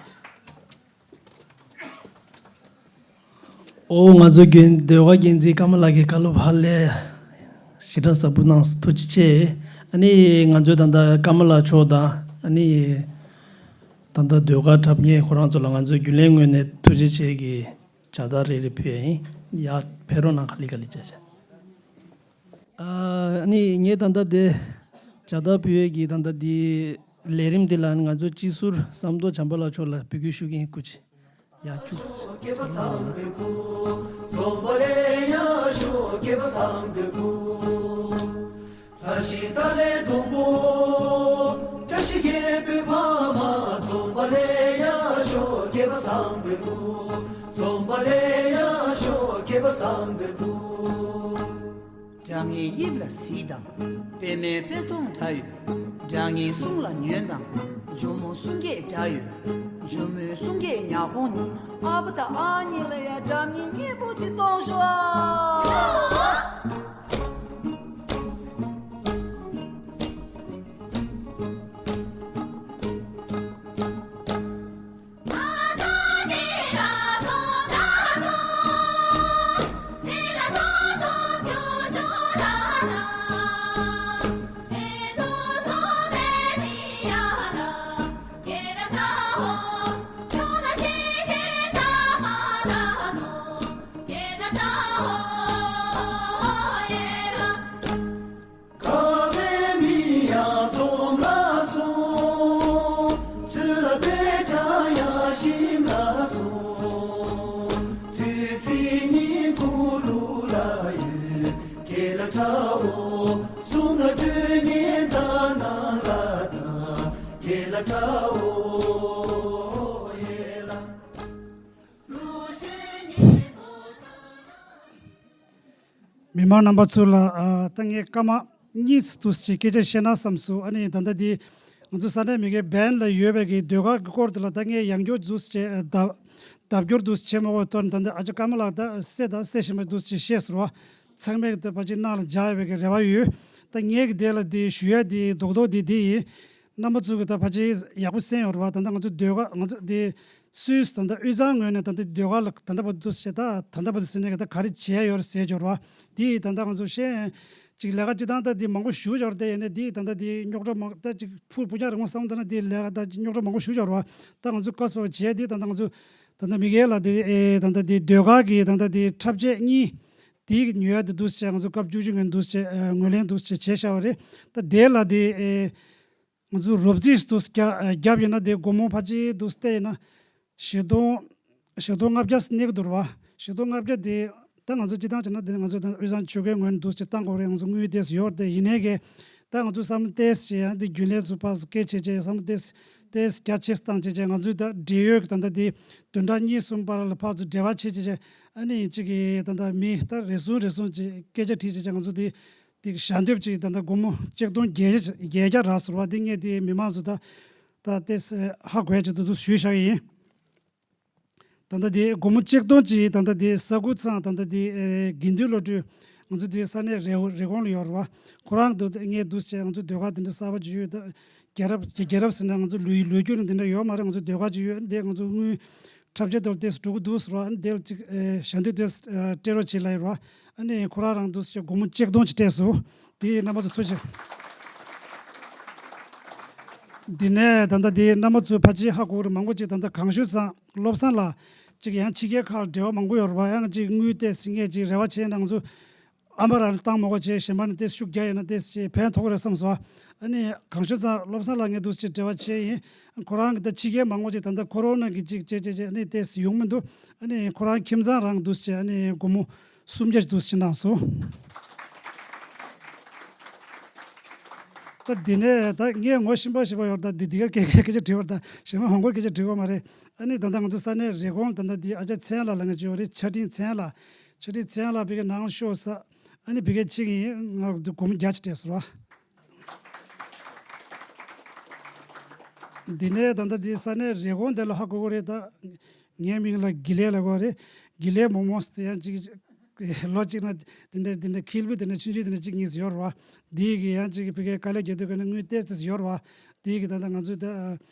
ཨོ་ང་ཚོའི་རྒན་ཟློས་གར་འགན་འཛིན་ཀརྨ་ལགས་ཀྱིས་བཀའ་སློབ་ཧ་ལས་ཞེ་དྲག་ཟབ་པོ་གནང་སོང་། ཐུགས་རྗེ་ཆེ། ཨ་ནི་ང་ཚོའི་ད་ལྟ་ཀརྨ་ལགས་མཆོག་དང་ཨ་ནི་ད་ལྟ་ཟློས་གར་འཁྲབ་མཁན་ཁོ་རང་ཚོ་ལ་ང་ཚོའི་རྒྱུན་ལས་ངོས་ནས་ཐུགས་རྗེ་ཆེ་གི་བྱ་དགའ་རེ་རེ་ཕུལ་ཡ་ཡིན། ཡ་ཕེབས་རོགས་གནང་། ག་ལེ་ག་ལེ་བྱས་བྱས། ཨ་ནི་ངས་ད་ལྟ་དེ་བྱ་དགའ་ཕུལ་ཡས་ཀྱི་ད་ལྟ་དེ་ལས་རིམ་དེ་ལ་ང་ཚོ་སྤྱི་ཟུར་བསམ་རྡོར་བྱམས་པ་ལགས་མཆོག་ལ་འབོད་སྐུལ་ཞུ་གི་ཡིན། སྐུ་མཁྱེན། ཡ་ཁྱུག་སྐྱེས་པ་བཟང་པོའི་སྐུ། རྫོང་པ་ལས་ཡ་ཤོག་སྐྱེས་པ་བཟང་པོའི་སྐུ། བཀྲ་ཤིས་རྟགས་ལས་སྡོང་པོ། བཀྲ་ཤིས་རྒྱལ་པོའི་ཕ་མ། རྫོང་པ་ལས་ཡ་ཤོག་སྐྱེས་པ་བཟང་པོའི་སྐུ། རྫོང་པ་ལས་ཡ་ཤོག་སྐྱེས་པ་བཟང་པོའི་སྐུ། སྒྲ་སྙན་དབྱིབས་ལ་གཟིགས་དང་། པད་མའི་དཔེ་སྟོང་འདྲ་ཡོད། སྒྲ་སྙན་གསུང་ལ་ཉོན་དང་། ཇོ་མོ་གསུང་སྐད་འདྲ་ཡོད། ཇོ་མོའི་གསུང་སྐད་ཉག་གོང་ནི། ཨ་ཕ་དང་ཨ་ནེ་ལ་ཡ་སྒྲ་སྙན་སྙན་པོ་ཅིག་གཏོང་ཤོག་ཨ། མི་མང་རྣམ་པ་ཚོ་ལ་ཨ་ད་ངས་སྐར་མ་གཉིས་འདུག་སེ་སྐད་ཆ་བཤད་ན་བསམ་སོང་། ཨ་ནི་ད་ལྟ་འདི་ང་ཚོ་ས་གནས་མི་སྒེར་བན་ལ་ཡོད་པའི་གི་ཟློས་གར་གྱི་སྐོར་དེ་ལ་ད་ངས་ཡང་བསྐྱར་འདུག་སེ་ལྡབ་ལྡབ་སྐྱོར་འདུག་སེ་བྱེད་མ་དགོས་དོན་ད་ལྟ་ཨ་ཅག་ཀརྨ་ལགས་ད་གསལ་དང་གསལ་ཞིང་མ་འདུག་སེ་བཤད་སོང་བ། ཚང་མས་ད་ཕལ་ཆེར་སྣང་ལ་འཇགས་ཡོད་པའི་གི་རེ་བ་ཡོད། ད་ངས་གི་དེ་ལ་འདི་ཞུ་ཡ་འདི་རྡོག་རྡོག་འདི་འདི་ཡིན། རྣམ་པ་ཚོ་གི་ད་ཕལ་ཆེར་ཡག་པོ་གསན་ཡོད་རེད་བ། ད་ལྟ་ང་ཚོ་ཟློས་གར་ང་ཚོ་འདི་སུས་ད་ལྟ་དབུས་གཙང་ངོས་ནས་ད་ལྟ་ཟློས་གར་ལ་ད་ལྟ་བར་དུ་བྱེད་ད་ད་ལྟ་བར་དུ་ཟེར་ནས་གི་ད་ག་རེ་བྱས་ཡོད་རེད་ཟེར་ཡོད་རེད་བ། འདི་ད་ལྟ་ང་ཚོ་ཤེས་ཅིག་ལས་ཀ་ཅི་ཐང་ད་འདི་མང་པོ་ཞུ་ཡོད་རེད། དེ་ཡིན་ནའི་འདི་ད་ལྟ་འདི་རྙོག་དྲ་མང་ད་ཅིག་ཕུར་ཕུར་རྒྱག་རིང་མོ་བསམ་ད་ན་འདི་ལས་ཀ་ད་རྙོག་དྲ་མང་པོ་ཞུ་ཡོད་རེད་བ། ད་ང་ཚོ་བཀའ་སྤོབས་བྱས་འདི་ད་ལྟ་ང་ཚོ་ད་ལྟ་མི་སྒེར་ལ་འདི་ཨེ་ད་ལྟ་འདི་ཟློས་གར་གི་ད་ལྟ་འདི་འཁྲབ་ཆས་གཉིས་དེའི་ཉོ་ཡ་དེ་འདུག་སེ་བྱས་ང་ཚོ་སྐབས་བཅུ་གཅིག་ངོས་འདུག་སེ་བྱས་ཨ་ངོས་ལེན་འདུག་སེ་བྱས་བྱས་བཞག་པ་རེད། ད་དེ་ལ་དེ་ཨེ་ང་ཚོ་རོབ་རྩིས་འདུག་སེ་བརྒྱབ་ཨ་བརྒྱབ་ཡིན་ན་དེ་སྒོར་མོ་ཕལ་ཆེར་འདུག་སེ་བལྟས་ཡིན་ན་བཞི་སྟོང་བཞི་སྟོང་ལྔ་བརྒྱ་སླེབས་ཀྱི་འདུག་རེད་བ། བཞི་སྟོང་ལྔ་བརྒྱ་དེ་ད་ང་ཚོ་སྤྱི་བཏང་བྱས་ན་དེ་ང་ཚོ་ད་དབུས་གཙང་ཆོལ་ཁའི་ངོས་ནས་འདུག་སེ་བཏང་དགོས་རེད། ང་ཚོ་དངུལ་ཏོག་ཙམ་ཡོད་རེད། དེ་ཡིན་ནའི་གི་ད་ང་ཚོ་བསམ་བློ་ཏོག་ཙམ་བྱས་ཡང་དེ་རྒྱུན་ལས་ཚོ་ཕར་ཚུར་སྐད་ཆ་བྱས་བསམ་བློ་ཏོག་ཙམ་ཏོག་ཙམ་རྒྱ་ཆེ་བཏང་བྱས་བྱས་ང་ཚོའི་ད་འབྲེལ་ཡོད་ཀྱི་ད་ལྟ་དེ་བདུན་ཕྲག་གཉིས་གསུམ་བར་ལ་ཕར་ཚུར་འབྲེལ་བ་བྱས་བྱས་བྱས་ཨ་ནི་གཅིག་གི་ད་ལྟ་མི་ད་རེ་ཟུང་རེ་ཟུང་ཅིག་སྐད་ཆ་དྲིས་བྱས་བྱས་ང་ཚོ་དེ་དེ་ཞལ་འདེབས་ཅིག་ད་ལྟ་སྒོར་མོ་ཆིག་སྟོང་བརྒྱད་བརྒྱ་བརྒྱད་བརྒྱ་རག་སོང་བ། དེ་ངས་དེ་མི་མང་ཚོ་ད་ད་ཏོག་ཙམ་ཧ་གོ་ཡ་ཅིག་ཏུ་ཏུ་ཞུས་བཞག་ཡིན། ད་ལྟ་དེ་སྒོར་མོ་ཆིག་སྟོང་ཅིག་ད་ལྟ་དེ་ས་ཁུལ་ཚང་ད་ལྟ་དེ་ཨེ་དགེ་འདུན་བློ་གྲོས་ང་ཚོ་དེ་ས་གནས་རེ་རེ་ཀོང་ལ་ཡོད་རེད་བ། ཁོ་རང་དུ་ངས་འདུག་སེ་ང་ཚོ་ཟློས་གར་དེ་འདྲ་གསར་པ་ཅིག་ཡོད་ད། རྒྱལ་རབས་རྒྱལ་རབས་ཟེར་ན་ང་ཚོ་ལོ་ལོ་རྒྱུས་ནང་དེ་འདྲ་ཡོད་མ་རེད། ང་ཚོ་ཟློས་གར་ཅིག་ཡོད་འདི་ང་ཚོ་དངུལ་འཁྲབ་ཆས་དེ་ལ་ཏོག་ཙམ་འགྲོ་གི་འདུག་ཟེར་བ། ཨ་ནི་དེ་ལ་ཅིག་ཨེ་ཞལ་འདེབས་ཏོག་ཙམ་ཨེ་སྤྲད་རོགས་བྱེད་ལབ་ཡོད་རེད་བ། ཨ་ནི་ཁོ་རང་རང་འདུག་སེ་སྒོར་མོ་ཆིག་སྟོང་ཅིག་སྤྲད་སོང་། དེ་རྣམ་པ་ཚོ་ཐུགས་རྗེ་ཆེ། འདི་ནས་ད་ལྟ་དེ་རྣམ་པ་ཚོས་ཕལ་ཆེར་ཧ་གོ་གི་རེད། མང་པོ་ཅིག་ད་ལྟ་གངས་ལྗོངས་ཚང་བློ་བཟང་ལགས་ཅིག་ཡང་ཕྱི་རྒྱལ་ཁག་ལ་འབྲེལ་བ་མང་པོ་ཡོད་རེད་བ། ཡང་ཅིག་དངུལ་ཏོག་ཙམ་ངས་ཅིག་རེ་བ་བྱས་ན་ང་ཚོ་ཨ་མ་རང་བཏང་མ་དགོས་བྱས་གཞན་པ་ནས་ཏོག་ཙམ་ཤུགས་རྒྱག་ཡོད་ན་ཏོག་ཙམ་ཕན་ཐོགས་རེད་བསམ་སོང་། ཨ་ནི་གངས་ལྗོངས་ཚང་བློ་བཟང་ལགས་ངས་འདུག་སེ་འབྲེལ་བ་བྱས་ཡིན། ཁོ་རང་གི་ད་ཕྱི་རྒྱལ་མང་པོ་ཅིག་ད་ལྟ་ཁོ་རོ་ན་གི་ཅིག་བྱས་བྱས་བྱས་ཨ་ནི་ཏོག་ཙམ་ཡོང་མི་འདུག་ཨ་ནི་ཁོ་རང་ཁྱིམ་ཚང་རང་འདུག་སེ་ཨ་ནི་སྒོར་མོ་སུམ་བརྒྱ་ཅིག་འདུག་སེ་གནང་སོང་། ད་འདི་ནས་ད་ངས་ངོ་ཤེས་པ་ཤེས་པ་ཡོད་རེད། ད་འདི་འདི་ག་སྐད་སྐད་ཆ་དྲི་བ་རེད། ད་གཞན་མ་མང་པོ་སྐད་ཆ་དྲི་བ་མ་རེད། ཨ་ནི་ད་ལྟ་ང་ཚོ་ས་གནས་རེ་ཀོང་ད་ལྟ་འདི་ཨ་ཅག་མཚན་ལགས་ལ་ང་ཅིག་ཡོད་རེད། ཆ་འཕྲིན་མཚན་ལགས། ཆ་འཕྲིན་མཚན་ལགས་བི་གའི་ནང་ཤོག་ས། ཨ་ནི་བི་གའི་ཆིག་ཡིན་ང་འདི་སྒོར་མོ་བརྒྱ་ཅིག་སྤྲད་སོང་ར། འདི་ནས་ད་ལྟ་འདི་ས་གནས་རེ་ཀོང་དེ་ལ་ཧ་གོ་གི་རེད་ད། ངའི་མིང་ལ་དགེ་ལེགས་ལབ་ཀྱི་རེད། དགེ་ལེགས་མོག་མོག་ཟེར་ཡང་ཅིག་ལོ་གཅིག་ན་དེ་འདྲ་དེ་འདྲ་ཁེལ་བུ་དེ་འདྲ་ཆུང་ཆུང་དེ་འདྲ་གཅིག་གཉིས་ཡོད་རེད་བ། དེའི་གི་ཡང་ཅིག་གི་ཕ་གིའི་དཀའ་ལས་རྒྱག་དུས་ག་ནས་དངུལ་ཏོག་ཙམ་ཡོད་རེད་བ། དེའི་གི་ད་ལྟ་ང་ཚོའི་ད་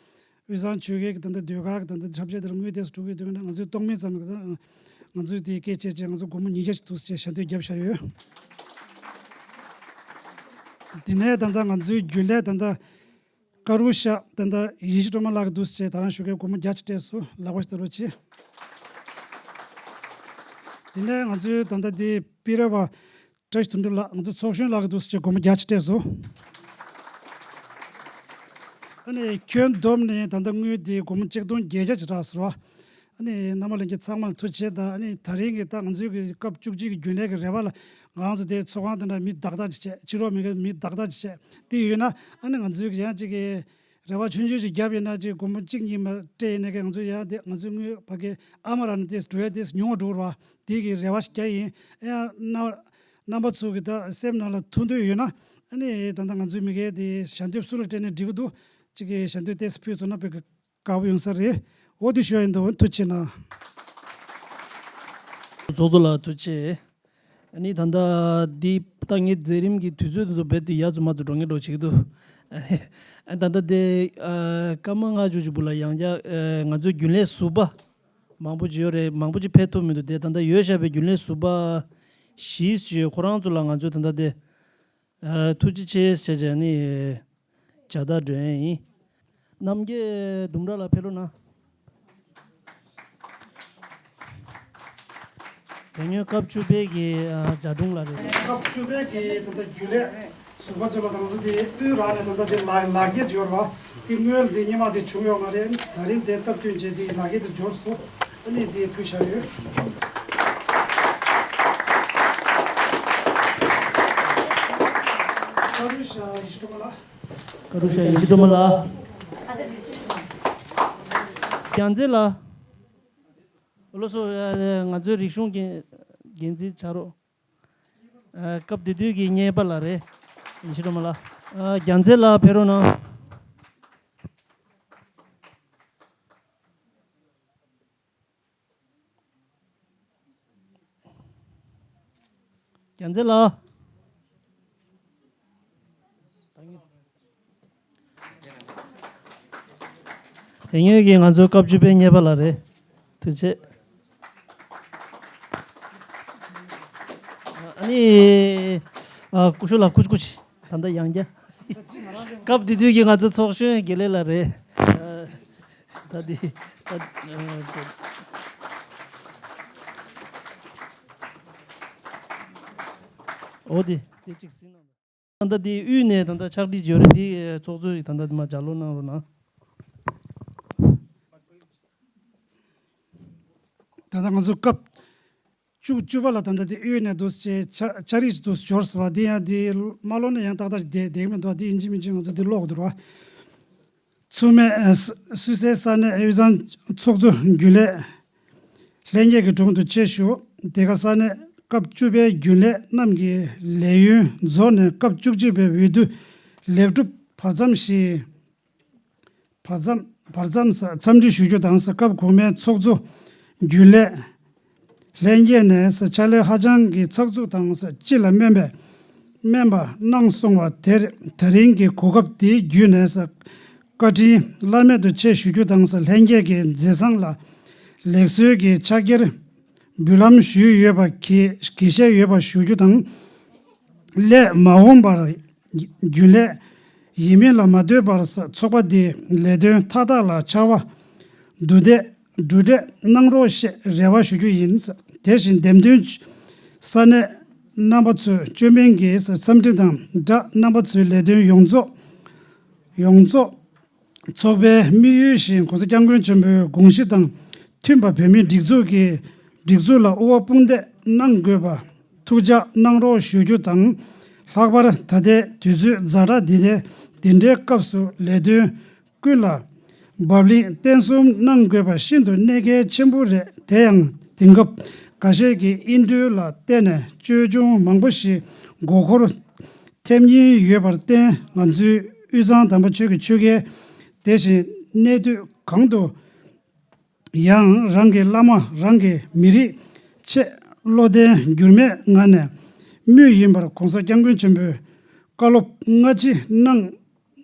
དབུས་གཙང་ཆོལ་ཁའི་གི་ད་ལྟ་ཟློས་གར་གི་ད་ལྟ་འཁྲབ་ཆས་དེ་ལ་དངུལ་ཏོག་ཙམ་སྤྲོད་ཀྱི་དུས་ག་ནས་ང་ཚོའི་སྟོང་མིན་ཙམ་གི་ད་ང་ཚོའི་དེའི་སྐད་ཆ་བྱས་ང་ཚོ་སྒོར་མོ་ཉིས་བརྒྱ་ཅིག་འདུག་ཅེས་ཞལ་འདོན་བརྒྱབ་བཞག་ཡོད། དེ་ནས་ད་ལྟ་ང་ཚོའི་རྒྱུན་ལས་ད་ལྟ་ཀ་རུ་ཤ་ད་ལྟ་ཡེ་ཤེས་སྒྲོལ་མ་ལགས་ཀྱིས་འདུག་སེ་ད་རང་ཞུ་མཁན་སྒོར་མོ་བརྒྱ་ཅིག་སྤྲད་སོང་། ལག་པ་ཞིག་ལྟ་རོགས་གྱིས། དེ་ནས་ང་ཚོའི་ད་ལྟ་དེ་པི་ར་བ་བཀྲ་ཤིས་དོན་གྲུབ་ལགས་ང་ཚོ་ཚོགས་གཞོན་ལགས་ཀྱིས་འདུག་སེ་སྒོར་མོ་བརྒྱ་ཅིག་སྤྲད་སོང་། ཨ་ནི་ཁྱོན་བསྡོམས་ནས་ད་ལྟ་དངུལ་དེ་སྒོར་མོ་ཆིག་སྟོང་བརྒྱད་བརྒྱ་ཅིག་རག་སོང་ར། ཨ་ནི་རྣམ་པ་ལྷན་རྒྱས་ཚང་མ་ལ་ཐུགས་རྗེ་ཆེ། ད་ཨ་ནི་ད་རིང་གི་ད་ང་ཚོའི་གི་སྐབས་བཅུ་གཅིག་གི་རྒྱུན་ལས་ཀྱི་རེ་བ་ལ་ང་ཚོ་དེ་ཚོགས་ཁང་དེ་འདྲ་མི་བདག་བདག་ཅིག་བྱས། ཕྱི་ལོགས་མི་གི་མི་བདག་བདག་ཅིག་བྱས་དེ་ཡོད་ན་ཨ་ནི་ང་ཚོའི་གི་ཡང་ཅིག་གི་རེ་བ་ཆུང་ཆུང་ཞིག་བརྒྱབ་ཡིན་ན་ཅིག་སྒོར་མོ་གཅིག་གཉིས་མ་སྤྲད་ཡིན་ན་གི་ང་ཚོ་ཡང་དེ་ང་ཚོའི་དངུལ་ཕ་གི་ཨ་མ་རང་ནས་དེ་འགྲོ་ཡ་དེ་ཉུང་བ་འགྲོ་བ་དེ་གི་རེ་བ་ཞིག་རྒྱག་ཡིན། ཡང་རྣམ་རྣམ་པ་ཚོ་གི་ད་སེམས་ནང་ལ་ཐུགས་འདོད་ཡོད་ན་ཨ་ནི་ད་ལྟ་ང་ཚོའི་མི་གི་དེ་ཞལ་འདེབས་སུ་ལ་སྤྲད་ནས་འགྲིག་གི་འདུག་ཅིག་གི་ཞལ་འདེབས་དེ་ཕུལ་ཐུབ་ན་ཕ་གི་དགའ་པོ་ཡོང་ས་རེད། འོ་དེ་ཞུ་ཡ་ཡིན་འདུག་ཐུགས་རྗེ་ཆེ་གནང་། ཚོགས་གཙོ་ལགས་ཐུགས་རྗེ་ཆེ། ཨ་ནི་ད་ལྟ་འདི་ད་ངའི་མཛད་རིམ་གྱི་དུས་ཚོད་དེ་ཚོ་རྦད་དེ་ཡར་ཚུར་མར་ཚུར་འགྲོ་ངེས་འགྲོ་བྱེད་ཀྱི་འདུག་ཨ་ད་ལྟ་དེ་ཨ་སྐར་མ་ལྔ་བཅུ་ཅིག་བུ་ལ་ཡང་བསྐྱར་ཨ་ང་ཚོའི་རྒྱུན་ལས་ཟུར་པ་མང་པོ་ཅིག་ཡོད་རེད། མང་པོ་ཅིག་ཕེབས་ཐུབ་མི་འདུག་དེ་ད་ལྟ་ཡོད་བཞག་པའི་རྒྱུན་ལས་ཟུར་པ་བཞི་ཅིག་ཡོད། ཁོ་རང་ཚོ་ལ་ང་ཚོས་ད་ལྟ་དེ་ཨ་ཐུགས་རྗེ་ཆེ་ཞེས་བྱས་ནས་བྱ་དགའ་སྤྲོད་ཡས་ཡིན། རྣམ་རྒྱལ་ལྡུམ་ར་ལགས་ཕེབས་རོགས་གནང་། དེ་སྔོན་སྐབས་བཅུ་པའི་གི་ཨ་ཇ་སྒྲུང་ལགས་རེད། སྐབས་བཅུ་པའི་གི་ད་ལྟ་རྒྱུན་ལས་ཟུར་པ་ཚོ་ལ་ང་ཚོ་དེ་དབུས་རང་ནས་ད་ལྟ་དེ་ལག་ལག་འཁྱེར་འབྱོར་བ་དེ་སྔོན་དེ་སྔོན་མ་དེ་བྱུང་ཡོད་མ་རེད། ད་རིང་དེ་སྟབས་བསྟུན་བྱས་དེ་ལག་འཁྱེར་དེ་འབྱོར་སོང་། ཨ་ནི་དེ་ཕུལ་བཞག་ཡོད། བཀའ་དྲིན་ཆེ་ཡེ་ཤེས་སྒྲོལ་མ་ལགས། རྒྱལ་མཚན་ལགས། ལགས་སོ། ང་ཚོའི་རིག་གཞུང་འགན་འཛིན་ཆགས་རོགས། སྐབས་དེ་དུས་ཀྱི་གཉེར་པ་ལགས་རེད། ཡེ་ཤེས་སྒྲོལ་མ་ལགས། རྒྱལ་མཚན་ལགས་ཕེབས་རོགས་གནང་། རྒྱལ་མཚན་ལགས། དེ་སྔོན་གྱི་ང་ཚོའི་སྐབས་བཅུ་པའི་གཉེར་པ་ལགས་རེད། ཐུགས་རྗེ་ཆེ། ཨ་ནི། ཨ། སྐུ་ཞབས་ལགས་ཀུ་ཅི་ཀུ་ཅི། ད་ལྟ་ཡང་བསྐྱར། སྐབས་དེ་དུས་ཀྱི་ང་ཚོ་ཚོགས་གཞོན་དགེ་ལེགས་ལགས་རེད། ད་འདི། ད། འོ་དེ་དེ་གཅིག་ཟིན་ན། ད་ལྟ་འདི་དབུས་ནས་ད་ལྟ་ཕྱག་བྲིས་འབྱོར་རེད། འདི་ཚོགས་གཙོས་ད་ལྟ་མར་ལྗགས་ཀློག་གནང་རོགས་གནང་། ད་ལྟ་ང་ཚོ་སྐབས་བཅུ་བཅུ་པ་ལ་ད་ལྟ་དེ་དབུས་ནས་འདུག་སེ་ཕྱག་ཕྱག་བྲིས་འདུག་སེ་འབྱོར་སོང་བ། དེ་ཡང་དེ་མ་ཀློག་ན་ཡང་ཏག་ཏག་བསྡད་བསྡད་ཀྱི་མི་འདུག་དེ་ཡིན་གཅིག་མིན་གཅིག་ང་ཚོ་དེ་ཀློག་དགོས་འདུག་ར། ཚུལ་མིན་སུད་སིའི་ས་གནས་དབུས་གཙང་ཚོགས་གཙོ་རྒྱུན་ལས་ལྷན་རྒྱས་ཀྱི་དྲུང་དུ་ཆེད་ཞུ། འདི་ག་ས་གནས་སྐབས་བཅུ་པའི་རྒྱུན་ལས་རྣམས་ཀྱི་ལས་ཡུན་རྫོགས་ནས་སྐབས་བཅུ་གཅིག་པའི་འོས་བསྡུ་ལེགས་གྲུབ་བར་མཚམས་ཤིག་བར་མཚམས་བར་མཚམས་འཚམས་འདྲི་ཞུ་རྒྱུ་དང་། སྐབས་གོང་མའི་ཚོགས་གཙོ་རྒྱུན་ལས་ལྷན་རྒྱས་ནས་ཕྱག་ལས་ཧ་ཅང་གི་ཚགས་ཚུད་དང་སྤྱི་ལ་སྨན་པའི་སྨན་པ་གནང་སོང་བ་དེར་ད་རིང་གི་གོ་སྐབས་དེའི་བརྒྱུད་ནས་བཀའ་དྲིན་བླ་མེད་དུ་ཆེ་ཞུ་རྒྱུ་དང་། ལྷན་རྒྱས་ཀྱི་མཛད་བཟང་ལ་ལེགས་གསོལ་གྱི་ཕྱག་འཁྱེར་འབུལ་ལམ་ཞུས་ཡོད་པ་གི་དགེ་བཤེས་ཡོད་པ་ཞུ་རྒྱུ་དང་། སླད་མ་འོངས་པར་རྒྱུན་ལས་ཡིན་མིན་ལ་མ་ལྟོས་པར་ཚོགས་པ་འདིའི་ལས་དོན་མཐའ་དག་ལ་ཕྱར་བ་གྲུ་འདེགས་གྲུ་འདེགས་གནང་རོགས་ཞེས་རེ་བ་ཞུ་རྒྱུ་ཡིན། དེ་བཞིན་འདེམས་ཐོན་ས་གནས་རྣམ་པ་ཚོའི་བཅོས་མིན་གྱི་འཚམས་འདྲི་དང་སྦྲགས། རྣམ་པ་ཚོའི་ལས་དོན་ཡོངས་རྫོགས་ཡོངས་རྫོགས་ཚོགས་པའི་དམིགས་ཡུལ་བཞིན་༸གོང་ས་༸སྐྱབས་མགོན་ཆེན་པོའི་དགོངས་གཞི་དང་མཐུན་པ་བོད་མིའི་སྒྲིག་འཛུགས་ཀྱི་སྒྲིག་འཛུགས་ལ་དབུ་བ་དཔུང་འདེགས་གནང་དགོས་པ་ཐུགས་འཇགས་གནང་རོགས་ཞུ་རྒྱུ་དང་། ལྷག་པར་ད་ལྟའི་དུས་ཚོད་ཛ་དྲག་འདི་ནས་འདི་འདྲའི་སྐབས་སུ་ལས་དོན་ཀུན་ལ་བབ་བརླིང་བརྟན་གསུམ་གནང་དགོས་པ་ཤིན་ཏུ་གནད་འགག་ཆེན་པོ་རེད། དེ་ཡང་དེང་སྐབས་འགའ་ཤས་ཀྱིས་ཨིན་འགྲུལ་ལ་བརྟེན་ནས་ཅོལ་ཆུང་མང་པོ་ཞིག་མགོ་འཁོར་ཐེབས་ཉེན་ཡོད་པར་བརྟེན། ང་ཚོའི་དབུས་གཙང་དམ་པ་ཆོས་ཀྱི་ཆོལ་ཁའི་དེ་བཞིན་གནས་དུས་གང་དུ་ཡང་རང་གི་བླ་མ་རང་གི་མི་རིགས་ཆེད་བློ་གདེང་འགྱུར་མེད་ངང་ནས་དམིགས་ཡིན་པར་༸གོང་ས་༸སྐྱབས་མགོན་ཆེན་པོའི་བཀའ་སློབ་སྔ་ཕྱི་གནང་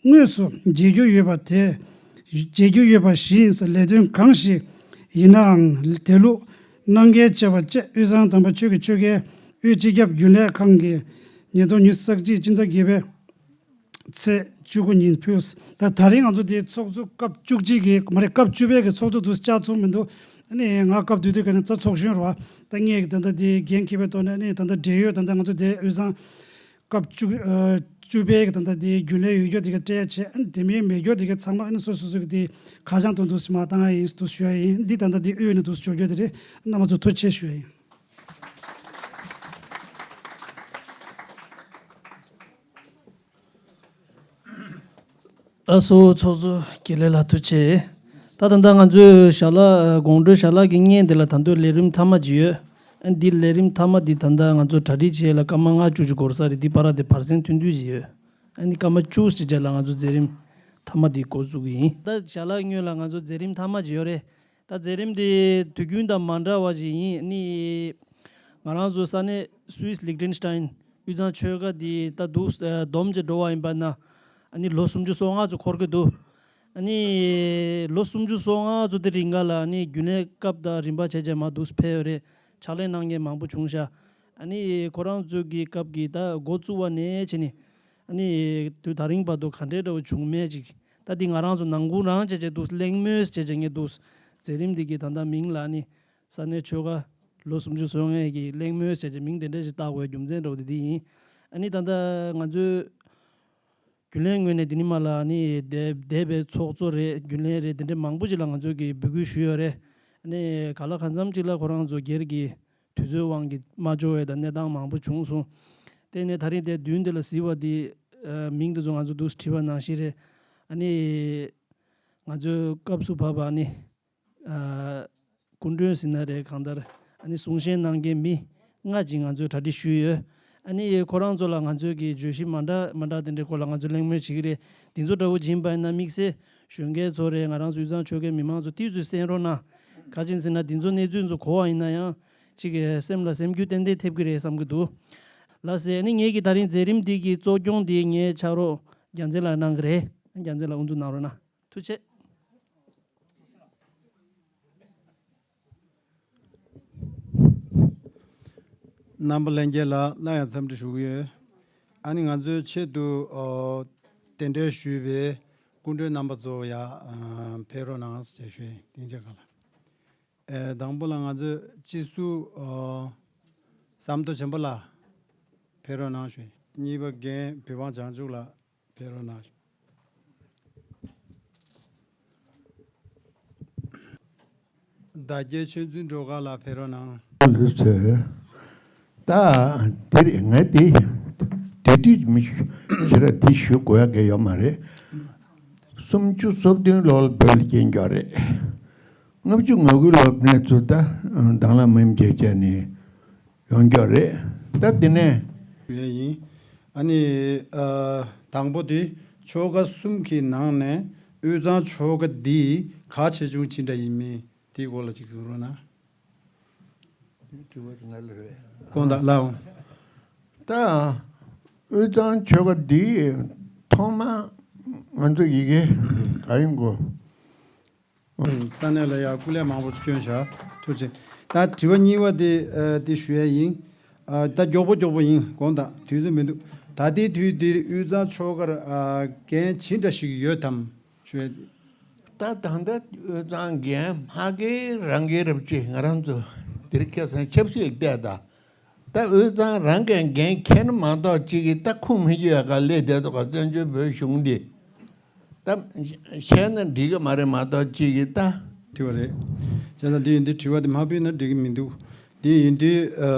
དངོས་སུ་མཇལ་རྒྱུ་ཡོད་པ་དེ་མཇལ་རྒྱུ་ཡོད་པ་བཞིན། ལས་དོན་གང་ཞིག་ཡིན་ནའང་དེ་ལུགས་གནང་གལ་ཆེ་བ་བཅས་དབུས་གཙང་དམ་པ་ཆོས་ཀྱི་ཆོལ་ཁའི་དབུས་སྤྱི་ཁྱབ་རྒྱུན་ལས་ཁང་གིས་ཉིས་སྟོང་ཉི་ཤུ་རྩ་གཅིག་སྤྱི་ཟླ་བརྒྱད་པའི་ཚེས་བཅུ་དགུ་ཉིན་ཕུལ། ད་ད་རིང་ང་ཚོ་འདི་ཚོགས་གཙོ་སྐབས་བཅུ་གཅིག་གི་མ་རེད། སྐབས་བཅུ་པའི་གི་ཚོགས་གཙོ་འདུག་བཅའ་ཚོགས་མི་འདུག་ཨ་ནི་ང་སྐབས་དེ་དུས་ཀ་ནས་རྩ་ཚོགས་གཞོན་རེད་བ། ད་ངས་ཀྱི་ད་ལྟ་འདི་འགན་འཁྱེར་བའི་ཐོག་ནས་ཨ་ནི་ད་ལྟ་འབྲེལ་ཡོད་ད་ལྟ་ང་ཚོ་འདི་དབུས་གཙང་སྐབས་བཅུ་ཨ་བཅུ་པའི་གི་ད་ལྟ་འདི་རྒྱུན་ལས་ཡོད་རྒྱུ་དེ་ག་སྤྲད་བྱས། ཨ་ནི་དེ་མིན་མེད་རྒྱུ་དེ་ག་ཚང་མ་ཨ་ནི་སོ་སོ་སོ་གི་དེ་ཁ་བྱང་དུ་འདུག་མ་བཏང་ཡ་ཡིན་འདུག་ཞུ་ཡ་ཡིན། འདི་ད་ལྟ་འདི་དབུས་ནས་འདུག་འབྱོར་རྒྱུ་དེ་རེད། རྣམ་པ་ཚོ་ཐུགས་རྗེ་ཆེ་ཞུ་ཡ་ཡིན། ལགས་སོ། ཚོགས་གཙོ་དགེ་ལེགས་ལགས་ཐུགས་རྗེ་ཆེ། ད་ད་ལྟ་ང་ཚོའི་ཞལ་ལག་དགོང་དྲོའི་ཞལ་ལག་གི་བརྙན་དེ་ལ་ད་དུང་ལས་རིམ་མཐའ་མ་ཅིག་ཡོད། ཨ་འདི་ལས་རིམ་མཐའ་མ་འདི་ད་ལྟ་ང་ཚོ་གྲ་སྒྲིག་བྱེད་ཡས་ལ་སྐར་མ་ལྔ་བཅུ་ཅིག་འགོར་ས་རེད། འདི་བར་དེ་བར་གསེང་ཐུང་ཐུང་ཅིག་ཡོད། ཨ་ནི་སྐར་མ་བཅུ་ཅིག་རྗེས་ལ་ང་ཚོ་མཛད་རིམ་མཐའ་མ་འདི་འགོ་བཙུགས་ཀྱི་ཡིན། ད་ཞལ་ལག་སྔོན་ལ་ང་ཚོ་མཛད་རིམ་མཐའ་མ་ཅིག་ཡོད་རེད། ད་མཛད་རིམ་འདི་དུས་རྒྱུན་དང་མ་འདྲ་བ་ཞིག་ཡིན། ཨ་ནི། ང་རང་ཚོ་ས་གནས་སུད་སི་ལིག་ཏེན་སི་ཏན་དབུས་གཙང་ཆོལ་ཁ་འདི་ད་འདུག་ཨ་བསྡོམས་བྱས་འགྲོ་བ་ཡིན་པ་ན། ཨ་ནི་ལོ་སུམ་ཅུ་སོ་ལྔ་ཙམ་འཁོར་གྱི་འདུག་ཨ་ནི་ལོ་སུམ་ཅུ་སོ་ལྔ་ཙམ་དེ་རིང་ག་ལ་ཨ་ནི་རྒྱུན་ལས་སྐབས་དང་རིམ་པ་བྱས་བྱས་མར་འདུག་ཕེབས་ཡོད་རེད། ཕྱག་ལས་གནང་མཁན་མང་པོ་བྱུང་ཤག་ཨ་ནི་ཁོ་རང་ཚོ་གི་སྐབས་ཀྱི་ད་འགོ་བཙུགས་པ་ནས་བྱས་ནས་ཨ་ནི་དུས་ད་རིང་བར་དུ་ག་འདྲའི་འདྲ་བོ་བྱུང་མེད་ཅིག་ད་འདི་ང་རང་ཚོ་ནང་ཁུལ་རང་བྱས་བྱས་འདུག་གླེང་མོལ་བྱས་བྱས་ངས་འདུག་མཛད་རིམ་འདི་གི་ད་ལྟ་མིང་ལ་ཨ་ནི་ས་གནས་ཆོལ་ཁ་ལོ་སུམ་ཅུ་སོ་ལྔ་གི་གླེང་མོལ་བྱས་བྱས་མིང་དེ་འདྲ་ཞིག་བཏགས་དགོས་རྒྱུ་མཚན་འདྲ་བོ་དེ་འདི་ཡིན། ཨ་ནི་ད་ལྟ་ང་ཚོའི་རྒྱུན་ལས་ངོས་ནས་འདི་ནས་མར་ལ་ཨ་ནི་འདས་འདས་པའི་ཚོགས་གཙོ་རེད། རྒྱུན་ལས་རེད། དེ་འདྲ་མང་པོ་ཅིག་ལ་ང་ཚོས་ཀྱི་འབོད་སྐུལ་ཞུས་ཡོད་རེད། ཨ་ནི་ག་ལ་གང་འཚམ་ཅིག་ལ་ཁོ་རང་ཚོ་སྒེར་གྱི་དུས་ཚོད་དབང་གིས་མ་འབྱོར་བའི་ད་གནས་སྟངས་མང་པོ་བྱུང་སོང་། དེ་ནས་ད་རིང་དེ་མདུན་དེ་ལ་གཟིགས་པ་འདི་ ཨ་མིང་དེ་ཚོ་ང་ཚོ་འདུག་བྲིས་པ་ནང་བཞིན་རེད། ཨ་ནི་ང་ཚོའི་སྐབས་སུ་བབས་པ་ཨ་ནི་ཨ་སྐུ་མགྲོན་ཟེར་ན་རེད། གང་ལྟར་ཨ་ནི་གསུང་བཤད་གནང་མཁན་མི་ལྔ་ཅིག་ང་ཚོས་གྲ་སྒྲིག་ཞུས་ཡོད། ཨ་ནི་ཁོ་རང་ཚོ་ལ་ང་ཚོས་ཀྱི་བརྗོད་གཞི་མ་འདྲ་མ་འདྲ་དེ་འདྲའི་སྐོར་ལ་ང་ཚོས་གླེང་མོལ་བྱེད་ཀྱི་རེད། འདི་ཚོ་འདྲ་བོ་ཡིན་པ་ཡིན་ན་དམིགས་བསལ་གཞོན་སྐྱེས་ཚོ་རེད། ང་རང་ཚོ་དབུས་གཙང་ཆོལ་ཁའི་མི་མང་ཚོ་ཏོག་ཙམ་གསན་རོགས་གནང་། ག་ཅི་ཡིན་ཟེར་ན་འདི་ཚོ་གནས་ཚུལ་ཚོ་གོ་བ་ཡིན་ན་ཡང་ཅིག་གི་སེམས་ལ་སེམས་འགུལ་ཏན་ཏན་ཐེབས་ཀྱི་རེད་བསམ་གྱི་འདུག་ལགས་སེ། ཨ་ནི་ངེད་ཀྱི་ད་རིང་མཛད་རིམ་འདི་གི་གཙོ་སྐྱོང་འདི་ངའི་ཕྱག་རོགས་རྒྱལ་མཚན་ལགས་གནང་གི་རེད། རྒྱལ་མཚན་ལགས་དབུ་འཛུགས་གནང་རོགས་གནང་། ཐུགས་རྗེ་ཆེ། རྣམ་པ་ལྷན་རྒྱས་ལ་སླར་ཡང་འཚམས་འདྲི་ཞུ་གི་ཡོད། ཨ་ནི་ང་ཚོའི་ཆེད་དུ་ཨོ་གདན་འདྲེན་ཞུས་པའི་སྐུ་མགྲོན་རྣམ་པ་ཚོ་ཡ་ཨ་ཕེབས་རོགས་གནང་ཞེས་ཞུ་ཡིན། སྡིངས་ཆ་སྒང་ལ། ཨེ་དང་པོ་ལ་ང་ཚོའི་སྤྱི་ཟུར་ཨོ་ཟམ་མདོ་ཆེན་པོ་ལགས་ཕེབས་རོགས་གནང་ཞུ་ཡིན། གཉིས་པ་རྒན་བི་བང་བྱང་ཆུབ་ལགས་ཕེབས་རོགས་གནང་། བདག་རྒྱལ་ཆོས་འཛིན་སྒྲོལ་དཀར་ལགས་ཕེབས་རོགས་གནང་། ལགས་སོ། ད་དེ་རེད། ང་དེ་དེ་དུས་མི་ཞུ་ཞེ་དྲག་དེ་ཞུ་དགོས་ཡག་གི་ཡོད་མ་རེད། སུམ་ཅུ་སོ་བདུན་ལོར་བོད་ལ་སྐྱེས་མགྱོགས་རེད། ལྔ་བཅུ་ང་དགུ་ལོར་ནས་ཚུར་ད་དྭང་བླངས་མི་རྗེ་བྱས་ནས་ཡོང་མགྱོགས་རེད། ད་དེ་ནས་ཡིན། ཨ་ནི་ཨ་དང་པོ་དེ་ཆོལ་ཁ་གསུམ་གྱི་ནང་ནས་དབུས་གཙང་ཆོལ་ཁ་འདི་ག་ཆེ་ཆུང་ཅི་འདྲ་ཡིན་མིན་དེའི་སྐོར་ལ་ཅིག་གསུང་རོགས་གནང་། དྲི་བ་དེ་ང་ལ་རེད། དགོངས་དག་ལགས། ད་དབུས་གཙང་ཆོལ་ཁ་འདི་ཐོག་མ་ང་ཚོ་ཡི་གེ་ག་ཡིན་གོ། ས་གནས་ལ་ཡང་སྐུ་ལས་མང་པོ་བསྐྱོན་བཞག་ཐུགས་རྗེ་ཆེ། ད་དྲི་བ་གཉིས་པ་དེ་ཨ་དེ་ཞུ་ཡ་ཡིན། ཨ་ད་མགྱོགས་པོ་མགྱོགས་པོ་ཡིན། དགོངས་དག་དུས་ཚོད་མི་འདུག་ད་ལྟའི་དུས་འདིར་དབུས་གཙང་ཆོལ་ཁར་ཨ་འགན་ཇི་འདྲ་ཞིག་ཡོད་དམ་ཞུ་ཡ། ད་ད་ལྟ་དབུས་གཙང་འགན་མ་གི་རང་གི་རབ་ཅིག་ང་རང་ཚོ་འདིར་ཁ་སང་ཆབ་སྲིད་བལྟས་ད། ད་དབུས་གཙང་རང་གི་འགན་འཁྱེར་ན་མ་གཏོགས་གཅིག་གིས་ད་ཁུངས་མི་འཁྱོལ་ཡ་ག་ལས་བསྡད་འདུག་ག་བཙན་བྱོལ་བོད་གཞུང་འདི། ད་བཤད་ན་འགྲིག་གི་མ་རེད་མ་གཏོགས་གཅིག་གིས་ད། དྲི་བ་རེད། བྱས་ཙང་འདི་ཡིན་དུས་དྲི་བ་འདི་མ་ཕུལ་ན་འགྲིག་གི་མི་འདུག་འདི་ཡིན་དུས་ཨ་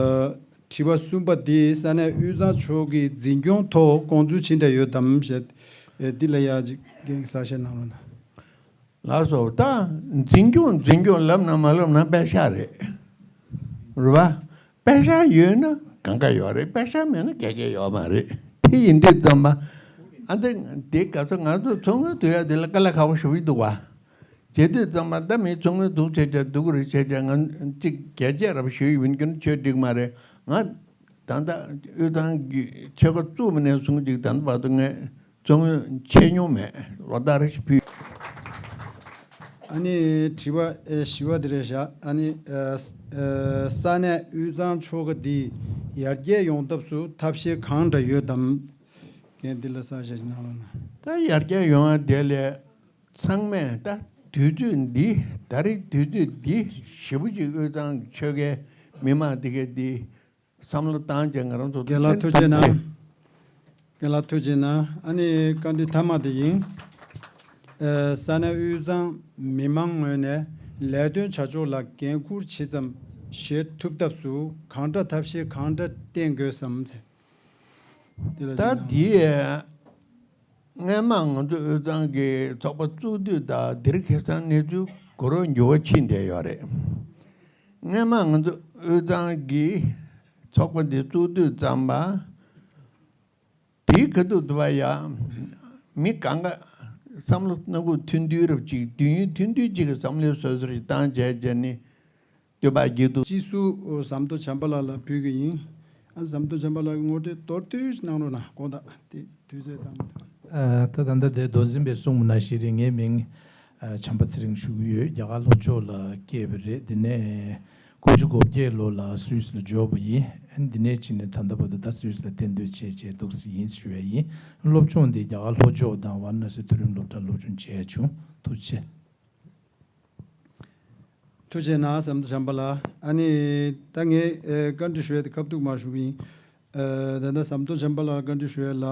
དྲི་བ་གསུམ་པ་འདི་ས་གནས་དབུས་གཙང་ཕྱོགས་ཀྱི་འཛིན་སྐྱོང་ཐོག་དགོངས་ཚུལ་ཇི་འདྲ་ཡོད་དམ་ཞེས། ཨེ་འདི་ལ་ཡ་ཅིག་རྒན་གྱིས་གསལ་བཤད་གནང་རོགས་གནང་། ལགས་སོ། ད་འཛིན་སྐྱོང་འཛིན་སྐྱོང་ལབ་ན་མ་ལབ་ན་པད་ཤག་རེད། རེད་པ། པད་ཤག་ཡོད་ན་གང་ག་ཡོད་རེད། པད་ཤག་མེད་ན་ག་ག་ཡོད་མ་རེད། དེ་ཡིན་དུས་ཙམ་པ། ཨ་འདི་དེ་ག་ཚོད་ང་ཚོ་ཚོགས་དངུལ་བསྡུ་ཡ་དེ་ལ་དཀའ་ལས་ཁག་པོ་ཞེ་པོ་ཞིག་འདུག་བ། བྱེད་དུས་ཙམ་པ་ད་མི་ཚོགས་དངུལ་སྡུག་བྱས་བྱས་སྡུག་གི་རེད་བྱས་བྱས་ང་གཅིག་རྒྱ་ཆེ་རབ་ཞུ་ཡི་ཡིན་གྱི་ཆོས་འགྲིག་མ་རེད། ང་ད་ལྟ་དབུས་གཙང་གི་ཆོལ་ཁ་བཙུགས་མི་ནས་བཟུང་ཅིག་ད་ལྟ་བར་དུ་ངས་ཚོགས་དངུལ་ཆད་མྱོང་མེད། ལོ་ལྟར་ཞིག་ཕུལ། ཨ་ནི་དྲི་བ་ཨེ་བཞི་བ་དེ་རེད་བཞག་ཨ་ནི་ཨ་ས་གནས་དབུས་གཙང་ཆོལ་ཁ་འདི་ཡར་རྒྱས་ཡོང་ཐབས་སུ་ཐབས་ཤེས་གང་འདྲ་ཡོད་དམ། རྒན་འདི་ལ་གསལ་བཤད་ཅིག་གནང་རོགས་གནང་། ད་ཡར་རྒྱས་ཡོང་བ་དེ་ལས་ཚང་མས་ད་དུས་ཚོད་འདི་ད་རེས་དུས་ཚོད་འདི་ཞེ་པོ་ཅིག་དབུས་གཙང་ཆོལ་ཁའི་མི་མང་འདི་གས་འདི་བསམ་བློ་བཏང་བྱས་ང་རང་ཚོ་རྒན་ལགས་ཐུགས་རྗེ་གནང་། རྒན་ལགས་ཐུགས་རྗེ་གནང་། ཨ་ནི་བཀའ་འདྲི་མཐའ་མ་དེ་ཡིན། ཨ་ས་གནས་དབུས་གཙང་མི་མང་ངོས་ནས་ལས་དོན་བྱ་ཕྱོགས་ལ་འགན་འཁུར་ཇི་ཙམ་བཞེས་ཐུབ་ཐབས་སུ་གང་འདྲ་ཐབས་ཤེས་གང་འདྲ་བསྟེན་དགོས་སམ་ཟེར། དེ་ལ་ད་ཅིག་གནང་། དེ་སྔས་མ་ང་ཚོ་དབུས་གཙང་གི་ཚོགས་པ་བཙུགས་དུས་དང་འདིར་ཁ་སང་གནས་ཚུལ་གོ་རོགས་འགྱུར་བ་ཕྱིན་བསྡད་ཡོད་རེད། སྔས་མ་ང་ཚོ་དབུས་གཙང་གི་ཚོགས་པ་འདི་བཙུགས་དུས་ཙམ་པ། དེའི་ཁ་ཐུག་ཏུ་བ་ཡ། མི་གང་ག་བསམ་བློ་སྣ་ཁུག་ཐུང་ཐུང་རབ་ཅིག་དུས་ཡུན་ཐུང་ཐུང་ཅིག་གི་བསམ་བློའི་སོ་སོ་རེ་བཏང་བྱས་བྱས་ནས་སྟོན་པ་རྒྱུད་དུ། སྤྱི་ཟུར་ཟམ་གདོང་བྱམས་པ་ལགས་ལ་ཕུལ་གྱི་ཡིན། ཨ་ཟམ་གདོང་བྱམས་པ་ལགས་ངོ་སྤྲོད་མདོར་བསྡུས་གནང་རོགས་གནང་། དགོངས་དག་དེ་དུས་ཚོད་དང་། ཨ་ད་ད་ལྟ་དེ་མདོ་འཛིན་པས་གསུངས་པ་ནང་བཞིན་རེད། ངའི་མིང་ཨ་བྱམས་པ་ཚེ་རིང་ཞུ་གི་ཡོད། རྒྱ་གར་ལྷོ་ཕྱོགས་ལ་སྐྱེས་པ་རེད། དེ་ནས་དགུ་བཅུ་གོ་བརྒྱད་ལོ་ལ་སུད་སི་ལ་འབྱོར་བ་ཡིན། ཨ་འདི་ནས་ཕྱིན་ནས་ད་ལྟ་བར་དུ་ད་སུད་སི་ལ་གཏན་སྡོད་བྱས་བྱས་འདུག་སེ་ཡིན་ཞུ་ཡ་ཡིན། སློབ་སྦྱོང་འདི་རྒྱ་གར་ལྷོ་ཕྱོགས་དང་ཝཱ་ར་ཎ་སི་མཐོ་རིམ་སློབ་གྲྭར་སློབ་སྦྱོང་བྱས་བྱུང་། ཐུགས་རྗེ་ཆེ། ཐུགས་རྗེ་གནང་། ཟམ་གདོང་བྱམས་པ་ལགས། ཨ་ནི་ད་ངས་ཨེ་བཀའ་འདྲི་ཞུ་ཡ་དེ་ཁ་ཐུག་མར་ཞུ་གི་ཡིན། ཨ་ད་ལྟ་ཟམ་གདོང་བྱམས་པ་ལགས་བཀའ་འདྲི་ཞུ་ཡ་ལ།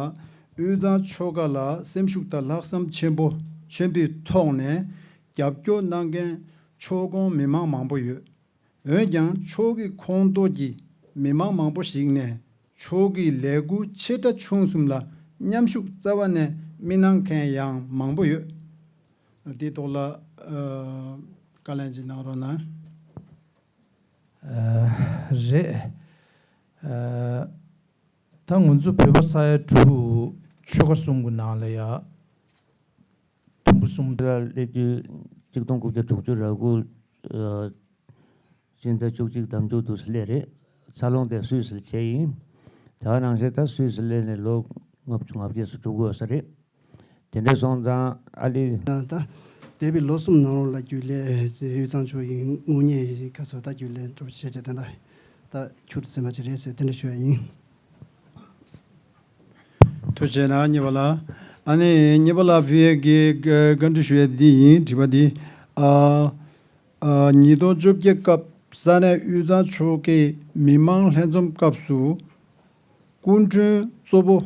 དབུས་གཙང་ཆོལ་ཁ་ལ་སེམས་ཤུགས་དང་ལྷག་བསམ་ཆེན་པོ་ཆེན་པོའི་ཐོག་ནས་རྒྱབ་སྐྱོར་གནང་མཁན་ཆོལ་ཁོངས་མི་མང་མང་པོ་ཡོད། འོན་ཀྱང་ཕྱོགས་ཀྱི་ཁོངས་གཏོགས་ཀྱི་མི་མང་མང་པོ་ཞིག་ནས་ཕྱོགས་ཀྱི་ལས་འགུལ་ཆེ་ཕྲ་ཆུང་གསུམ་ལ་ མཉམ་ཞུགས་རྩ་བ་ནས་མི་གནང་མཁན་ཡང་མང་པོ་ཡོད། འདིའི་ཐོག་ལ་ཨ་བཀའ་ལན་ཅིག་གནང་རོགས་གནང་། ཨ་རེད། ཨ་ད་ང་ཚོ་བོད་པ་ས་ཡ་དྲུག་ཆོལ་ཁ་གསུམ་གྱི་ནང་ལ་ཡ་དུམ་བུ་གསུམ། སླེབས་དུས་གཅིག་སྟོང་དགུ་བརྒྱ་དྲུག་ཅུ་རེ་དགུ། ཨ་སྤྱི་ཟླ་བཅུ་གཅིག་དང་བཅུ་དྲུག་སླེབས་རེད། འཚར་ལོངས་དེ་སུད་སིར་བྱས་ཡིན། ད་ག་ནང་བཞིན་ད་སུད་སིར་སླེབས་ནས་ལོ་ལྔ་བཅུ་ང་བརྒྱད་ཙམ་འགྲོ་གི་ཡོད་ས་རེད། དེ་འདྲ་སོང་ཙང་ཨ་ལི། ད་འདས་པའི་ལོ་གསུམ་ནང་ལོགས་ལ་རྒྱུན་ལས་དབུས་གཙང་ཕྱོགས་ཀྱི་དངུལ་གནས་ཁ་སོ་ད་རྒྱུན་ལས་འགྲོ་བྱེད་ཅེས་དེ་འདྲ་ད་ཁྱུར་ཟིན་པ་ཅིག་རེད་ཟེར་དེ་འདྲ་ཞུ་ཡ་ཡིན། ཐུགས་རྗེ་ཆེ་གནང་། གཉིས་པ་ལ། ཨ་ནི་གཉིས་པ་ལ་ཕུལ་ཡས་ཀྱི་བཀའ་འདྲི་ཞུ་ཡས་འདི་ཡིན། དྲི་བ་འདི། ཨ། ཨ། ཉིས་སྟོང་བཅོ་བརྒྱད་སྐབས་ས་གནས་དབུས་གཙང་ཕྱོགས་ཀྱི་མི་མང་ལྷན་འཛོམས་སྐབས་སུ། སྐུ་མགྲོན་གཙོ་བོ་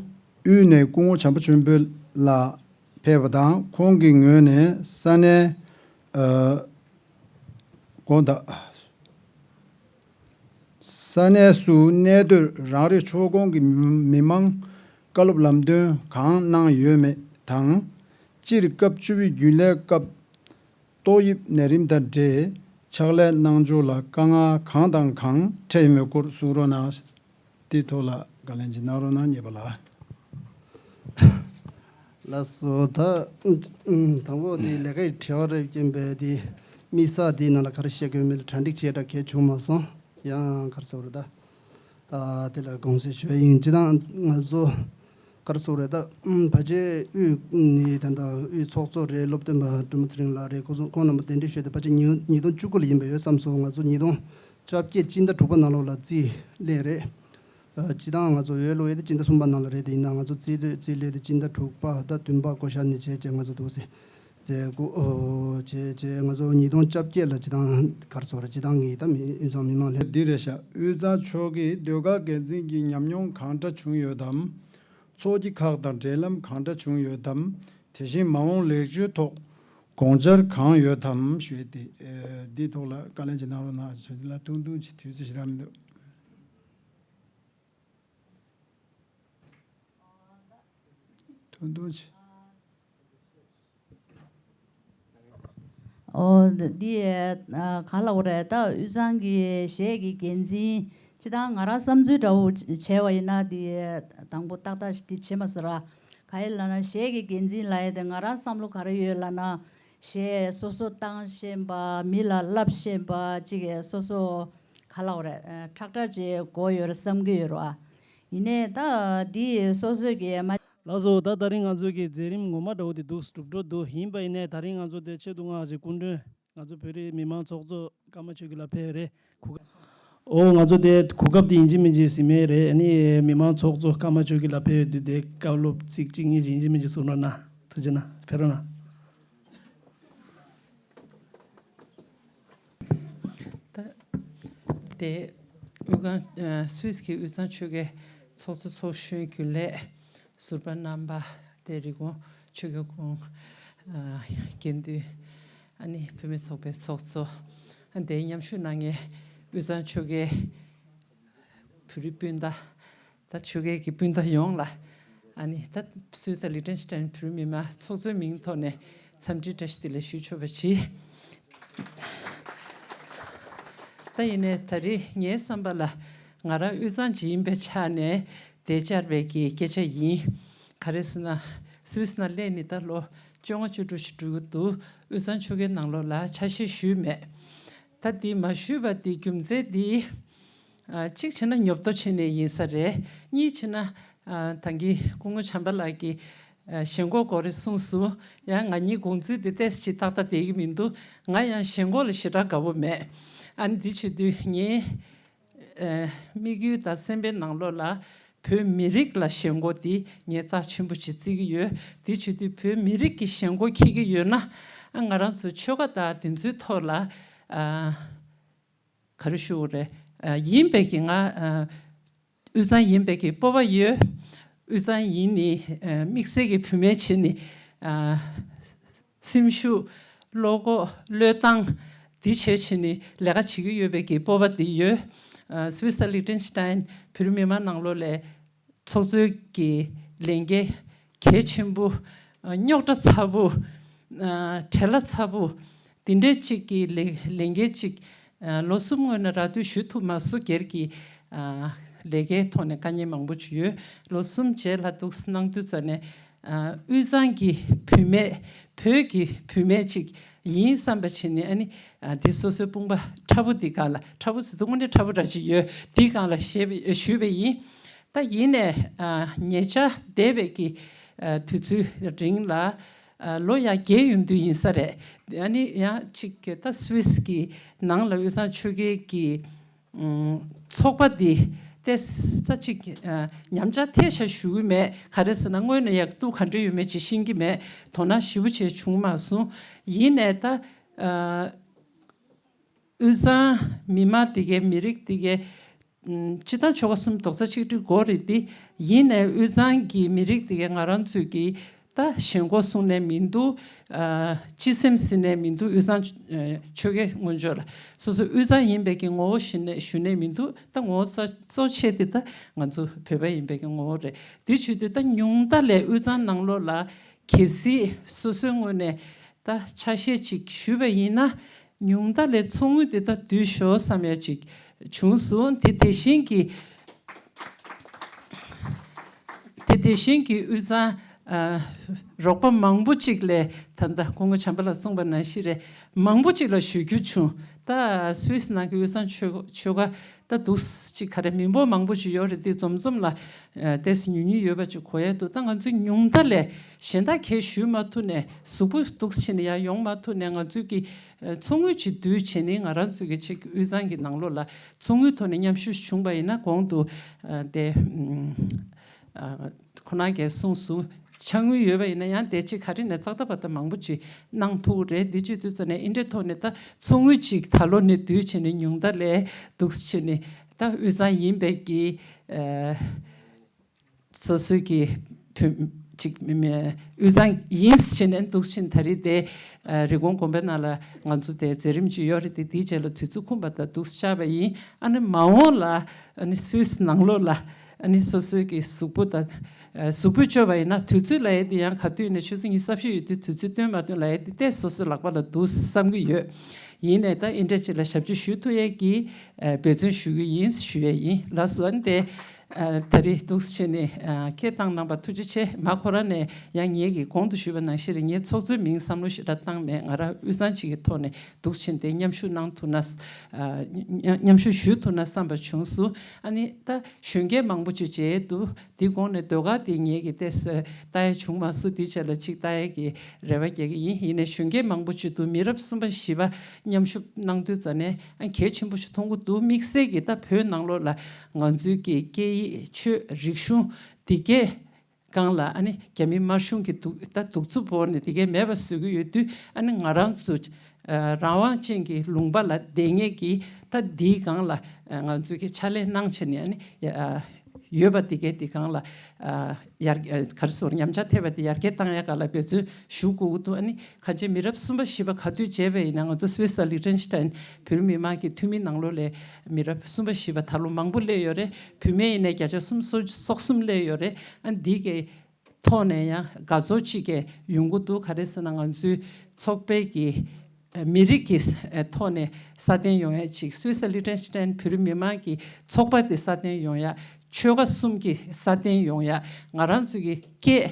དབུས་ནས་སྐུ་ངོ་བྱམས་པ་ཆོས་འཕེལ་ལགས་ཕེབས་པ་དང་། ཁོང་གི་ངོས་ནས་ས་གནས། ཨ། དགོངས་དག་ས་གནས་སུ་གནས་སྡོད་རང་རེའི་ཕྱོགས་ཁོངས་ཀྱི་མི་མང་བཀའ་སློབ་ལམ་སྟོན་གང་གནང་ཡོད་མེད་དང་། སྤྱིར་སྐབས་བཅུ་པའི་རྒྱུན་ལས་སྐབས་ཏོག་དབྱིབས་ནད་རིམས་དང་འབྲེལ་ཕྱག་ལས་གནང་ཕྱོགས་ལ་དཀའ་ངལ་གང་དང་གང་འཕྲད་ཡོད་མེད་སྐོར་གསུང་རོགས་གནང་། དེའི་ཐོག་ལ་བཀའ་ལན་ཅིག་གནང་རོགས་གནང་། གཉིས་པ་ལ། ལགས་སོ། ད་དང་པོ་དེ་ལས་ཀའི་དྲི་བ་རེ་བསྐྱོན་པའི་དེ་དམིགས་བསལ་དེའི་ནང་ལ་ག་རེ་བཤད་དགོས་མེད་ལ་གྲ་སྒྲིག་བྱས་འདྲ་གལ་བྱུང་མ་སོང་། ཡང་ག་རེ་ཟེར་དགོས་རེད་ད། ཨ་དེ་ལ་དགོངས་སེལ་ཞུ་ཡ་ཡིན། སྤྱིར་བཏང་ང་ཚོ་ག་རེ་ཟེར་དགོས་རེད་ད། ཕལ་ཆེར་དབུས་ནས་ད་ལྟ་དབུས་ཚོགས་གཙོ་རེད། སློབ་སྟོན་པ་སྒྲོལ་མ་ཚེ་རིང་ལགས་རེད། ཁོ་ཚོ་ཁོང་རྣམ་པ་གདན་འདྲེན་ཞུས་ཏེ་ཕལ་ཆེར་ཉིས་ཉིས་སྟོང་བཅུ་དགུ་ལ་ཡིན་པ་ཡོད་བསམ་སོང་། ང་ཚོ་ཉིས་སྟོང་བཅོ་བརྒྱད་སྤྱི་ཟླ་དྲུག་པ་ནང་ལོགས་ལ་རྩིས་ལེན་རེད། ཨ་སྤྱིར་བཏང་ང་ཚོ་འོས་བླུག་ཡས་དེ་སྤྱི་ཟླ་གསུམ་པ་ནང་ལ་རེད། དེ་ཡིན་ན་ང་ཚོ་རྩིས་རྩིས་ལེན་དེ་སྤྱི་ཟླ་དྲུག་པ་ཟླ་བདུན་པ་བགོ་བཤའ་ནས་བྱས་བྱས་ང་ཚོ་འདུག་སེ་མཛད་སྒོ་ཨོ་བྱས་བྱས་ང་ཚོ་ཉིས་སྟོང་བཅོ་བརྒྱད་ལ་སྤྱིར་བཏང་ག་རེ་ཟེར་དགོས་རེད། སྤྱིར་བཏང་གི་ད་མི་དབུས་གཙང་མི་མང་ལྷན། འདི་རེད་ཤག་དབུས་གཙང་ཕྱོགས་ཀྱི་ཟློས་གར་འགན་འཛིན་གྱི་ཉམས་མྱོང་གང་འདྲ་བྱུང་ཡོད་དམ། ཚོགས་ཀྱི་ཁག་དང་འབྲེལ་ལམ་གང་འདྲ་བྱུང་ཡོད་དམ། དེ་བཞིན་མ་འོངས་ལེགས་བཅོས་ཐོག་དགོངས་འཆར་གང་ཡོད་དམ་ཞུས་ཏེ། ཨེ་འདིའི་ཐོག་ལ་བཀའ་ལན་ཅིག་གནང་རོགས་གནང་ཞུ། འདི་ལ་ཐུང་ཐུང་ཅིག་དུས་ཚོད་ཞེ་དྲག་མི་འདུག་ཐུང་ཐུང་ཅིག་ཨོ་འདི་ཨ་ག་ལབ་དགོས་རེད། ད་དབུས་གཙང་གི་གཞས་ཀྱི་འགན་འཛིན་སྤྱིར་བཏང་ང་རང་བསམ་ཚུལ་འདྲ་བོ་བྱས་པ་ཡིན་ན། འདི་དང་པོ་ཏག་ཏག་ཞིག་འདི་བྱེད་མ་ཟེར་བ། ག་ཡིན་ལབ་ན་གཞས་ཀྱི་འགན་འཛིན་ལབ་ཡས་དེ་ང་རང་བསམ་བློ་ག་རེ་ཡོད་ལབ་ན། གཞས་སོ་སོ་བཏང་ཤེས་པ། མི་ལ་བསླབ་ཤེས་པ་ཅིག་གིས་སོ་སོ་ག་ལབ་དགོས་རེད། ཨ་ཁྲག་ཁྲག་ཅིག་དགོས་ཡོད་རེད་བསམ་གྱི་ཡོད་རེད་བ། ཡིན་ནའི་ད་འདི་སོ་སོས་ཀྱི་མ། ལགས་སོ། ད་ད་རིང་ང་ཚོ་གི་མཛད་རིམ་ངོ་མ་འདྲ་བོ་དེ་འདུག་གྲུབ་འགྲོ་འདུག་ཡིན་པ་ཡིན་ནའི་ད་རིང་ང་ཚོ་དེ་ཆེད་དུ་མངགས་ཀྱི་སྐུ་མགྲོན་ང་ཚོ་བོད་རིགས་མི་མང་ཚོགས་གཙོ་ཀརྨ་ཆོས་སྐྱིད་ལགས་ཕེབས་རེད། གོ་སྐབས། ཨོ་ང་ཚོ་དེ་གོ་སྐབས་དེ་ཡིན་གཅིག་མིན་གཅིག་ཟིན་མེད་རེད། ཨ་ནི་མི་མང་ཚོགས་གཙོ་ཀརྨ་ཆོས་སྐྱིད་ལགས་ཕེབས་ཡོད་དུས་དེ་བཀའ་སློབ་ཚིག་གཅིག་གཉིས་ཅིག་ཡིན་གཅིག་མིན་གཅིག་གསུང་རོགས་གནང་། ཐུགས་རྗེ་གནང་། ཕེབས་རོགས་གནང་། ད་དེ་དབུས་གཙང་ཨ་སུད་སི་གི་དབུས་གཙང་ཆོལ་ཁའི་ཚོགས་གཙོ་ཚོགས་གཞོན་རྒྱུན་ལས་ཟུར་པ་རྣམ་པ། དེ་རི་ཀོན་ཆོལ་ཁའི་ཁོངས་ཨ་དགེ་འདུན། ཨ་ནི་བུད་མེད་ཚོགས་པའི་ཚོགས་གཙོ། ཨ་དེ་མཉམ་ཞུགས་གནང་མཁན་དབུས་གཙང་ཆོལ་ཁའི་བོད་རིགས་སྤུན་ཟླ། ད་ཆོལ་ཁའི་གི་སྤུན་ཟླ་ཡོངས་ལ། ཨ་ནི་ད་སུད་སི་དང་ལི་ཏེན་ཤི་ཏན་བོད་རིགས་མི་མང་ཚོགས་གཙོའི་མིང་ཐོག་ནས་འཚམས་འདྲི་བཀྲ་ཤིས་བདེ་ལེགས་ཞུ་ཆོག་པ་གྱིས། ད་ཡིན་ནའི་ད་རེས་ངའི་བསམ་པ་ལ་ང་རང་དབུས་གཙང་ཅིག་ཡིན་པའི་ཆ་ནས་དེ་བཅར་བའི་གི་སྐད་ཆ་ཡིན། ག་རེ་ཟེར་ན་སུད་སི་ནང་སླེབས་ནས་ད་ལོ་བཅོ་ལྔ་བཅུ་དྲུག་ཞིག་འགྲོ་གི་འདུག་དབུས་གཙང་ཆོལ་ཁའི་ནང་ལོགས་ལ་ཆ་ཤས་ཞུས་མེད། ད་འདི་མ་ཞུས་པ་འདི་རྒྱུ་མཚན་འདི། ཨ་གཅིག་བྱས་ན་ཉོབ་ཏོ་བྱས་ནས་ཡིན་ས་རེད། གཉིས་བྱས་ན་ཨ་ད་གིན་སྐུ་ངོ་བྱམས་པ་ལགས་ཀྱིས་ཨ་ཞེན་ཁོག་དགོས་རེད་གསུངས་སོང་། ཡང་ང་གཉིས་དགོངས་ཚུལ་དེ་ཏོག་ཙམ་ཅིག་ཏག་ཏག་བསྡད་ཀྱི་མི་འདུག་ང་ཡང་ཞེན་ཁོག་ལ་ཞེ་དྲག་དགའ་པོ་མེད། ཨ་ནི་འདི་བྱེད་དུས་ངའི་ཨ་དམིགས་ཡུལ་དང་སེམས་པའི་ནང་ལོགས་ལ་བོད་མི་རིགས་ལ་ཞེན་ཁོག་འདི་ངས་རྩ་ཆེན་པོ་ཅིག་བརྩི་གི་ཡོད། འདི་བྱེད་དུས་བོད་མི་རིགས་ཀྱི་ཞེན་ཁོག་འཁྱེར་གྱི་ཡོད་ན། ཨ་ང་རང་ཚོ་ཆོལ་ཁ་དང་དེ་ཚོའི་ཐོག་ལ་ཨ། ག་རེ་ཞུ་དགོས་རེད། ཨ་ཡིན་པའི་གི་ང་ཨ་དབུས་གཙང་ཡིན་པའི་གི་སྤོབས་པ་ཡོད། དབུས་གཙང་ཡིན་ནི་ཨ་དམིགས་བསལ་གྱི་བུད་མེད་བྱས་ནི་ཨ་སེམས་ཤུགས་བློ་ཁོག་བློས་བཏང་འདི་བྱས་བྱས་ནི་ལས་ཀ་བྱེད་ཀྱི་ཡོད་པའི་གི་སྤོབས་པ་འདི་ཡོད། ཨ་སུད་སི་དང་ལི་ཏེན་ཤི་ཏན་བོད་རིགས་མི་མང་ནང་ལོགས་ལ། ཚོགས་གཙོའི་གི་ལས་འགན་གལ་ཆེན་པོ། རྙོག་དྲ་ཚ་པོ། བྲེལ་བ་ཚ་པོ། དེ་འདྲའི་གཅིག་གི་ལས་ལས་འགན་གཅིག་ལོ་གསུམ་སྔོན་ནས་ར་སྤྲོད་ཞུ་ཐུབ་མ་སོང་། སྒེར་གྱི་ལས་ཀའི་ཐོག་ནས་དཀའ་ངལ་མང་པོ་ཅིག་ཡོད། ལོ་གསུམ་རྗེས་ལ་འདུག་གནང་དུས་ཙ་ནས། དབུས་གཙང་གི་བུད་མེད། བོད་ཀྱི་བུད་མེད་ཅིག་ཡིན་བསམ་པ་བྱས་ནས། ཨ་ནི་འདི་སོ་སོའི་དཔུང་པ་ཕྲ་བོ་འདི་སྒང་ལ། ཕྲ་བོ་ཟེར་དུས་དངོས་གནས་ཕྲ་བོ་འདྲ་ཅིག་ཡོད། འདི་སྒང་ལ་བཞེས་པ་ཞུས་པ་ཡིན། ད་ཡིན་ནས་ཉེ་ཆར་འདས་པའི་གི་དུས་ཚོད་རིང་ལ། ལོ་ཡ་བརྒྱད་ཡོང་དུས་ཡིན་ས་རེད། ཨ་ནི་ཡང་ཅིག་ད་སུད་སི་གི་ནང་ལ་དབུས་གཙང་ཆོལ་ཁའི་གི་ཚོགས་པ་འདི་ཏོག་ཙམ་ཅིག་ཉམས་ཆག་ཐལ་ཤག་ཞུ་གི་མེད། ག་རེ་ཟེར་ན། སྔོན་ནས་ཡག་སྡུག་ག་འདྲ་ཡོད་མེད་ཅིག་ཤེས་ཀྱི་མེད། དོ་སྣང་ཞེ་པོ་བྱས་བྱུང་མ་སོང་། ཡིན་ནས་ད་དབུས་གཙང་མི་མང་དེ་གའི་མི་རིགས་དེ་གའི་སྤྱིར་བཏང་ཆོལ་ཁ་གསུམ་རྡོག་རྩ་གཅིག་སྒྲིལ་དགོས་རེད་དེ། ཡིན་ནས་དབུས་གཙང་གི་མི་རིགས་དེ་གའི་ང་རང་ཚོས་ཀྱི་ད་ཞེན་ཁོག་གསུངས་ནས་མི་འདུག་སྤྱི་སེམས་ཟིན་ནས་མི་འདུག་དབུས་གཙང་ཆོལ་ཁའི་སྔོན་ཕྱོགས་ལ། སོ་སོ་དབུས་གཙང་ཡིན་པའི་གི་ངོ་བོ་ཞུ་ནས་ཞུ་ནས་མི་འདུག་ད་ངོ་བོ་གཙོ་གཙོ་ཆེ་དེ་ད་ང་ཚོ་བོད་པ་ཡིན་པའི་གི་ངོ་བོ་རེད། དེ་བྱེད་དུས་ད་ཉུང་མཐའ་ལས་དབུས་གཙང་ནང་ལོགས་ལ་གལ་སྲིད་སོ་སོའི་ངོས་ནས་ད་ཆ་ཤས་ཅིག་ཞུས་པ་ཡིན་ན། ཉུང་མཐའ་ལས་ཚོགས་དངུལ་དེ་ད་བསྡུས་ཤོག་བསམ་ཡ་ཅིག་བྱུང་སོང་། དེ་དེ་བཞིན་གྱི་དེ་དེ་བཞིན་གྱི་དབུས་གཙང་རོགས་པ་མང་པོ་ཅིག་ལས། ད་ལྟ་སྐུ་ངོ་བྱམས་པ་ལགས་གསུངས་པ་ནང་བཞིན་རེད། མང་པོ་ཅིག་ལ་ཞུ་རྒྱུ་བྱུང་། ད་སུད་སི་ནང་གི་དབུས་གཙང་ཆོལ་ཆོལ་ཁ་ད་འདུག་ཅིག་ག་རེ་མི་འབོར་མང་པོ་ཅིག་ཡོད་རེད་དེ། འཛོམས་འཛོམས་ལ་ཏོག་ཙམ་ཉུང་ཉུང་ཡོད་པ་ཅིག་གོ་ཡ་འདུག་ད་ང་ཚོས་ཉུང་མཐའ་ལས་གཞན་དག་གས་ཞུས་མ་ཐུབ་ནས། གཟུགས་པོ་འདུག་བྱས་ནས་ཡར་ཡོང་མ་ཐུབ་ནས། ང་ཚོས་ཀྱི་ཚོགས་དངུལ་ཅིག་བསྡུས་བྱས་ནས། ང་རང་ཚོས་ཀྱི་ཅིག་དབུས་གཙང་གི་ནང་ལོགས་ལ་ཚོགས་དངུལ་ཐོག་ནས་མཉམ་ཞུགས་བྱུང་པ་ཡིན་ན། གོང་དུ་དེ་ཁོ་རང་གིས་གསུངས་སོང་། ཕྱག་དངུལ་ཡོད་པ་ཡིན་ན་ཡང་དེ་ཅིག་ག་རེ་ནས་ཙག་ཏག་པ་ད་མང་པོ་ཅིག་གནང་ཐུབ་རེད། འདི་བྱེད་དུས་ཙ་ནས་འདི་འདྲའི་ཐོག་ནས་ད་ཚོགས་དངུལ་ཅིག་ད་ལོ་ནས་བསྡུས་བྱས་ནས། ཉུང་མཐའ་ལས་འདུག་བྱས་ནས། ད་དབུས་གཙང་ཡིན་པའི་གི་སོ་སོའི་གི་བོད་ཅིག་དབུས་གཙང་ཡིན་བྱས་ནས་འདུག་བྱས་ནས། ད་རེས་དེ་རི་ཀོན་དགོན་པའི་ནང་ལ་ང་ཚོ་དེ་མཛད་རིམ་ཅིག་ཡོད་རེད་དེ། དེའི་རྗེས་ལ་དུས་ཚོད་ཁོམ་པ་དང་འདུག་བཅར་བ་ཡིན། ཨ་ནི་མ་འོངས་ལ་ཨ་ནི་སུད་སི་ནང་ལོགས་ལ་ཨ་ནི་སོ་སོའི་གི་གཟུགས་པོ་དང་གཟུགས་པོ་བཅོས་པ་ཡིན་ན། དུས་ཚོད་ལབ་ཡས་དེ་ཡང་ག་དུས་ནས་ཆུ་ཚོད་ཉི་ཤུ་རྩ་བཞི་ཡོད་དུས་དུས་ཚོད་བཏོན་མ་བཏོན་ལབ་ཡས་དེ་ཏོག་ཙམ་སོ་སོའི་ལག་པ་ལ་འདུག་བསམ་གྱི་ཡོད། ཡིན་ནའི་ད་འདི་འདྲ་ཅིག་ལ་ཞབས་ཕྱི་ཞུ་ཐུབ་ཡས་ཀྱི་འབད་བརྩོན་ཞུ་གི་ཡིན་ཞུ་ཡས་ཡིན། ལགས་སོ། ཨ་ནི་དེ་ད་རེས་འདུག་བྱས་ནས་སྐད་བཏང་གནང་བ་ཐུགས་རྗེ་ཆེ། མ་ཁོ་རང་ནས་ཡང་ངེད་ཀྱིས་གོང་དུ་ཞུས་པ་ནང་བཞིན་རེད། ངའི་ཚོགས་གཙོའི་མིང་བསམ་བློ་ཞེ་དྲག་བཏང་མེད། ང་རང་དབུས་གཙང་ཅིག་གི་ཐོག་ནས་འདུག་བྱས་ནས་དེ་མཉམ་ཞུགས་གནང་ཐུབ་ན། མཉམ་ཞུགས་ཞུ་ཐུབ་ན་བསམ་པ་བྱུང་སོང་། ཨ་ནི་ད་གཞོན་སྐྱེས་མང་པོ་ཅིག་མཇལ་འདུག་འདི་གོང་ནས་ཟློས་གར་དེ་ངེད་ཀྱིས་ཏོག་ཙམ་ལྟ་ཡ་བྱུང་མ་སོང་། དེའི་ཆ་ལ་ཅིག་ལྟ་ཡ་གི་རེ་བ་རྒྱག་གི་ཡིན། ཡིན་ནའི་གཞོན་སྐྱེས་མང་པོ་ཅིག་འདུག་མི་རབས་གསུམ་པ་བཞི་པ་མཉམ་ཞུགས་གནང་དུས་ཙ་ནས། ཨ་གལ་ཆེན་པོ་ཞིག་མཐོང་གི་འདུག་དམིགས་བསལ་གྱིས་ད་བོད་ནང་ལོགས་ལ་ང་ཚོའི་གི་སྐད་ཡིག་ཆོས་རིག་གཞུང་འདི་གའི་སྒང་ལ། ཨ་ནི་རྒྱ་མི་དམར་གཞུང་གི་གདུག་ད་གདུག་རྩུབ་བོར་ནས་དེ་གའི་མེད་པ་བཟོ་གི་ཡོད་དུས། ཨ་ནི་ང་རང་ཚོ་རང་དབང་ཅན་གྱི་ལུང་པ་ལ་བསྡད་མཁན་གྱི་ད་འདིའི་སྒང་ལ་ང་ཚོས་ཀྱི་ཕྱག་ལས་གནང་བྱས་ནས། ཨ་ནི་ཡོད་པ་དེ་གའི་དེ་སྒང་ལ་ཡར་ག་རེ་ཟེར། ཉམས་ཆག་ཐེབས་པ་དེ་ཡར་རྒྱས་བཏང་ཡ་སྒང་ལ་འབད་བརྩོན་ཞུ་དགོས་ཀྱི་འདུག་ཨ་ནི་གང་ཅི་མི་རབས་གསུམ་པ་བཞི་པ་ག་དུས་མཇལ་བ་ཡིན་ན། ང་ཚོ་སུད་སི་དང་ལིག་ཏེན་ཤི་ཏན་བོད་རིགས་མི་མང་གི་འཐུས་མི་ནང་ལོགས་ལ་མི་རབས་གསུམ་པ་བཞི་པ་ད་ལོ་མང་པོ་སླེབས་ཡོད་རེད། བུད་མེད་ཡིན་ནའི་བརྒྱ་ཆ་སུམ་ཅུ་སོ་གསུམ་སླེབས་ཡོད་རེད། ཨ་ནི་འདི་གའི་ཐོག་ནས་ཡང་དགའ་ཚོར་ཅིག་གི་ཡོང་གི་འདུག་ག་རེ་ཟེར་ན། ང་ཚོའི་ཚོགས་པའི་གི་མི་རིགས་ཀྱི་ཐོག་ནས་སྲ་བརྟན་ཡོང་ཡ་ཅིག་སུད་སི་ལིག་ཏེན་ཤི་ཏན་བོད་རིགས་མི་མང་གི་ཚོགས་པ་དེ་སྲ་བརྟན་ཡོང་ཡ། ཆོལ་ཁ་གསུམ་གྱི་སྲ་བརྟན་ཡོང་ཡ། ང་རང་ཚོ་གི་སྐད་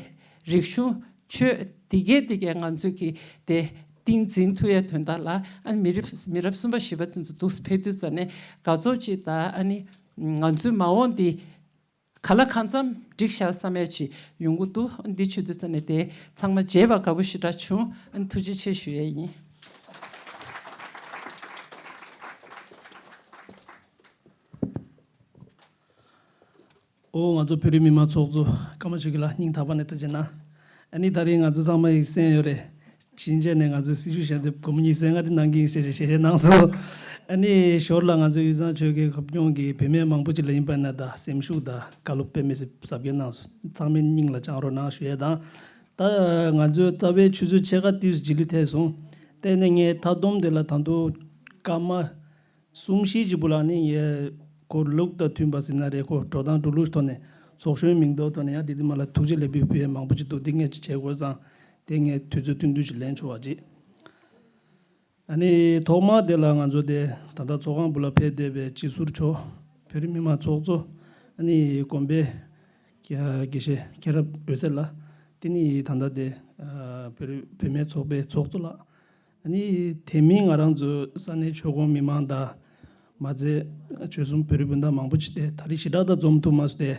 རིག་གཞུང་ཆོས་དེ་གའི་དེ་གའི་ང་ཚོ་གི་དེ་སྟངས་འཛིན་ཐུབ་ཡ་དོན་དག་ལ། ཨ་ནི་མི་རབས་མི་རབས་གསུམ་པ་བཞི་པ་དེ་ཚོ་འདུག་སེ་ཕེབས་དུས་ཙ་ནས་དགའ་ཚོར་ཅིག་དང་། ཨ་ནི་ང་ཚོའི་མ་འོངས་འདི་ག་ལ་གང་འཚམ་འགྲིག་ཤག་བསམ་ཡ་ཅིག་ཡོང་གི་འདུག་འདི་བྱེད་དུས་ཙ་ནས་དེ་ཚང་མ་མཇལ་བ་དགའ་པོ་ཞེ་དྲག་བྱུང་། ཨ་ནི་ཐུགས་རྗེ་ཆེ་ཞུ་ཡ་ཡིན། ཨོ། ང་ཚོ་བོད་རིགས་མི་མང་ཚོགས་གཙོ་ཀརྨ་ཆོས་སྐྱིད་ལགས་སྙིང་ཐག་པ་ནས་ཐུགས་རྗེ་གནང་། ཨ་ནི་ད་རེས་ང་ཚོ་ཚང་མ་ཡིས་གསན་ཡོད་རེད། ཕྱིན་ཆད་ནས་ང་ཚོའི་སྲི་ཞུ་ཞལ་འདེབས་སྒོར་མོ་ཉི་ཤུ་རྩ་ལྔ་དེ་གནང་གི་ཡིན་ཟེར་ཞལ་བཞེས་གནང་སོང་། ཨ་ནི་ཞོར་ལ་ང་ཚོའི་དབུས་གཙང་ཆོལ་ཁའི་ཁ་སྐོང་གི་བུད་མེད་མང་པོ་ཅིག་ལ་ཡིན་པ་ན་ད་སེམས་ཤུགས་དང་བཀའ་སློབ་དཔེ་མི་སྲིད་ཟབ་རྒྱས་གནང་སོང་། ཚང་མའི་སྙིང་ལ་བཅངས་རོགས་གནང་ཞུ་ཡས་དང་། ད་ང་ཚོའི་རྩ་བའི་ཆུ་ཚོད་ཕྱེད་ཀ་ཏོག་ཙམ་རྗེས་ལུས་ཐེབས་སོང་། དེ་ནས་ངས་མཐའ་སྡོམ་དེ་ལ་ད་དུང་སྐར་མ་གསུམ་བཞི་ཅིག་བུ་ལ་ནི་ཡ། ཁོ་ལུགས་དང་མཐུན་པ་ཟེར་ན་རེད། ཁོ་འགྲོ་སྟངས་འགྲོ་ལུགས་ཐོག་ནས་ ཚོགས་གཞོན་མིང་ཐོག་ནས་ཡང་འདི་འདི་མ་ལ་ཐུགས་རྗེ་ལེགས་འབུལ་ཕུལ་ཡས་མང་པོ་ཅིག་འདུག་འདི་ངས་ཅིག་བྱེད་དགོས་ཙང་དེ་ངས་དུས་ཚོད་བསྟུན་བསྟུན་ཅིག་ལེན་ཆོག་པ་ཅིག་ཨ་ནི་ཐོག་མ་དེ་ལ་ང་ཚོ་དེ་ད་ལྟ་ཚོགས་ཁང་བུ་ལ་ཕེབས་བསྡད་པའི་སྤྱི་ཟུར་མཆོག་བོད་རིགས་མི་མང་ཚོགས་གཙོ། ཨ་ནི་དགོན་པའི་དགེ་བཤེས་མཁན་རབས་འོད་ཟེར་ལགས། དེ་ནི་ད་ལྟ་དེ་བོད་རིགས་བུད་མེད་ཚོགས་པའི་ཚོགས་གཙོ་ལགས། ཨ་ནི་དེ་མིན་ང་རང་ཚོ་ས་གནས་ཆོས་ཁོངས་མི་མང་དང་མ་ཚད་ཆོལ་གསུམ་བོད་རིགས་སྤུན་ཟླ་མང་པོ་ཅིག་དེ་ད་རེས་ཞེ་དྲག་ད་འཛོམས་ཐུབ་མ་སོང་སྟེ།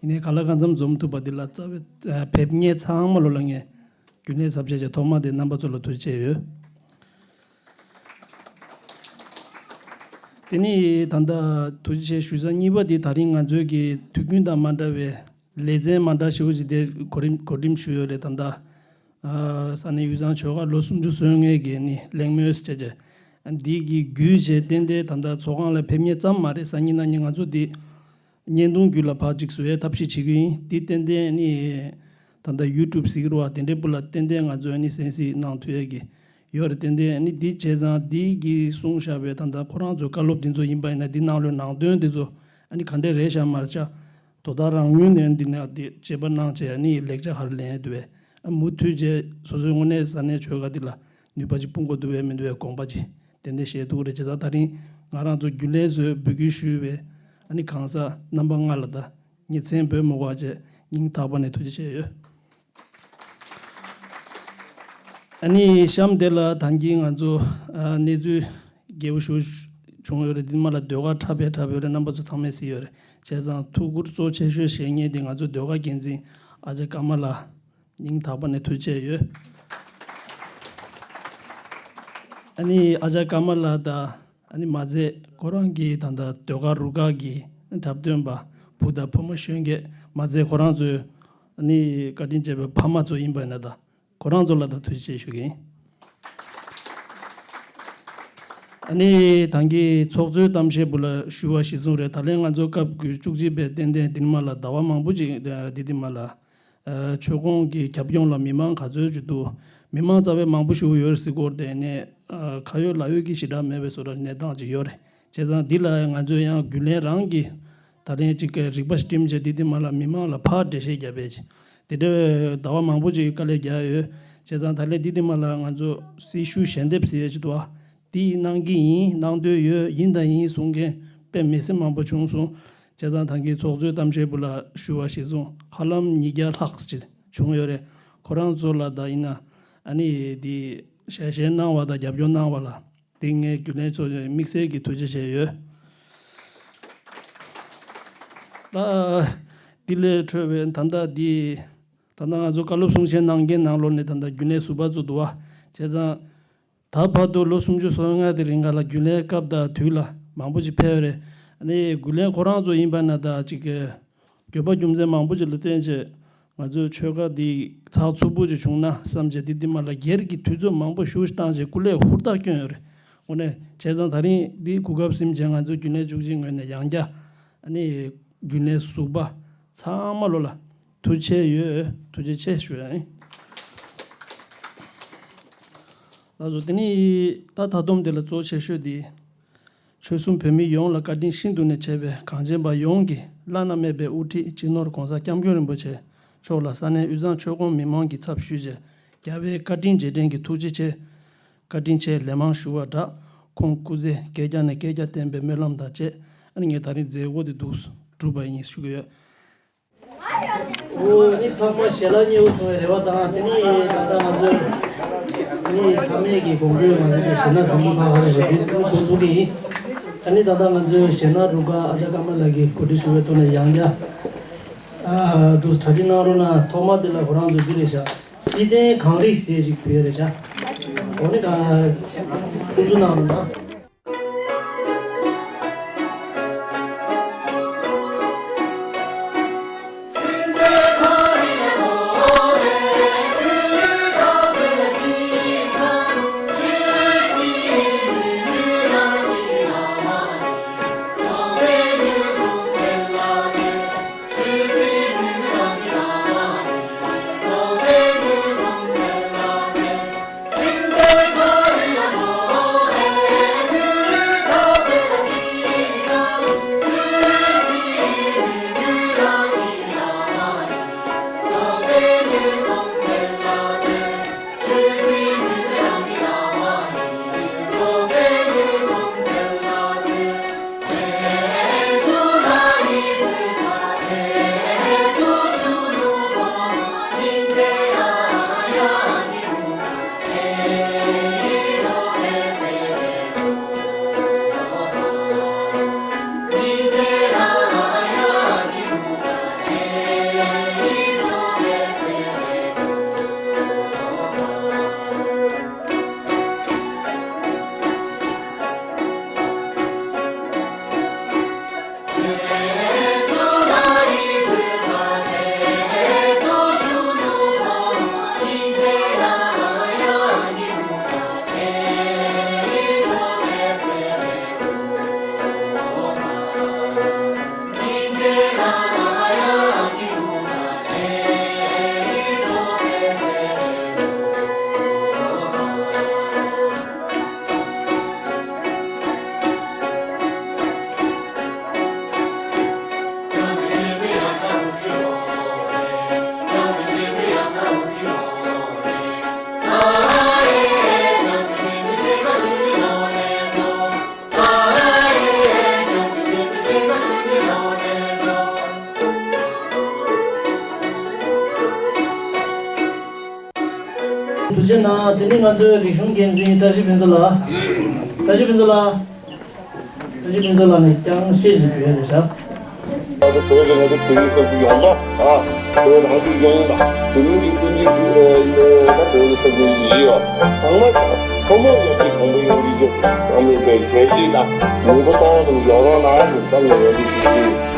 ཡིན་ནའི་ག་ལ་གང་འཚམ་འཛོམས་ཐུབ་པ་འདི་ལ་རྩ་བའི་ཕེབས་མཁན་ཚང་མ་ལོ་ལ་ངས་རྒྱུན་ལས་ཚབ་བྱས་བྱས་ཐོག་མ་དེ་རྣམ་པ་ཚོ་ལ་ཐུགས་རྗེ་ཆེ་ཡོད། དེ་ནི་ད་ལྟ་ཐུགས་རྗེ་ཆེ་ཞུ་ས་གཉིས་པ་དེ་ད་རིང་ང་ཚོའི་གི་དུས་རྒྱུན་དང་མ་འདྲ་བའི་ལེ་ཚན་མ་འདྲ་ཞིག་ཅིག་དེ་གོ་རིམ་གོ་སྒྲིག་ཞུས་ཡོད་རེད། ད་ལྟ་ས་གནས་དབུས་གཙང་ཆོལ་ཁ་ལོ་སུམ་ཅུ་སོ་ལྔའི་གི་ནི་གླེང་མོལ་ཟེར་བྱས་བྱས་འདི་གི་བརྒྱུད་བྱས་ཏན་ཏན་ད་ལྟ་ཚོགས་ཁང་ལ་ཕེབས་མཁན་ཙམ་མ་རེད། སང་ཉིན་གནངས་ཉིན་ང་ཚོ་འདི་བརྙན་ཐུང་བརྒྱུད་ལ་ཕར་ཅིག་བཟོ་ཡའི་ཐབས་ཤེས་བྱེད་ཀྱི་ཡིན། འདི་ཏན་ཏན་ནི་ད་ལྟ་ཡུ་ཊུབ་ཟེར་གྱི་རེད་བ། དེ་འདྲའི་བུ་ལ་ཏན་ཏན་ང་ཚོས་ནི་གསན་གཟིགས་གནང་ཐུབ་ཡས་ཀྱི་ཡོད་རེད། ཏན་ཏན་ནི་འདི་བྱས་ཙང་འདི་གི་གསུངས་བཞག་པའི་ད་ལྟ་ཁོ་རང་ཚོའི་བཀའ་སློབ་འདི་ཚོ་ཡིན་པ་ཡིན་ན་འདི་ནང་ལོགས་ནང་དོན་འདི་ཚོ་ཨ་ནི་ག་འདྲས་རེད་ཤག་མ་རེད་ཤག་དོ་བདག་རང་ཉིད་ནས་འདི་ནས་འདི་དཔྱད་པ་གནང་བྱས་ནི་ལེགས་ཆ་ག་རེ་ལེན་ཡས་འདུག་བས། ཨ་མུ་མཐུད་བྱས་སོ་སོའི་དངོས་གནས་ས་གནས་ཆོལ་ཁ་འདི་ལ་ནུས་པ་ཅིག་སྤུངས་དགོས་འདུག་བས་མི་འདུག་བས་དགོངས་པ་ཅིག་ཏན་ཏན་བཞེས་ཐུབ་ཀྱི་རེད། བྱས་ཙང་ད་རིང་ང་རང་ཚོ་རྒྱུན་ལས་ཚོས་འབོད་སྐུལ་ཞུས་པའི་ཨ་ནི་གང་ཟག་རྣམ་པ་ལྔ་ལ་ད་ངས་མཚན་འབོད་མ་དགོས་པ་བྱས་སྙིང་ཐག་པ་ནས་ཐུགས་རྗེ་ཆེ་ཡོད། ཨ་ནི་གཤམ་དེ་ལ་ད་གིན་ང་ཚོ་ཨ་གནས་ཚུལ་རྒྱས་པོ་ཞིག་བྱུང་ཡོད་རེད། འདི་མ་ལ་ཟློས་གར་འཁྲབ་པའི་འཁྲབ་ཡོད་རེད། རྣམ་པ་ཚོ་ཚང་མས་གཟིགས་ཡོད་རེད། བྱས་ཙང་ཐུགས་ཁུར་གཙོ་ཆེ་ཤོས་བཞེས་མཁན་དེ་ང་ཚོ་ཟློས་གར་འགན་འཛིན་ཨ་ཅག་ཀརྨ་ལགས་སྙིང་ཐག་པ་ནས་ཐུགས་རྗེ་ཆེ་ཡོད། ཨ་ནི་ཨ་ཅག་ཀརྨ་ལགས་དང་ཨ་ནི་མ་ཚད་ཁོ་རང་གི་ད་ལྟ་ཟློས་གར་རུ་ཁག་གི་འཁྲབ་སྟོན་པ་བུ་དང་བུ་མོ་གཞོན་སྐྱེས་མ་ཚད་ཁོ་རང་ཚོའི་ཨ་ནི་བཀའ་དྲིན་ཆེ་བའི་ཕ་མ་ཚོ་ཡིན་པ་ཡིན་ན་ད། ཁོ་རང་ཚོ་ལ་ད་ཐུགས་རྗེ་ཆེ་ཞུ་གི་ཡིན། ཨ་ནི་ད་གིན་ཚོགས་གཙོའི་གཏམ་བཤད་བུ་ལ་ཞུ་བ་གཞིར་བཟུང་རེད། ད་ལན་ང་ཚོ་སྐབས་དགུ་བཅུ་གཅིག་པའི་ཏན་ཏན་འདི་མ་ལ་ཟླ་བ་མང་པོ་ཅིག་འདི་འདི་མ་ལ་ཆོལ་ཁོངས་ཀྱི་རྒྱབ་ལྗོངས་ལ་མི་མང་ག་ཚོད་ཅིག་འདུག་མི་མང་རྩ་བའི་མང་པོ་ཞིག་ཡོད་རེད་ཟེར་སྐོར་དེ་ནས་ཁ་ཡོད་ལག་ཡོད་ཀྱི་ཞེ་དྲག་མེད་པའི་བཟོ་འདྲ་གནས་སྟངས་ཅིག་ཡོད་རེད། བྱས་ཙང་འདི་ལ་ང་ཚོས་ཡང་རྒྱུན་ལས་རང་གི་ད་ལན་ཅིག་གི་རིག་པ་ཞིག་བསྒྲིམས་བྱས་འདི་འདི་མ་ལ་མི་མང་ལ་ཕར་འགྲེལ་བཤད་རྒྱབ་པའི་ཅིག་དེ་འདྲའི་ཟླ་བ་མང་པོ་ཅིག་དཀའ་ལས་རྒྱག་ཡོད། བྱས་ཙང་ད་ལན་འདི་འདི་མ་ལ་ང་ཚོ་སྲི་ཞུ་ཞལ་འདེབས་ཟེར་ཡས་ཅིག་འདུག་ཨ། འདི་གནང་གི་ཡིན། གནང་འདོད་ཡོད། ཡིན་དང་ཡིན་གསུང་མཁན་དཔེ་མི་སྲིད་མང་པོ་བྱུང་སོང་། བྱས་ཙང་ད་གིན་ཚོགས་གཙོའི་གཏམ་བཤད་བུ་ལ་ཞུ་བ་གཞིར་བཟུང་ཧ་ལམ་ཉིས་བརྒྱ་ལྷག་ཅིག་བྱུང་ཡོད་རེད། ཁོ་རང་ཚོ་ལ་ད་ཡིན་ན་ཨ་ནི་འདི་ཞལ་བཞེས་གནང་བ་དང་རྒྱབ་སྐྱོར་གནང་བ་ལ། དེ་ངས་རྒྱུན་ལས་ཚོ་དམིགས་བསལ་གྱི་ཐུགས་རྗེ་ཆེ་ཡོད། ད་འདི་ལས་འཕྲོས་པའི་ད་ལྟ་འདི་ད་ལྟ་ང་ཚོ་བཀའ་སློབ་གསུང་བཤད་གནང་མཁན་ནང་ལོགས་ནས་ད་ལྟ་རྒྱུན་ལས་ཟུར་པ་ཚོ་འདུག་བ། བྱས་ཙང་ད་བར་དུ་ལོ་སུམ་ཅུ་སོ་ལྔ་དེ་རིང་ག་ལ་རྒྱུན་ལས་སྐབས་དང་དུས་ལ་མང་པོ་ཅིག་ཕེབས་རེད། ཨ་ནི་རྒྱུན་ལས་ཁོ་རང་ཚོ་ཡིན་པ་ན་ད་ཅིག་གི་འགྱོད་པ་རྒྱུ་མཚན་མང་པོ་ཅིག་ལ་བརྟེན་བྱས་ང་ཚོའི་ཆོལ་ཁ་འདི་ཚགས་ཚུད་པོ་ཅིག་བྱུང་ན་བསམ་བྱས་འདི་འདི་མ་ལ་སྒེར་གྱི་དུས་ཚོད་མང་པོ་ཞེ་པོ་ཅིག་བཏང་བྱས་སྐུ་ལས་ཧུར་ཐག་བསྐྱོན་ཡོད་རེད། དངོས་གནས་བྱས་ཙང་ད་རིང་འདི་གོ་སྐབས་ཟིན་བྱས་ང་ཚོ་རྒྱུན་ལས་བཅུ་གཅིག་ངོས་ནས་ཡང་བསྐྱར་ཨ་ནི་རྒྱུན་ལས་ཟུར་པ་ཚང་མ་ལོ་ལ་ཐུགས་རྗེ་ཆེ་ཡོད། ཐུགས་རྗེ་ཆེ་ཞུ་ཡ་ཡིན། ལགས་སོ། དེ་ནི་ད་ད་དུམ་དེ་ལ་གཙོ་ཆེ་ཤོས་འདི། ཆོལ་གསུམ་བོད་མི་ཡོངས་ལ་བཀའ་དྲིན་ཤིན་ཏུ་ནས་ཆེ་བའི་གངས་ཅན་པ་ཡོངས་ཀྱི་བླ་ན་མེད་པའི་དབུ་ཁྲིད་སྤྱི་ནོར་༸གོང་ས་༸སྐྱབས་མགོན་རིན་པོ་ཆེ་མཆོག་ལ་ས་གནས་དབུས་གཙང་ཆོལ་ཁོངས་མི་མང་གི་ཚབ་ཞུས་བྱས་རྒྱལ་བའི་བཀའ་དྲིན་རྗེས་དྲན་གྱི་ཐུགས་རྗེ་ཆེ། བཀའ་དྲིན་ཆེ་ལན་མང་ཞུ་བ་སྦྲགས་ཁོང་སྐུ་ཚེ་བསྐལ་བརྒྱ་ནས་བསྐལ་བརྒྱ་བརྟན་པའི་སྨོན་ལམ་དང་བཅས་ཨ་ནི་ངས་ད་རིང་མཛད་སྒོ་འདི་འདུག་གྲུབ་པ་ཡིན་ཞུ་གི་ཡོད། འོ་ནི་ཚང་མ་ཞལ་ལག་མཉེས་པོ་བྱུང་བའི་རེ་བ་དང་དེ་ནི་ད་ལྟ་ང་ཚོས་ནི་ཚང་མས་ཀྱི་དགོངས་པའི་ང་ཚོ་གི་གཞས་སྣ་ཟིན་པོ་ཁག་ཁ་རེ་རེ་འདི་འགོ་འཛུགས་ཀྱི་ཡིན། ད་ནི་ད་ལྟ་ང་ཚོའི་གཞས་སྣ་རུ་ཁག་ཨ་ཅག་ཀརྨ་ལགས་ཀྱིས་གོ་སྒྲིག་ཞུ་བའི་ཐོག་ནས་ཡང་བསྐྱར་ཨ་འདུག་གྲ་སྒྲིག་གནང་རོགས་གནང་། ཐོག་མ་དེ་ལ་ཁོ་རང་ཚོ་འདི་རེད་ཤག་སྲིད་དོན་གངས་རི་ཟེར་ཞིག་ཕུལ་ཡ་རེད་ཤག་འོ་ནི་ག་ཁོང་ཚོ་གནང་རོགས་གནང་། ཐུགས་རྗེ་གནང་། དེ་ནི་ང་ཚོའི་རིག་གཞུང་འགན་འཛིན་བཀྲ་ཤིས་ཕུན་ཚོགས་ལགས། བཀྲ་ཤིས་ཕུན་ཚོགས་ལགས། བཀྲ་ཤིས་ཕུན་ཚོགས་ལགས་ནས་ཀྱང་བཤད་ཞིག་ཕུལ་ཡ་རེད་ཤག་ང་ཚོ་བོད་ཀྱི་ང་ཚོ་བོད་ཀྱི་ས་ཁུལ་ཡོངས་རྫོགས་ཨ། བོད་རང་སྐྱོང་ལྗོངས་ལ་བོད་མི་གི་སྤུན་མཆེད་ཚོ་ད་བོད་ཀྱི་ས་ཁུལ་བཞི་ཡོད། ཚང་མ་ཐུན་མོང་ཡོང་ཆེད་གོང་བུ་ཡོང་རྒྱུ་ཚོ་ཚང་མས་དེ་གལ་ཆེ་ད་ནུས་པ་གཏོང་དང་ཡོ་རོགས་གནང་དང་ད་ངས་རེ་འདུན་ཞུ་གི་ཡིན།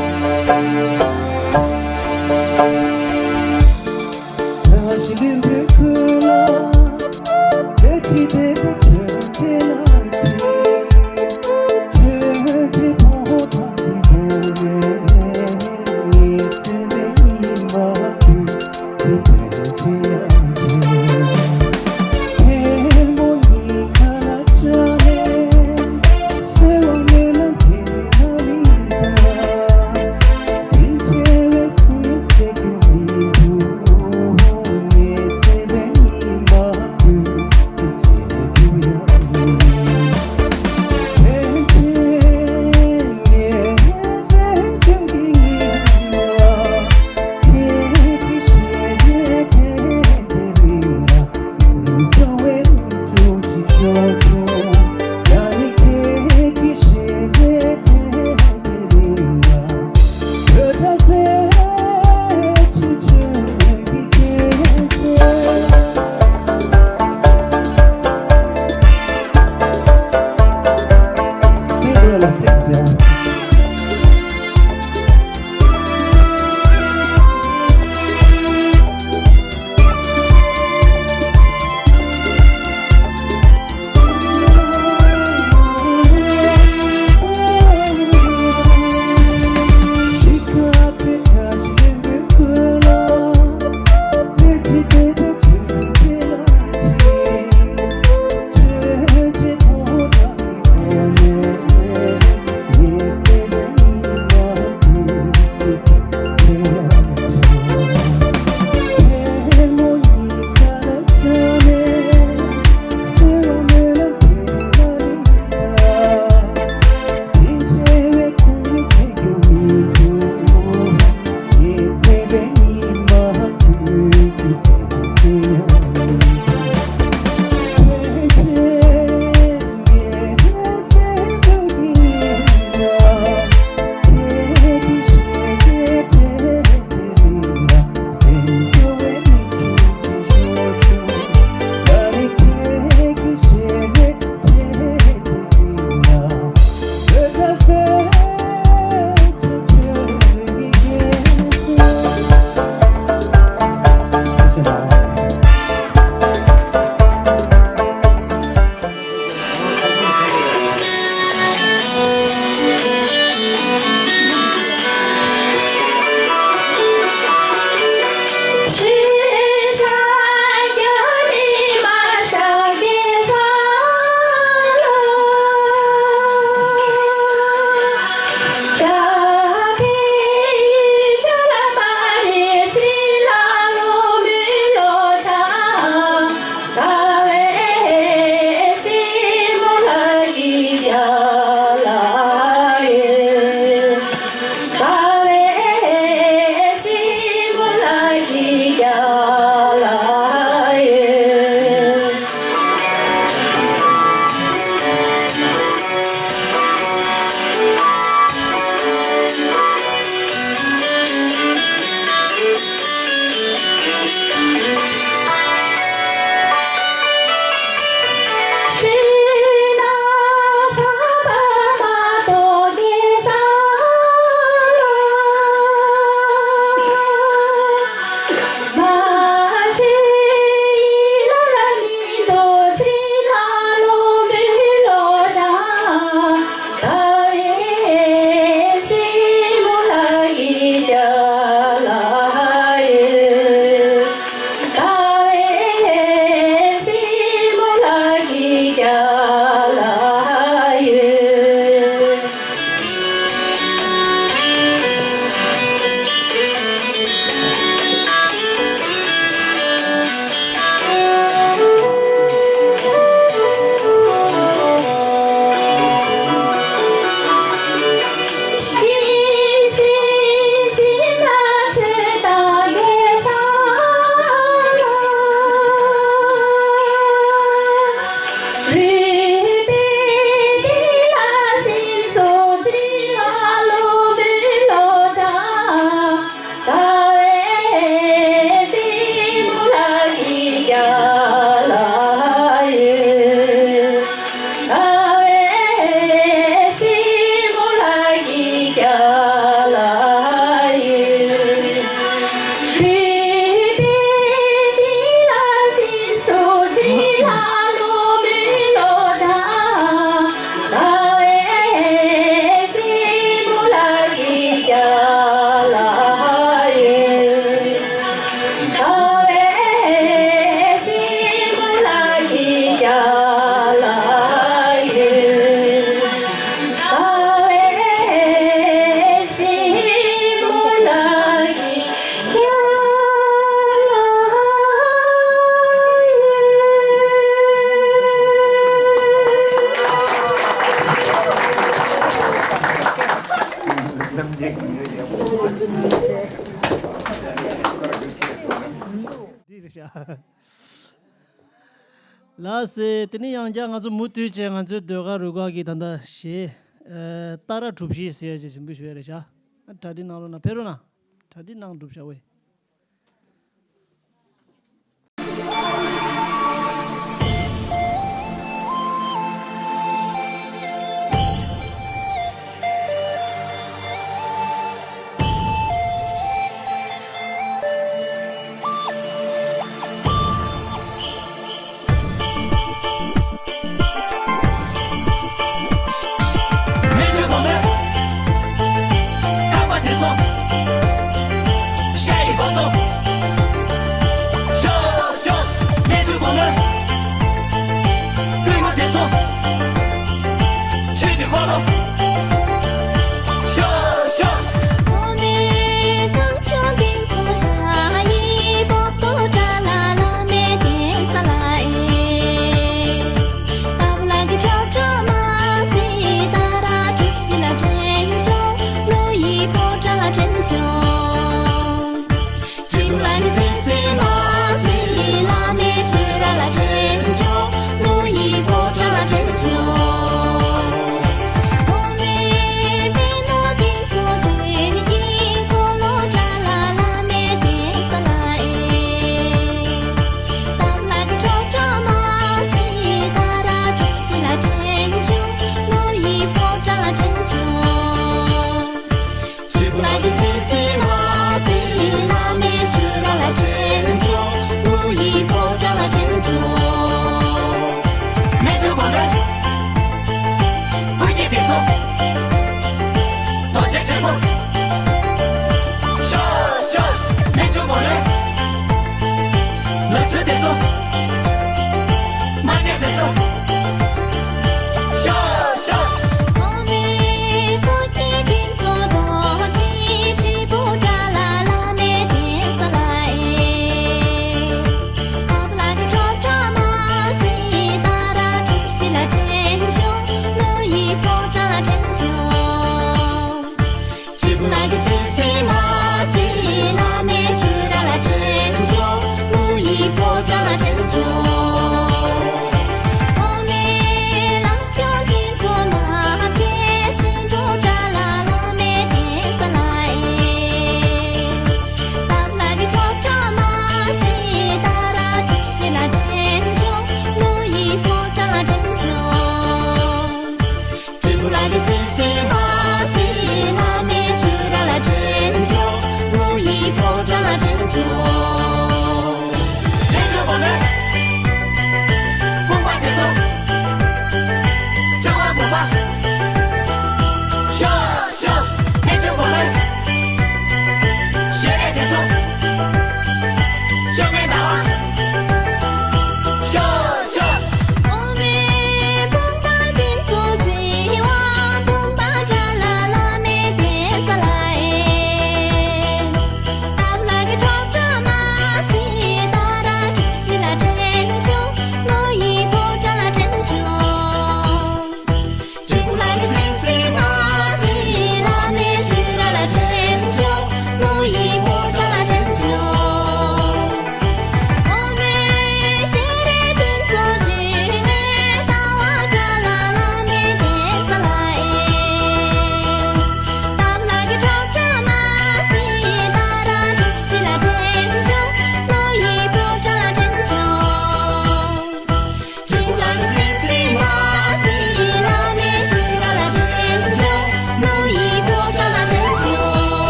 ལགས་སེ། དེ་ནས་ཡང་བསྐྱར་ང་ཚོ་མུ་མཐུད་བྱས་ང་ཚོའི་ཟློས་གར་རུ་ཁག་གི་ད་ལྟ་གཞས། ཨ། ཏཱ་ར་གྲུ་བཞི་ཟེར་ཡ་ཅིག་གཟིགས་འབུལ་ཞུ་ཡ་རེད་ཤག་གྲ་སྒྲིག་གནང་རོགས་གནང་། ཕེབས་རོགས་གནང་། གྲ་སྒྲིག་གནང་གྲུབ་ཤག་ཝེ།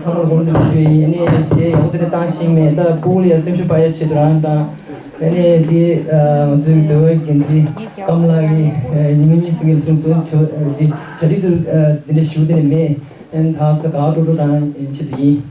ཚང་མར་དགོངས་དག་ཞུ་ཡིན། ཨ་ནི་གཞས་ཡག་པོ་དེ་འདྲ་བཏང་ཤེས་མེད། ད་ཕྲུ་གུ་ལ་ཡ་སེམས་ཤུགས་སྤར་ཡ་ཆེད་དུ་རང་བཏང་། ཨ་ནི་དེ་ང་ཚོའི་ཟློས་གར་འགན་འཛིན་ཀམ་ལགས་ཀྱིས་ཉིན་མོ་གཉིས་ཙམ་གྱི་གསུང་སོང་། དེ་གྲ་སྒྲིག་ཏུ་དེ་འདྲ་ཞུ་དེ་ནི་མེད། ཨ་ནི་ད་ས་ག་ཀྲོ་ཀྲོ་བཏང་ཆེད་དུ་ཡིན།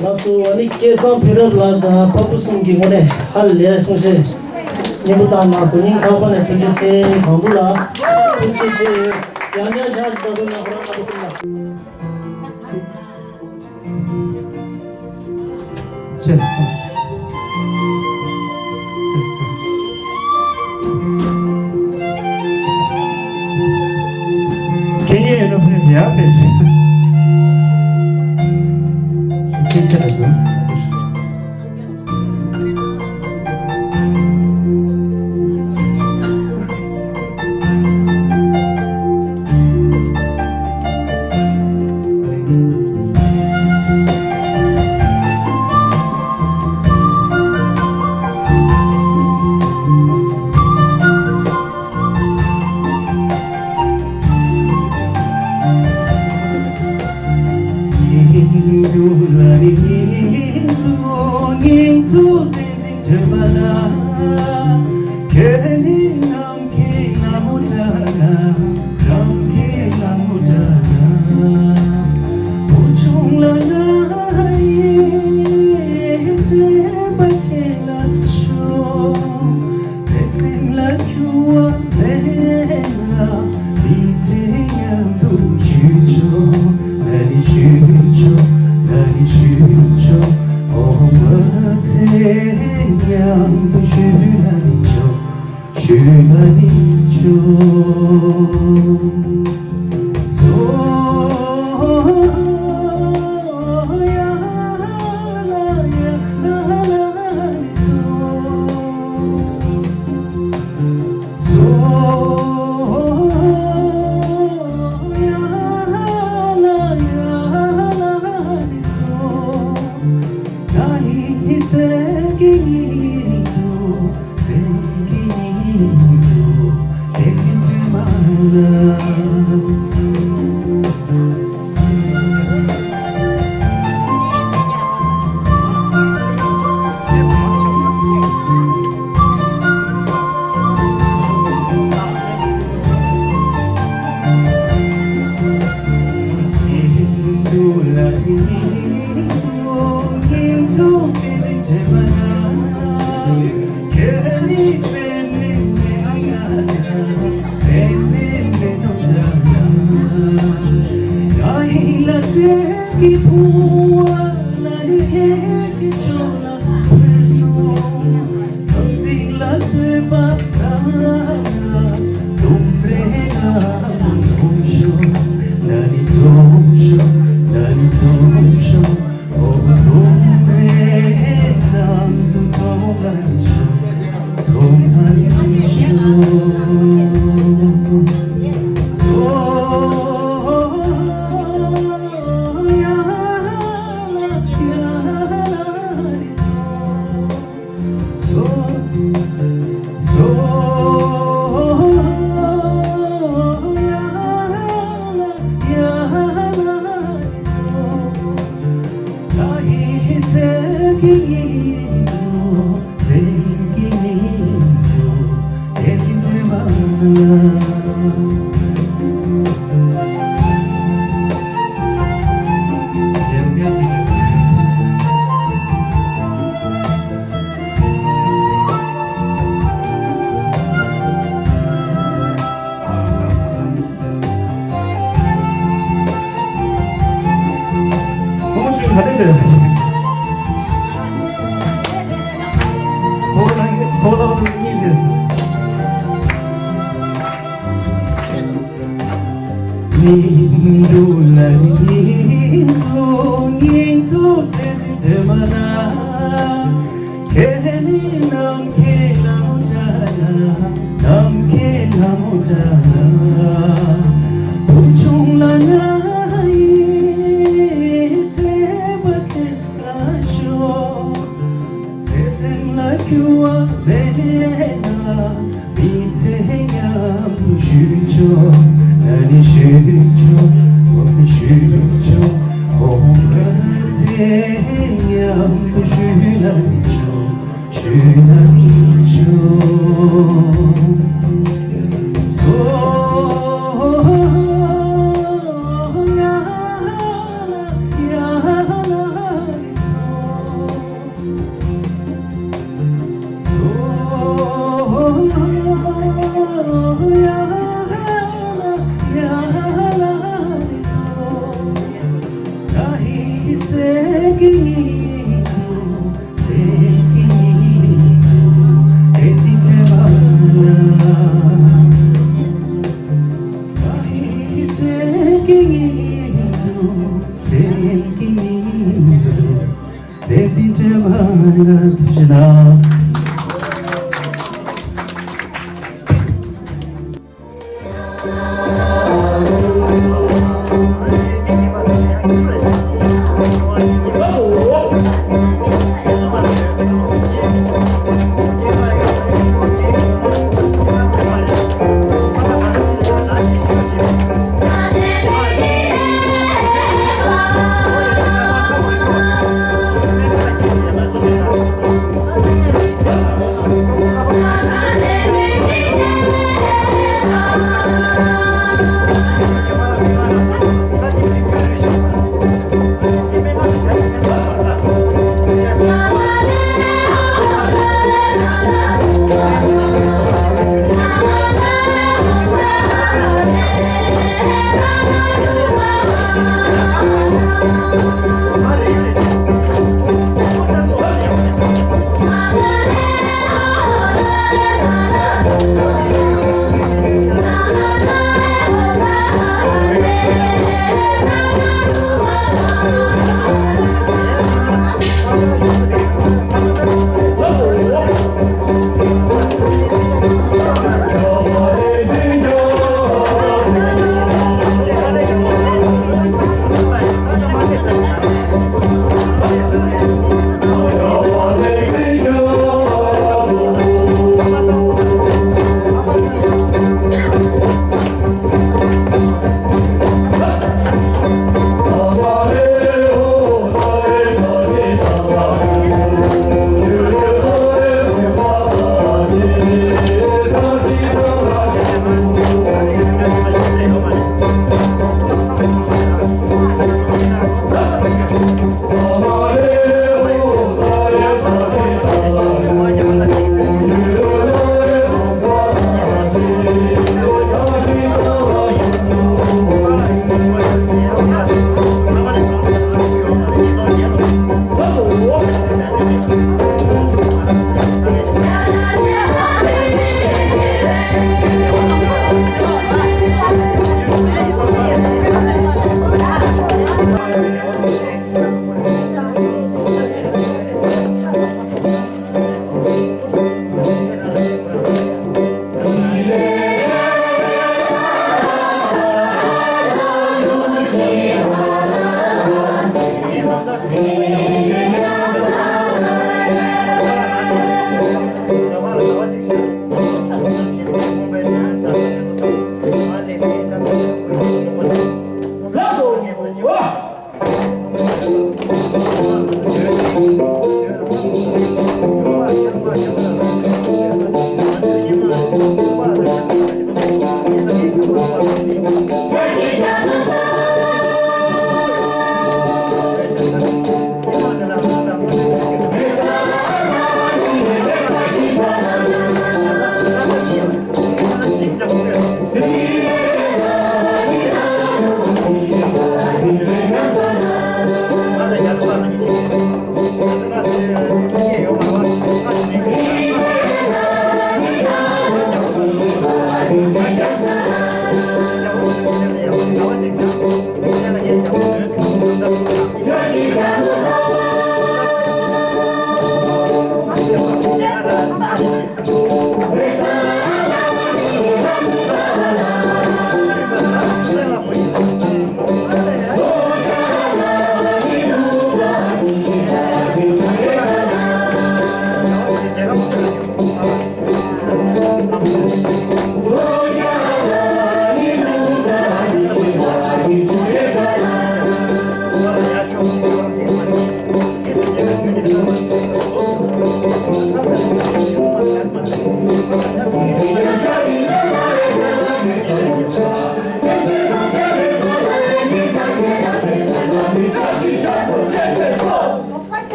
ལགས་སོ། ཨ་ནི་སྐལ་བཟང་བོད་རབ་ལགས་དང་པ་ཕུ་གསུམ་གྱིས་དངོས་གནས་ཧ་ལས་གསུང་བཤད་སྙན་པོ་བཏང་གནང་སོང་། སྙིང་ཐག་པ་ནས་ཐུགས་རྗེ་ཆེ། གང་པོ་ལ་ཐུགས་རྗེ་ཆེ་ཡོད། ཡང་བསྐྱར་ཕྱག་ཞིག་བདག་པོ་གནང་། ཁོ་རང་པ་ཕུ་གསུམ་ལ། Just stop. Just stop. Can you help him? Yeah, please. Can you help him?